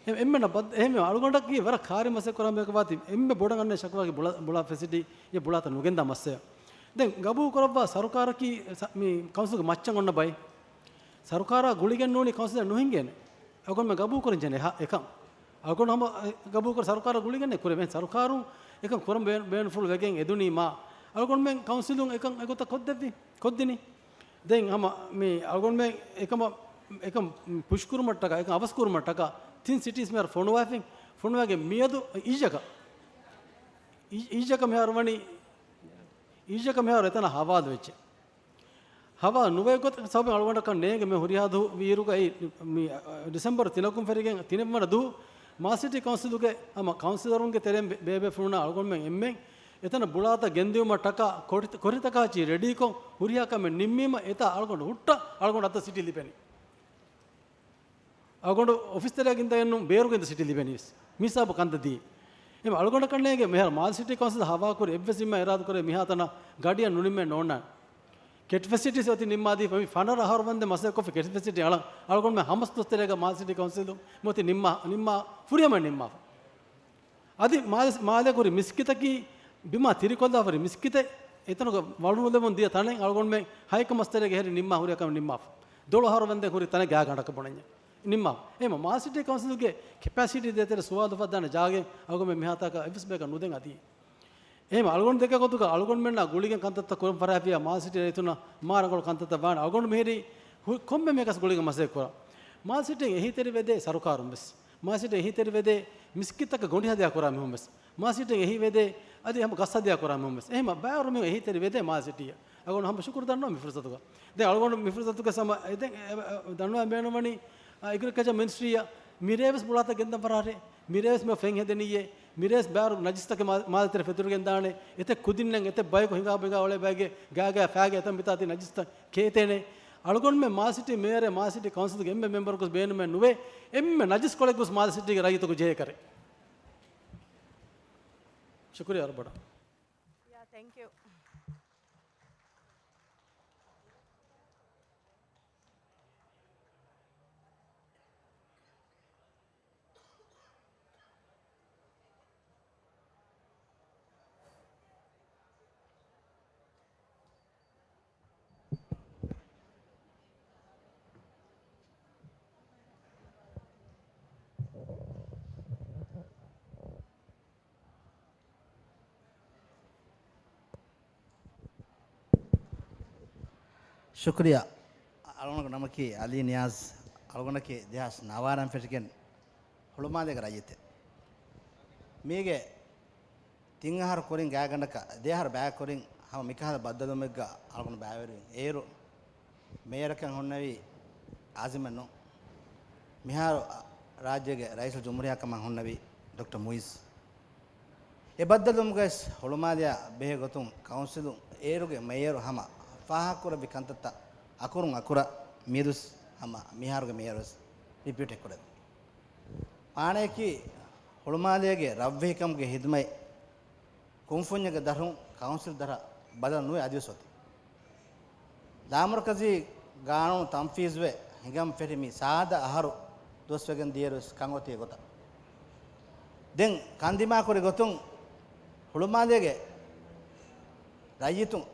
އެ-، އެންމެނަށް ބައްދ-، އެހެންވެ އަޅުގަނޑަކީ ވަރަށް ކާރި މަސައްކަތް ކުރާ މީހަކު ވާތީ އެންމެ ބޮޑަށް އަންނަ ޝަކުވާގެ ބުޅާ، ބުޅާ ފެސިލިޓީ، އެ ބުޅާތައް ނުގެންދާ މައްސަލަ. ދެން ގަބޫލު ކުރައްވާ ސަރުކާރަކީ ސަ-، މި ކައުންސިލްގެ މައްޗަށް އޮންނަ ބައެއް. ސަރުކާރާ ގުޅިގެން ނޫނީ ކައުންސިލަށް ނުހިނގޭނެ. އަޅުގަނޑުމެން ގަބޫލު ކުރަން ޖެހޭ ހަ-، އެކަން. އަޅުގަނޑު ހަމަ ގަބޫލު ކުރ ސަރުކާރަށް ގުޅިގެން ކުރެވޭ. ސަރުކާރުން އެކަން ކުރަން ބޭ-، ބޭނުންފުޅު ވެގެން އެދުނީ މާ. އަޅުގަނޑުމެން ކައުންސިލުން އެކަން އެގޮތަށް ކޮށްދެއްވި، ކޮށްދިނީ. ދެން ހަމަ މި އަޅުގަނޑުމެން އެކަމަށް، އެކަން ޕުޝް ކުރުމަށްޓަކާ، އެކަން އަވަސް ކުރުމަށްޓަކާ ތިން ސިޓީސް މިހާރު ފޮނުވާފިން، ފޮނުވާގެން މިއަދު އިއްޔަކަށް، އި-، އިއްޔަކަށް މިހާރު ވަނީ، އިއްޔަކަށް މިހާރު އެތަނަށް ހަވާލު ވެއްޖެ. ހަވާ ނުވެ ގޮތަށް ސަބަބެއް އަޅުގަނޑަކަށް ނޭނގެ މި ހުރިހާ ދުވަހު ވީއިރުގަ އެއީ މި، އަ، ޑިސެމްބަރު ތިނަކުން ފެށިގެން ތިނެއްވަނަ ދުވަހު މާލެ ސިޓީ ކައުންސިލުގެ ހަމަ ކައުންސިލަރުންގެ ތެރެއިން ބޭ-، ބޭބޭފުޅުންނާ އަޅުގަނޑުމެން އެންމެން އެތަނަށް ބުޅާތައް ގެންދިއުމަށްޓަކާ ކޮޓި-، ކޮޓަރިތަކާއެކީ ރެޑީކޮށް ހުރިހާ ކަމެއް ނިންމީމަ އެތާ އަޅުގަނޑު ހުއްޓަށް އަޅުގަނޑަށް ސިޓީ ލިބެނީ. އަޅުގަނޑު އޮފީސް ތެރެއަށް ގެންދަން އެއްނު ބޭރުގަ އިންދަ ސިޓީ ލިބެނީވެސް. މި ހިސާބު ކަންތައް ދިޔަ. އެހެން އަޅުގަނޑަކަށް ނޭނގެ މިހާރު މާލެ ސިޓީ ކައުންސިލް ހަވާކުރި އެއްވެސް ނިންމާ އިރާދަކުރޭ މިހާތަނަށް ގަޑިއަށް ނުނިންމޭ ނޯންނާނެ. ކެޓް ފެސިލިޓީސް އޮތީ ނިންމާދީފަ މި ފަނަރަ އަހަރު ވަންދެން މަސައްކަތް ކޮށްފި ކެޓް ފެސިލިޓީ އަޅަން އަޅުގަނޑުމެން ހަމަސް ދުވަސް ތެރޭގަ މާލެ ސިޓީ ކައުންސިލު މިއޮތީ ނިންމާ، ނިންމާ ފުރިހަމަ ނިންމާފަ. އަދި މާލެ، މާލެ ކުރި މިސްކިތަކީ ބިމާ ތިރިކޮށްލާފަ ހުރި މިސްކިތެއް އެތަނުގަ ވަޅުލެވުން ދިޔަ ތަނެއް އަޅުގަނޑުމެން ހަތް މަސް ތެރޭގަ ހެރި ނިންމާ ހުރި ކަމެއް ނިންމާފަ. ދޮޅު އަހަރު ވަންދެން ހުރި ތަނެއް ގާތްގަނޑަކަށް ބުނަންޏާ ނިންމާފަ. އެހެން މާލެ ސިޓީ ކައުންސިލުގެ ކެޕޭސިޓީ ދޭތެރޭ ސުވާލު އުފައްދާނެ ޖާގައެއް އަޅުގަނޑުމެން މިހާތަކަށް އެއްވެސް ބަޔަކަށް ނުދޭން އަދި. އެހެން އަޅުގަނޑު ދެކޭ ގޮތުގަ އަޅުގަނޑުމެންނާ ގުޅިގެން ކަންތައްތައް ކުރަން ފަށާފިއްޔާ މާލެ ސިޓީ ރައްޔިތުންނަށް މާ ރަނގަޅު ކަންތައްތައް ވާނެ. އަޅުގަނޑު މިހިރީ ހު-، ކޮންމެ މީހަކަސް ގުޅިގެން މަސައްކަތް ކުރާ. މާލެ ސިޓީން އެހީތެރިވެދޭ ސަރުކާރުން ވެސް. މާލެ ސިޓީން އެހީތެރިވެދޭ މިސްކިތްތަކަށް ގޮނޑި ހަދިޔާ ކުރާ މީހުން ވެސް. މާލެ ސިޓީން އެހީވެދޭ އަދި ހަމަ ގަސް ހަދިޔާ ކުރާ މީހުން ވެސް އެހެން ބައިވަރު މީހުން އެހީތެރި ވެދޭ މާލެ ސިޓީއަށް. އަޅުގަނޑު ހަމަ ޝުކުރު ދަންނަވަން މި ފުރުސަތުގަ. ދެން އަޅުގަނޑު މި ފުރުސަތުގަ ހަމަ އެ ދެން އެ، އެ، ދަންނަވަން ބޭނުންވަނީ، އާ، އެގްރިކަލްޗަރ މިނިސްޓްރީއަށް މިރޭވެސް ބުޅާތައް ގެންދަން ފަރާރޭ. މިރޭވެސް މި ފެން ހެދެނީއޭ. މިރޭވެސް ބައިވަރު ނަޖިސްތަކެއް މާ-، މާލެ ތެރެ ފެތުރިގެން ދާނެ. އެތައް ކުދިންނެއް އެތައް ބަޔަކު ހިނގާ ބިނގާ އޮޅޭ ބައެއްގެ ގާގާ ފައިގާ އެތަން މިތާ ތި ނަޖިސްތައް ކޭތޭނެ. އަޅުގަނޑުމެން މާލެ ސިޓީ މޭޔަރެއް، މާލެ ސިޓީ ކައުންސިލްގެ އެންމެ މެމްބަރަކުވެސް ބޭނުމެއް ނުވޭ. އެންމެ ނަޖިސް ކޮޅެއްގެވެސް މާލެ ސިޓީގެ ރައްޔިތަކު ޖެހޭ ކަރެއް. ޝުކުރިއްޔާ ވަރަށް ބޮޑަށް. Yeah, thank you. ޝުކުރިއްޔާ. އަޅުގަނޑުގެ ނަމަކީ އަލީ ނިޔާޒް. އަޅުގަނޑަކީ ދެހާސް ނަވާރަން ފެށިގެން ހުޅުމާލޭގެ ރައްޔިތެއް. މީގެ ތިން އަހަރު ކުރިން ގާތްގަނޑަކަށް ދެ އަހަރު ބައިކުރިން ހަމަ މިކަހަލަ ބައްދަލުވުމެއްގަ އަޅުގަނޑު ބައިވެރިވިން. އޭރު މޭޔަރަކަށް ހުންނެވީ އާޒިމެއް ނޫން. މިހާރު ރާއްޖޭގެ ރައީސުލްޖުމްހޫރިއްޔާ ކަމަށް ހުންނެވީ ޑޮކްޓަރ މުއިއްޒު. އެ ބައްދަލުވުމުގައި ހުޅުމާލެއާ ބެހޭ ގޮތުން ކައުންސިލުން އޭރުގެ މޭޔަރު ހަމަ ފާހަގަކުރެއްވި ކަންތައްތައް އަކުރުން އަކުރަށް މިއަދުވެސް ހަމަ މިހާރުގެ މޭޔަރުވެސް ރިޕީޓެއް ކުރޭ. މާނަޔަކީ ހުޅުމާލޭގެ ރަށްވެހިކަމުގެ ހިދުމަތް ކުންފުންޏެއްގެ ދަށުން ކައުންސިލް ދަށަށް ބަދަލު ނުވެ އަދިވެސް އޮތީ. ލާމަރުކަޒީ ގާނޫނު ތަންފީޒުވެ ހިނގަން ފެށި މި ސާދަ އަހަރު ދުވަސްވެގެން ދިޔައިރުވެސް ކަން އޮތީ އެގޮތަށް. ދެން ކަންދިމާކުރި ގޮތުން ހުޅުމާލޭގެ ރައްޔިތުން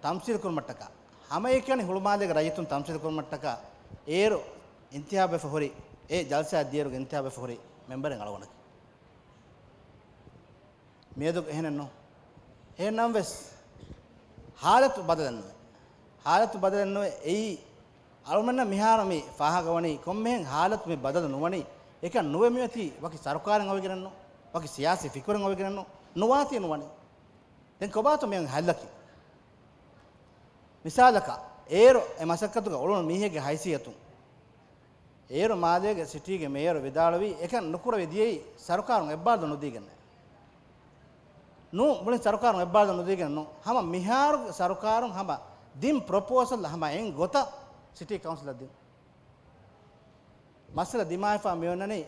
ތަމްސީލް ކުރުމަށްޓަކާ، ހަމައެކަނި ހުޅުމާލޭގެ ރައްޔިތުން ތަމްސީލް ކުރުމަށްޓަކާ އޭރު އިންތިހާބުވެފަ ހުރި، އެ ޖަލްސާއަށް ދިޔައިރު އިންތިހާބުވެފަ ހުރި މެމްބަރެއް އަޅުގަނޑަކީ. މިއަދު އެހެނެއް ނޫން. އެހެން ނަމަވެސް، ހާލަތު ބަދަލެއް ނުވޭ. ހާލަތު ބަދަލެއް ނުވޭ. އެއީ، އަޅުމެންނަށް މިހާރު މި ފާހަގަވަނީ ކޮންމެހެން ހާލަތު މި ބަދަލު ނުވަނީ. އެކަން ނުވެ މިއޮތީ ވަކި ސަރުކާރެއް އޮވެގެނެއް ނޫން. ވަކި ސިޔާސީ ފިކުރެއް އޮވެގެނެއް ނޫން. ނުވާތީ ނުވަނީ. ދެން ކޮބާތޯ މިއަން ހައްލަކީ؟ މިސާލަކަށް، އޭރު އެ މަސައްކަތުގަ އުޅުނު މީހެއްގެ ހައިސިއްޔަތުން، އޭރު މާލޭގެ ސިޓީގެ މޭޔަރު ވިދާޅުވީ، އެކަން ނުކުރެވި ދިޔައީ ސަރުކާރުން އެއްބާރުލުން ނުދީގެން. ނޫން، މުޅިން ސަރުކާރުން އެއްބާރުލުން ނުދީގެން ނޫން. ހަމަ މިހާރު ސަރުކާރުން ހަމަ ދިން ޕްރޮޕޯސަލް ހަމަ އެއިން ގޮތަށް ސިޓީ ކައުންސިލަށް ދިން. މައްސަލަ ދިމާވެފަ މިއޮންނަނީ،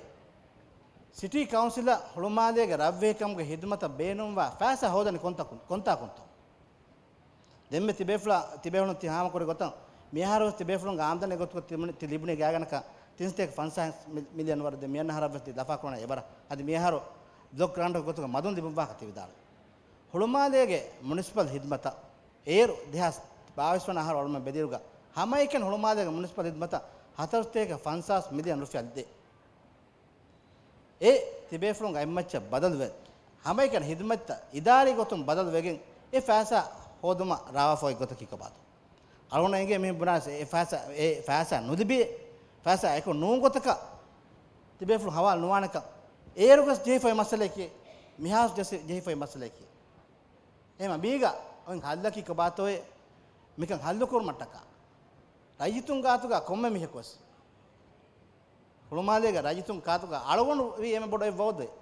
ސިޓީ ކައުންސިލަށް ހުޅުމާލޭގެ ރަށްވެހިކަމުގެ ހިދުމަތަށް ބޭނުންވާ ފައިސާ ހޯދަނީ ކޮންތާކުން-، ކޮންތާކުންތޯ؟ ދެންމެ ތިބޭފުޅާ، ތިބޭފުޅުން ތި ހާމަކުރި ގޮތަށް، މިހާރުވެސް ތިބޭފުޅުންގެ އާމްދަނީ ގޮތުގަ ތި ލިބުނީ ގާތްގަނޑަކަށް ތިން ސަތޭކަ ފަންސާސް މި-، މިލިއަން ވަރަށް. ދެން މިއަންނަ އަހަރަށްވެސް ތި ލަފާކުރަނީ އެވަރަށް. އަދި މިއަހަރު ބްލޮކް ގްރާންޓް ގޮތުގަ މަދުން ލިބުން ވާހަކަ ތި ވިދާޅުވި. ހުޅުމާލޭގެ މުނިސިޕަލް ހިދުމަތަށް އޭރު ދެހާސް ބާވީސް ވަނަ އަހަރު އަޅުމެން ބެދިއިރުގަ ހަމައެކަނި ހުޅުމާލޭގެ މުނިސިޕަލް ހިދުމަތަށް ހަތަރު ސަތޭކަ ފަންސާސް މިލިއަން ރުފިޔާ ދޭ. އެ ތިބޭފުޅުންގެ އެއްމައްޗަށް ބަދަލުވެ، ހަމައެކަނި ހިދުމަތްތައް އިދާރީ ގޮތުން ބަދަލުވެގެން އެ ފައިސާ ހޯދުމަށް ރާވާފަ އޮތް ގޮތަކީ ކޮބާތޯ؟ އަޅުގަނޑަށް އެނގޭ މި ބުނާސް އެ ފައިސާ، އެ ފައިސާ ނުލިބި، ފައިސާ އެކު ނޫން ގޮތަކަށް ތިބޭފުޅުން ހަވާލު ނުވާނެކަން. އޭރުގަސް ޖެހިފައި މައްސަލައެކޭ، މިހާސް ޖެހި-، ޖެހިފައި މައްސަލައެކޭ. އެހެން މީގަ އޮތް ހައްލަކީ ކޮބާތޯއޭ؟ މިކަން ހައްލުކުރުމަށްޓަކާ ރައްޔިތުން ގާތުގަ ކޮންމެ މީހަކުވެސް ހުޅުމާލޭގެ ރައްޔިތުން ކާތުގަ އަޅުގަނޑު ވީ އެންމެ ބޮޑު އެއް ވައުދެއް.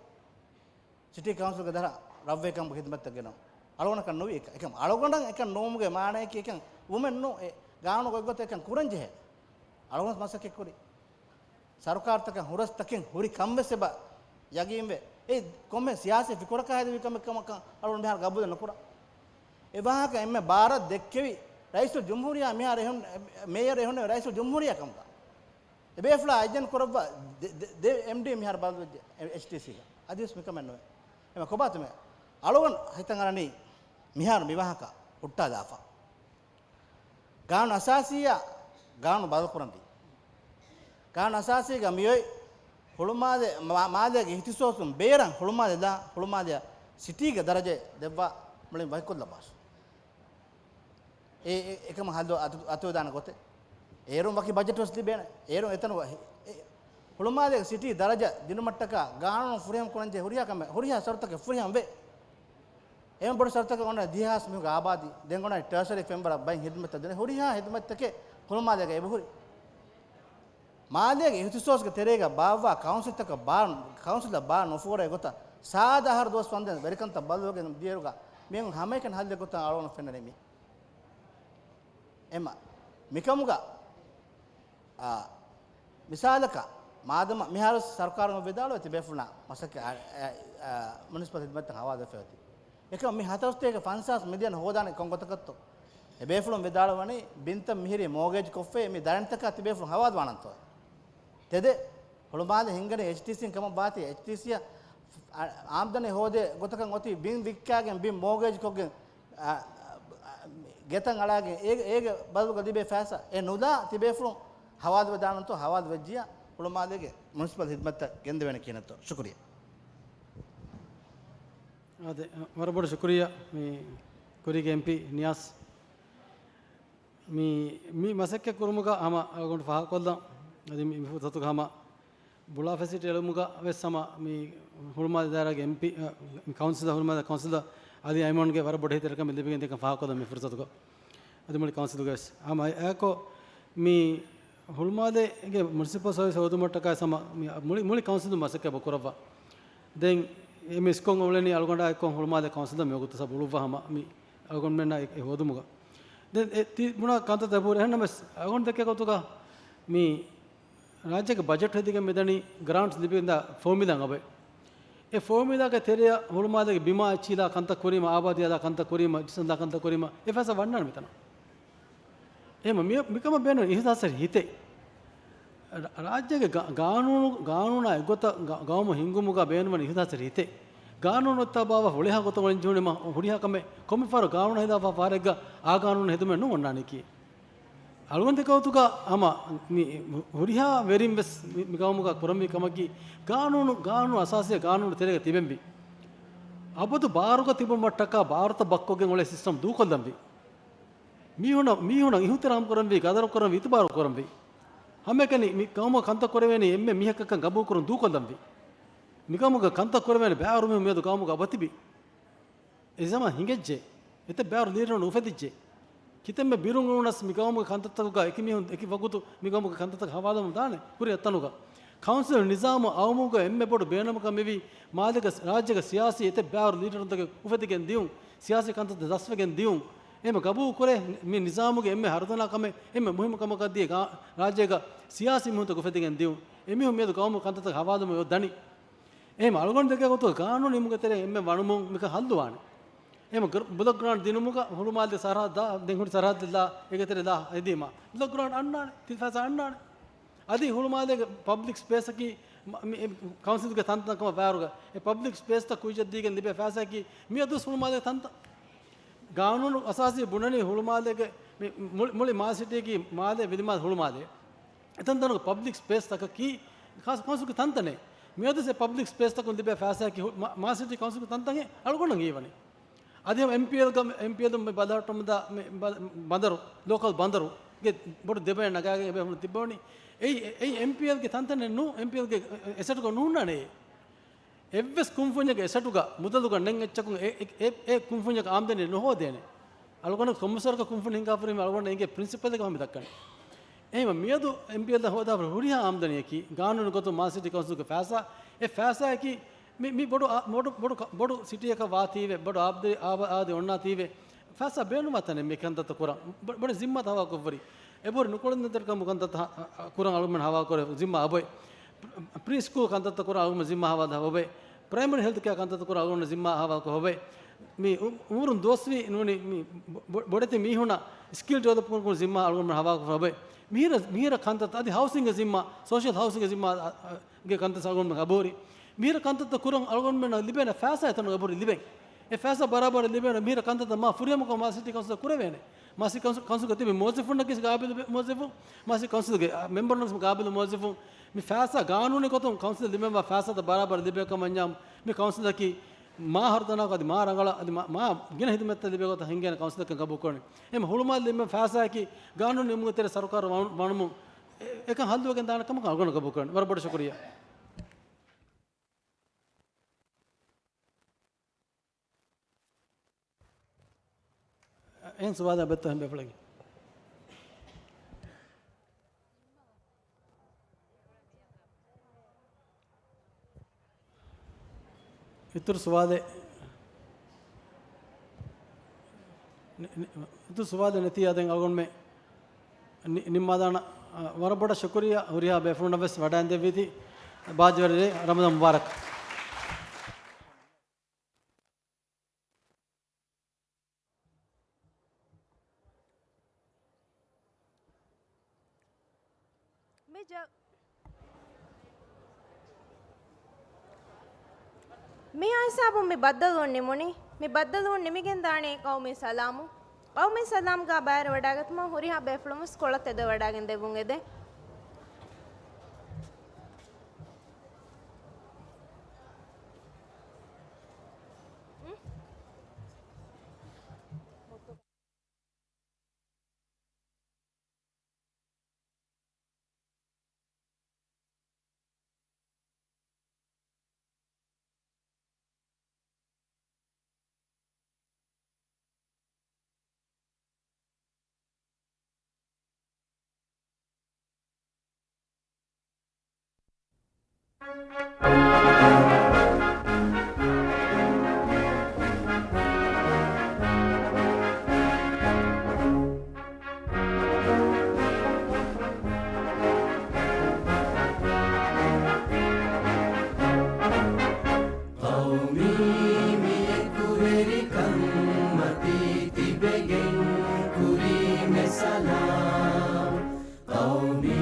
ސިޓީ ކައުންސިލްގެ ދަށަށް ރަށްވެހިކަމުގެ ހިދުމަތްތައް ގެނައުން. އަޅުގަނޑަކަށް ނުވި އެކަން. އެކަމް އަޅުގަނޑަށް އެކަން ނުވުމުގެ މާނަޔަކީ އެކަން ވުމެއް ނޫން. އެ ގާނޫނު ގޮތްގޮތަށް އެކަން ކުރަން ޖެހޭ. އަޅުގަނޑު މަސައްކަތް ކުރި. ސަރުކާރުތަކަށް ހުރަސްތަކެއް ހުރި ކަން ވެސް އެބަ ޔަގީންވެ. އެ ކޮންމެ ސިޔާސީ ފިކުރަކާ ހެދިވި ކަމެއް ކަމަކަށް އަޅުގަނޑު މިހާރު ގަބޫލެއް ނުކުރާ. އެ ވާހަކަ އެންމެ ބާރަށް ދެއްކެވި ރައީސުލްޖުމްހޫރިއްޔާ މިހާރު އެހުން-، މޭޔަރު އެހުންނެވި ރައީސުލްޖުމްހޫރިއްޔާ ކަމުގަ. އެބޭފުޅާ އައިޖެން ކުރައްވާ ދެ-، ދެ-، ދެ އެމްޑީ މިހާރު ބަދަލުވެއްޖެ އެޗްޑީސީގަ. އަދިވެސް މިކަމެއް ނުވޭ. އެމަ ކޮބާތަ މެ؟ އަޅުގަނޑު ހިތަށް އަރަނީ މިހާރު މި ވާހަކަ ހުއްޓާލާފަ. ގާނޫނު އަސާސީއާ ގާނޫނު ބަދަލުކުރަންވީ. ގާނޫނު އަސާސީގަ މިއޮތް ހުޅުމާލެ-، މާ-، މާލޭގެ އިހްތިސޯސުން ބޭރަށް ހުޅުމާލެ ލާ، ހުޅުމާލެއަށް ސިޓީގެ ދަރަޖަ ދެއްވާ މުޅިން ވަކިކޮށްލައްވާށި. އެ، އެ، އެކަމަށް ހައްލު އަތު، އަތުވެދާނެ ގޮތެއް. އޭރުން ވަކި ބަޖެޓް ވެސް ލިބޭނެ. އޭރުން އެތަނުގަ ހި-، އެ، ހުޅުމާލޭގެ ސިޓީ ދަރަޖަ ދިނުމަށްޓަކާ ގާނޫނު ފުރިހަމަ ކުރަންޖެހޭ ހުރިހާ ކަމެއް، ހުރިހާ ޝަރުތަކެއް ފުރިހަމަ ވޭ. އެހެން ބޮޑު ޝަރުތަކަށް އޮންނަ ދިހަ ހާސް މީހުންގެ އާބާދީ ދެން އޮންނަ ޓަރޝަރީ ފެންވަރަށް ބައިން ހިދުމަތްތައް ދެނެ ހުރިހާ ހިދުމަތްތަކެއް ހުޅުމާލޭގަ އެބަހުރި. މާލޭގެ އިހްތިސޯސްގެ ތެރޭގަ ބާއްވާ ކައުންސިލްތަކަށް ބާރު، ކައުންސިލަށް ބާރު ނުފޯރޭ ގޮތަށް ސާދަ އަހަރު ދުވަސް ވަންދެން ވެރިކަންތައް ބަދަލުވެގެން ދިޔައިރުގަ މިއަން ހަމައެކަނި ހައްލެއް ގޮތަށް އަޅުގަނޑު ފެންނަނީ މީ. އެމަ، މިކަމުގަ، އާ، މިސާލަކަށް، މާދަމާ މިހާރު ސަރުކާރުން ވިދާޅުވެ ތިބޭފުޅުންނާ މަސައްކަތް، އާ، އާ، މުނިސިޕަލް ހިދުމަތްތައް ހަވާލުވެފައި އޮތީ. އެކަމް މި ހަތަރު ސަތޭކަ ފަންސާސް މިލިއަން ހޯދާނެ ކޮން ގޮތަކަށްތޯ؟ އެބޭފުޅުން ވިދާޅުވަނީ ބިންތައް މިހިރީ މޯގޭޖް ކޮށްފައި މި ދަރަނިތަކާ ތިބޭފުޅުން ހަވާލުވާނަންތޯ؟ ތެދެއް ހުޅުމާލެ ހިންގަނީ އެޗްޓީސީން ކަމަށް ވާތީ، އެޗްޓީސީއަށް އާ، އާމްދަނީ ހޯދޭ ގޮތަކަށް އޮތީ ބިން ވިއްކާގެން، ބިން މޯގޭޖް ކޮށްގެން، އާ، ގެތައް އަޅާގެން އޭގެ، އޭގެ ބަދަލުގަ ލިބޭ ފައިސާ އެ ނުލާ ތިބޭފުޅުން ހަވާލުވެދާނަންތޯ؟ ހަވާލުވެއްޖިޔާ ހުޅުމާލޭގެ މުނިސިޕަލް ހިދުމަތްތައް ގެންދެވޭނެ ކިހިނެއްތޯ؟ ޝުކުރިއްޔާ. އާދެ، ވަރަށް ބޮޑަށް ޝުކުރިއްޔާ މި ކުރީގެ އެމްޕީ ނިޔާސް. މި، މި މަސައްކަތް ކުރުމުގަ ހަމަ އަޅުގަނޑު ފާހަގަކޮށްލަން. އަދި މި، މި ފުރުސަތުގަ ހަމަ ބުޅާ ފެސިލިޓީ އެޅުމުގަ ވެސް ހަމަ މި ހުޅުމާލެ ދާއިރާގެ އެމްޕީ، އަ، މި ކައުންސިލަރ، ހުޅުމާލެ ކައުންސިލަރ އަދި އައިމަންގެ ވަރަށް ބޮޑު އެހީތެރިކަމެއް ލިބިގެން ދިޔަކަން ފާހަގަކޮށްލަން މި ފުރުސަތުގަ. އަދި މުޅި ކައުންސިލުގަ ވެސް ހަމަ އެއާއެކު މި ހުޅުމާލޭގެ މުނިސިޕަލް ސަރވިސް ހޯދުމަށްޓަކާ ހަމަ މި މުޅި، މުޅި ކައުންސިލުން މަސައްކަތް ކުރައްވާ. ދެން އެ މިސްކޮން އުޅެނީ އަޅުގަނޑާ އެއްކޮށް ހުޅުމާލެ ކައުންސިލަށް މި ވަގުތު ބުޅުއްވާ ހަމަ މި އަޅުގަނޑުމެންނާ އެ، އެ ހޯދުމުގަ. ދެން އެ ތި ބުނާ ކަންތައް ދެބުރި އެހެންނަމަވެސް އަޅުގަނޑު ދެކޭ ގޮތުގަ މި ރާއްޖޭގެ ބަޖެޓް ހެދިގެން މިދަނީ ގްރާންޓް ލިބިގެންދާ ފޯމިލާ އަބައި. އެ ފޯމިލާގެ ތެރެއަށް ހުޅުމާލޭގެ ބިމާ އެއްޗިހިލާ ކަންތައް ކުރީމަ، އާބާދީ އަލާ ކަންތައް ކުރީމަ، އިޖްތިހާދު ކަންތައް ކުރީމަ، އެ ފައިސާ ވަންނާނެ މިތަނަށް. އެހެން މި، މިކަމަށް ބޭނުން އިހުލާސްތެރި ހިތެއް. ރާ-، ރާއްޖޭގެ ގާ-، ގާނޫނު، ގާނޫނާ އެއްގޮތަށް ގަ-، ގައުމު ހިންގުމުގަ ބޭނުންވަނީ އިހުލާސްތެރި ހިތެއް. ގާނޫނު އޮތްތާ ބާވަ ހުޅިހާ ގޮތަށް އޮންނަންޖެހުނީމަ ހުރިހާ ކަމެއް ކޮންމެ ފަހަރު ގާނޫނު ހިލާފާ ފަހަރެއްގަ އާ ގާނޫނު ހެދުމެއް ނޫން އޮންނާނީކީ. އަޅުގަނޑު ދެކޭ ގޮތުގަ ހަމަ މި ހުރިހާ ވެރިން ވެސް މި، މި ގައުމުގަ ކުރަންވީ ކަމަކީ، ގާނޫނު، ގާނޫނު އަސާސީ ގާނޫނު ތެރޭގަ ތިބެންވީ. އަބަދު ބާރުގަ ތިބުމަށްޓަކާ ބާރުތައް ބައްކޮށްގެން އުޅޭ ސިސްޓަމް ދޫކޮށްލަންވީ. މީހުނަށް، މީހުނަށް އިހުތިރާމް ކުރަންވީ، ގަދަރު ކުރަންވީ، އިތުބާރު ކުރަންވީ. ހަމައެކަނި މި ގައުމަށް ކަންތައް ކުރެވޭނީ އެންމެ މީހަކަށްކަން ގަބޫލުކުރުން ދޫކޮށްލަންވީ. މި ގައުމުގަ ކަންތައް ކުރެވޭނެ ބައިވަރު މީހުން މިއަދު ގައުމުގަ އަބަދު ތިބީ. އެ ޒަމާން ހިނގައްޖެ. އެތައް ބައިވަރު ލީޑަރުން އުފެދިއްޖެ. ކިތަންމެ ބިރުން އުޅުނަސް މި ގައުމުގެ ކަންތައްތަކުގަ އެކި މީހުން އެކި ވަގުތު މި ގައުމުގެ ކަންތައްތަކަށް ހަވާލުވަމުން ދާނެ ހުރި އެއްތަނުގަ. ކައުންސިލް ނިޒާމު އައުމުގަ އެންމެ ބޮޑު ބޭނުމަކަށް މިވީ މާލޭގެ ރާއްޖޭގެ ސިޔާސީ އެތައް ބައިވަރު ލީޑަރުންތަކެއް އުފެދިގެން ދިޔުން، ސިޔާސީ ކަންތައްތައް ދަސްވެގެން ދިޔުން. އެހެން ގަބޫލު ކުރޭ މި ނިޒާމުގެ އެންމެ ހަރުދަނާ ކަމެއް، އެންމެ މުހިއްމު ކަމަކަށް ދިޔަ ގާ-، ރާއްޖޭގަ ސިޔާސީ މީހުންތަކު އުފެދިގެން ދިޔުން. އެމީހުން މިއަދު ގައުމު ކަންތައްތަކަށް ހަވާލުވަމުން އޮތް ދަނީ. އެހެން އަޅުގަނޑު ދެކޭ ގޮތުގަ ގާނޫނު ނިމުމުގެ ތެރެއިން އެންމެ ވަނުމުން މިކަން ހައްލުވާނެ. އެހެން ގްރ-، ބްލޮކް ގްރާންޓް ދިނުމުގަ ހުޅުމާލެ ސަރަހައްދާ، ދެން ހުރި ސަރަހައްދެއްލާ، އޭގެ ތެރެލާ ހެދީމަ ބްލޮކް ގްރާންޓް އަންނާނެ، ތި ފައިސާ އަންނާނެ. އަދި ހުޅުމާލޭގެ ޕަބްލިކް ސްޕޭސަކީ މ-، މި-، ކައުންސިލްގެ ތަންތަން ކަމަށް ބައިވަރުގަ އެ ޕަބްލިކް ސްޕޭސްތައް ކުއްޖަށް ދީގެން ލިބޭ ފައިސާއަކީ މިއަދު ހުޅުމާލޭގެ ތަންތަން. ގާނޫނު އަސާސީ ބުނަނީ ހުޅުމާލޭގެ މި-، މުޅި، މުޅި މާލެ ސިޓީއަކީ މާލެ، ވިލިމާލެ، ހުޅުމާލެ. އެތަންތަނުގެ ޕަބްލިކް ސްޕޭސްތަކަކީ ކައު-، ކައުންސިލްގެ ތަންތަނެއް. މިއަދު އެ ޕަބްލިކް ސްޕޭސްތަކުން ލިބޭ ފައިސާއަކީ ހު-، މާ-، މާލެ ސިޓީ ކައުންސިލްގެ ތަންތަން އެއް އަޅުގަނޑަށް ހީވަނީ. އަދި ހަމަ އެމްޕީއެލްގަ، އެމްޕީއެލް މި ބަލަހައްޓަމުންދާ މި ބަ-، ބަނދަރު، ލޯކަލް ބަނދަރުގެ ބޮޑު ދެބައި ނަގާގެން އެބަ ހުން ތިއްބަވަނީ. އެއީ، އެއީ އެމްޕީއެލްގެ ތަންތަނެއް ނޫން، އެމްޕީއެލްގެ އެސެޓްގަ ނޫންނާނެ. އެއްވެސް ކުންފުންޏެއްގެ އެސެޓުގަ މުދަލުގަ ނެތް އެއްޗަކުން އެ، އެ، އެ، އެ ކުންފުންޏަކަށް އާމްދަނީ ނުހޯދޭނެ. އަޅުގަނޑު ކޮންމެސް ވަރަކަށް ކުންފުނި ހިނގާފަ ހުރީމަ އަޅުގަނޑަށް އެނގޭ ޕްރިންސިޕަލެއްގަ ހަމަ ދައްކަނީ. އެހެންވެ، މިއަދު އެމްޕީއެލް ހޯދާފަ ހުރިހާ އާމްދަނީއަކީ، ގާނޫނުގެ ގޮތުން މާލެ ސިޓީ ކައުންސިލްގެ ފައިސާ، އެ ފައިސާއަކީ މި، މި ބޮޑު އާ-، ބޮޑު، ބޮޑު ކަ-، ބޮޑު ސިޓީއަކަށް ވާތީވެ، ބޮޑު އާބްދަރި އާ-، އާދެ އޮންނާތީވެ، ފައިސާ ބޭނުންވާ ތަނެއް މި ކަންތައްތައް ކުރަން. ބޮ-، ބޮޑެތި ޒިންމާތައް ހަވާލުކޮށްފަ ހުރި. އެބަހުރި ނުކުޅެދުންތެރިކަމުގެ ކަންތައްތައް ހަ-، ހަ-، ކުރަން އަޅުގަނޑުމެން ހަވާލުކުރޭ ޒިންމާ އަބޮތް. ޕްރީ ސްކޫލް ކަންތައްތައް ކުރަން އަޅުގަނޑު ޒިންމާ ހަވާލު އަބޮތް. ޕްރައިމަރީ ހެލްތް ކެއާ ކަންތައްތައް ކުރަން އަޅުގަނޑު ޒިންމާ ހަވާލުކޮށް އޮވޭ. މި އު-، އުމުރުން ދުވަސްވީ ނޫނީ މި ބޮ-، ބޮޑެތި މީހުންނަށް ސްކިލް ޑިވެލޮޕް ކުރުމުގެ ޒިންމާ އަޅުގަނޑުމެން ހަވާލުކޮށް އޮވޭ. މިހިރަ، މިހިރަ ކަންތައްތައް އަދި ހައުސިންގ ޒިންމާ، ސޯޝަލް ހައުސިންގ ޒިންމާ، އަ، އަ، ގެ ކަންތައް އަޅުގަނޑުމެން އަބަހުރި. މިހިރަ ކަންތައްތައް ކުރަން އަޅުގަނޑުމެންނަށް ލިބޭނެ ފައިސާ އެތަނުގަ އަބަހުރި ލިބޭ. އެ ފައިސާ ބަރާބަރަށް ލިބޭނެ މިހިރަ ކަންތައްތައް މާ ފުރިހަމަކޮށް މާލެ ސިޓީ ކައުންސިލަށް ކުރެވޭނެ. މާލެ ސިޓީ ކައުންސިލް، ކައުންސިލްގަ ތިބި މުވައްޒަފުންނަކީ ގާބިލު މުވައްޒަފުން، މާލެ ސިޓީ ކައުންސިލްގެ، އަ، މެމްބަރުން ގާބިލު މުވައްޒަފުން. މި ފައިސާ ގާނޫނީ ގޮތުން ކައުންސިލަށް ލިބެންވާ ފައިސާތައް ބަރާބަރަށް ލިބޭ ކަމަށް ވަންޏާ މި ކައުންސިލަކީ މާ ހަރުދަނާކޮށް އަދި މާ ރަނގަޅަށް އަދި މާ، މާ ގިނަ ހިދުމަތްތައް ލިބޭ ގޮތަށް ހިންގޭނެ ކައުންސިލަކަށް ގަބޫލުކުރަނީ. އެހެން ހުޅުމާލެ ލިބެން ފައިސާއަކީ ގާނޫނީ ނިމުމުގެ ތެރޭ ސަރުކާރު ވަނު-، ވަނުމުން އެ-، އެކަން ހައްލުވެގެން ދާނެ ކަމަކަށް އަޅުގަނޑު ގަބޫލުކުރަނީ. ވަރަށް ބޮޑަށް ޝުކުރިއްޔާ. އެހެން ސުވާލެއް އަބަދުތަ ބޭފުޅެއްގެ؟ އިތުރު ސުވާލެއް، ނި-، ނި-، އިތުރު ސުވާލެއް ނެތިއްޔާ ދެން އަޅުގަނޑުމެން ނި-، ނިންމާލާނަން. އަ، ވަރަށް ބޮޑަށް ޝުކުރިއްޔާ ހުރިހާ ބޭފުޅުންނަށް ވެސް ވަޑައިގެންދެއްވީތީ. ބާއްޖަވެރި ރަމަޟާން މުބާރަކް. މި ޖަ-، މިހާ ހިސާބުން މި ބައްދަލުވުން ނިމުނީ. މި ބައްދަލުވުން ނިމިގެން ދާނީ ޤައުމީ ސަލާމު. ޤައުމީ ސަލާމްގާ ބައިވެރިވަޑައިގަތުމަށް ހުރިހާ ބޭފުޅުން ވެސް ކޮޅަށް ތެދުވެވަޑައިގެން ދެއްވުން އެދެން. ޤައުމީ މި އެކުވެރިކަން މަތީ ތިބެގެން ކުރީމެ ސަލާމް. ޤައުމީ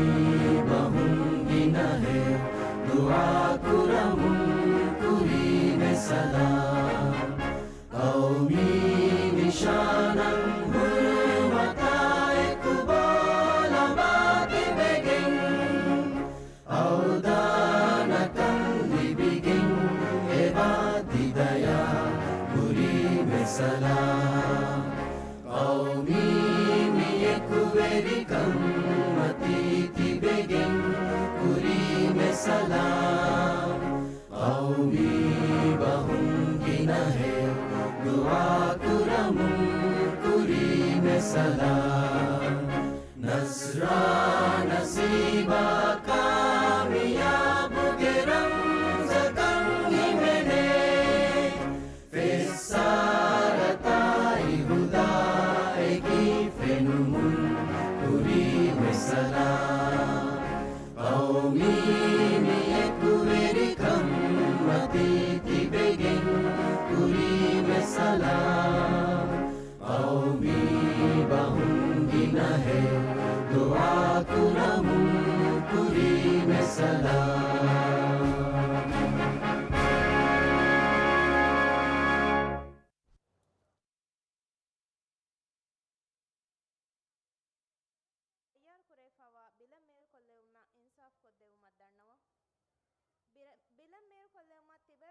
ބަހުން ގިނަހެޔޮ ދުޢާ ކުރަމުން ކުރީމެ ސަލާމް. ޤައުމީ ނިޝާނަށް ހުރުމަތާ އެކު ބޯ ލަނބާ ތިބެގެން، އަވްދާނަކަން ލިބިގެން އެބާ ތި ދަޔާ ކުރީމެ ސަލާމް. ޤައުމީ މި އެކުވެރިކަން މަތީ ތިބެގެން ކުރީމެ ސަލާމް. ޤައުމީ ބަހުން ގިނަހެޔޮ ދުޢާ ކުރަމުން ކުރީމެ ސަލާމް. ނަޞްރާ ނަސީބާ ކާމިޔާބުގެ ރަމްޒަކަށް ހިމެނޭ. ފެއްސާރަތާއި ހުދާއެކީ ފެނުމުން ކުރީމެ ސަލާމް. ޤައުމީ މި އެކުވެރިކަން މަތީ ތިބެގެން ކުރީމެ ސަލާމް. ޤައުމީ ބަހުން ގިނަހެޔޮ ދުޢާ ކުރަމުން ކުރީމެ ސަލާމް. ތައްޔާރު ކުރެވިފައިވާ ބިލަށް މޭރު ކޮށްލެވުމަށް އިންސާފް ކޮށްދެއްވުމަށް ދަންނަވަން. ބިރ-، ބިލަށް މޭރު ކޮށްލެވުމަށް ތިބެ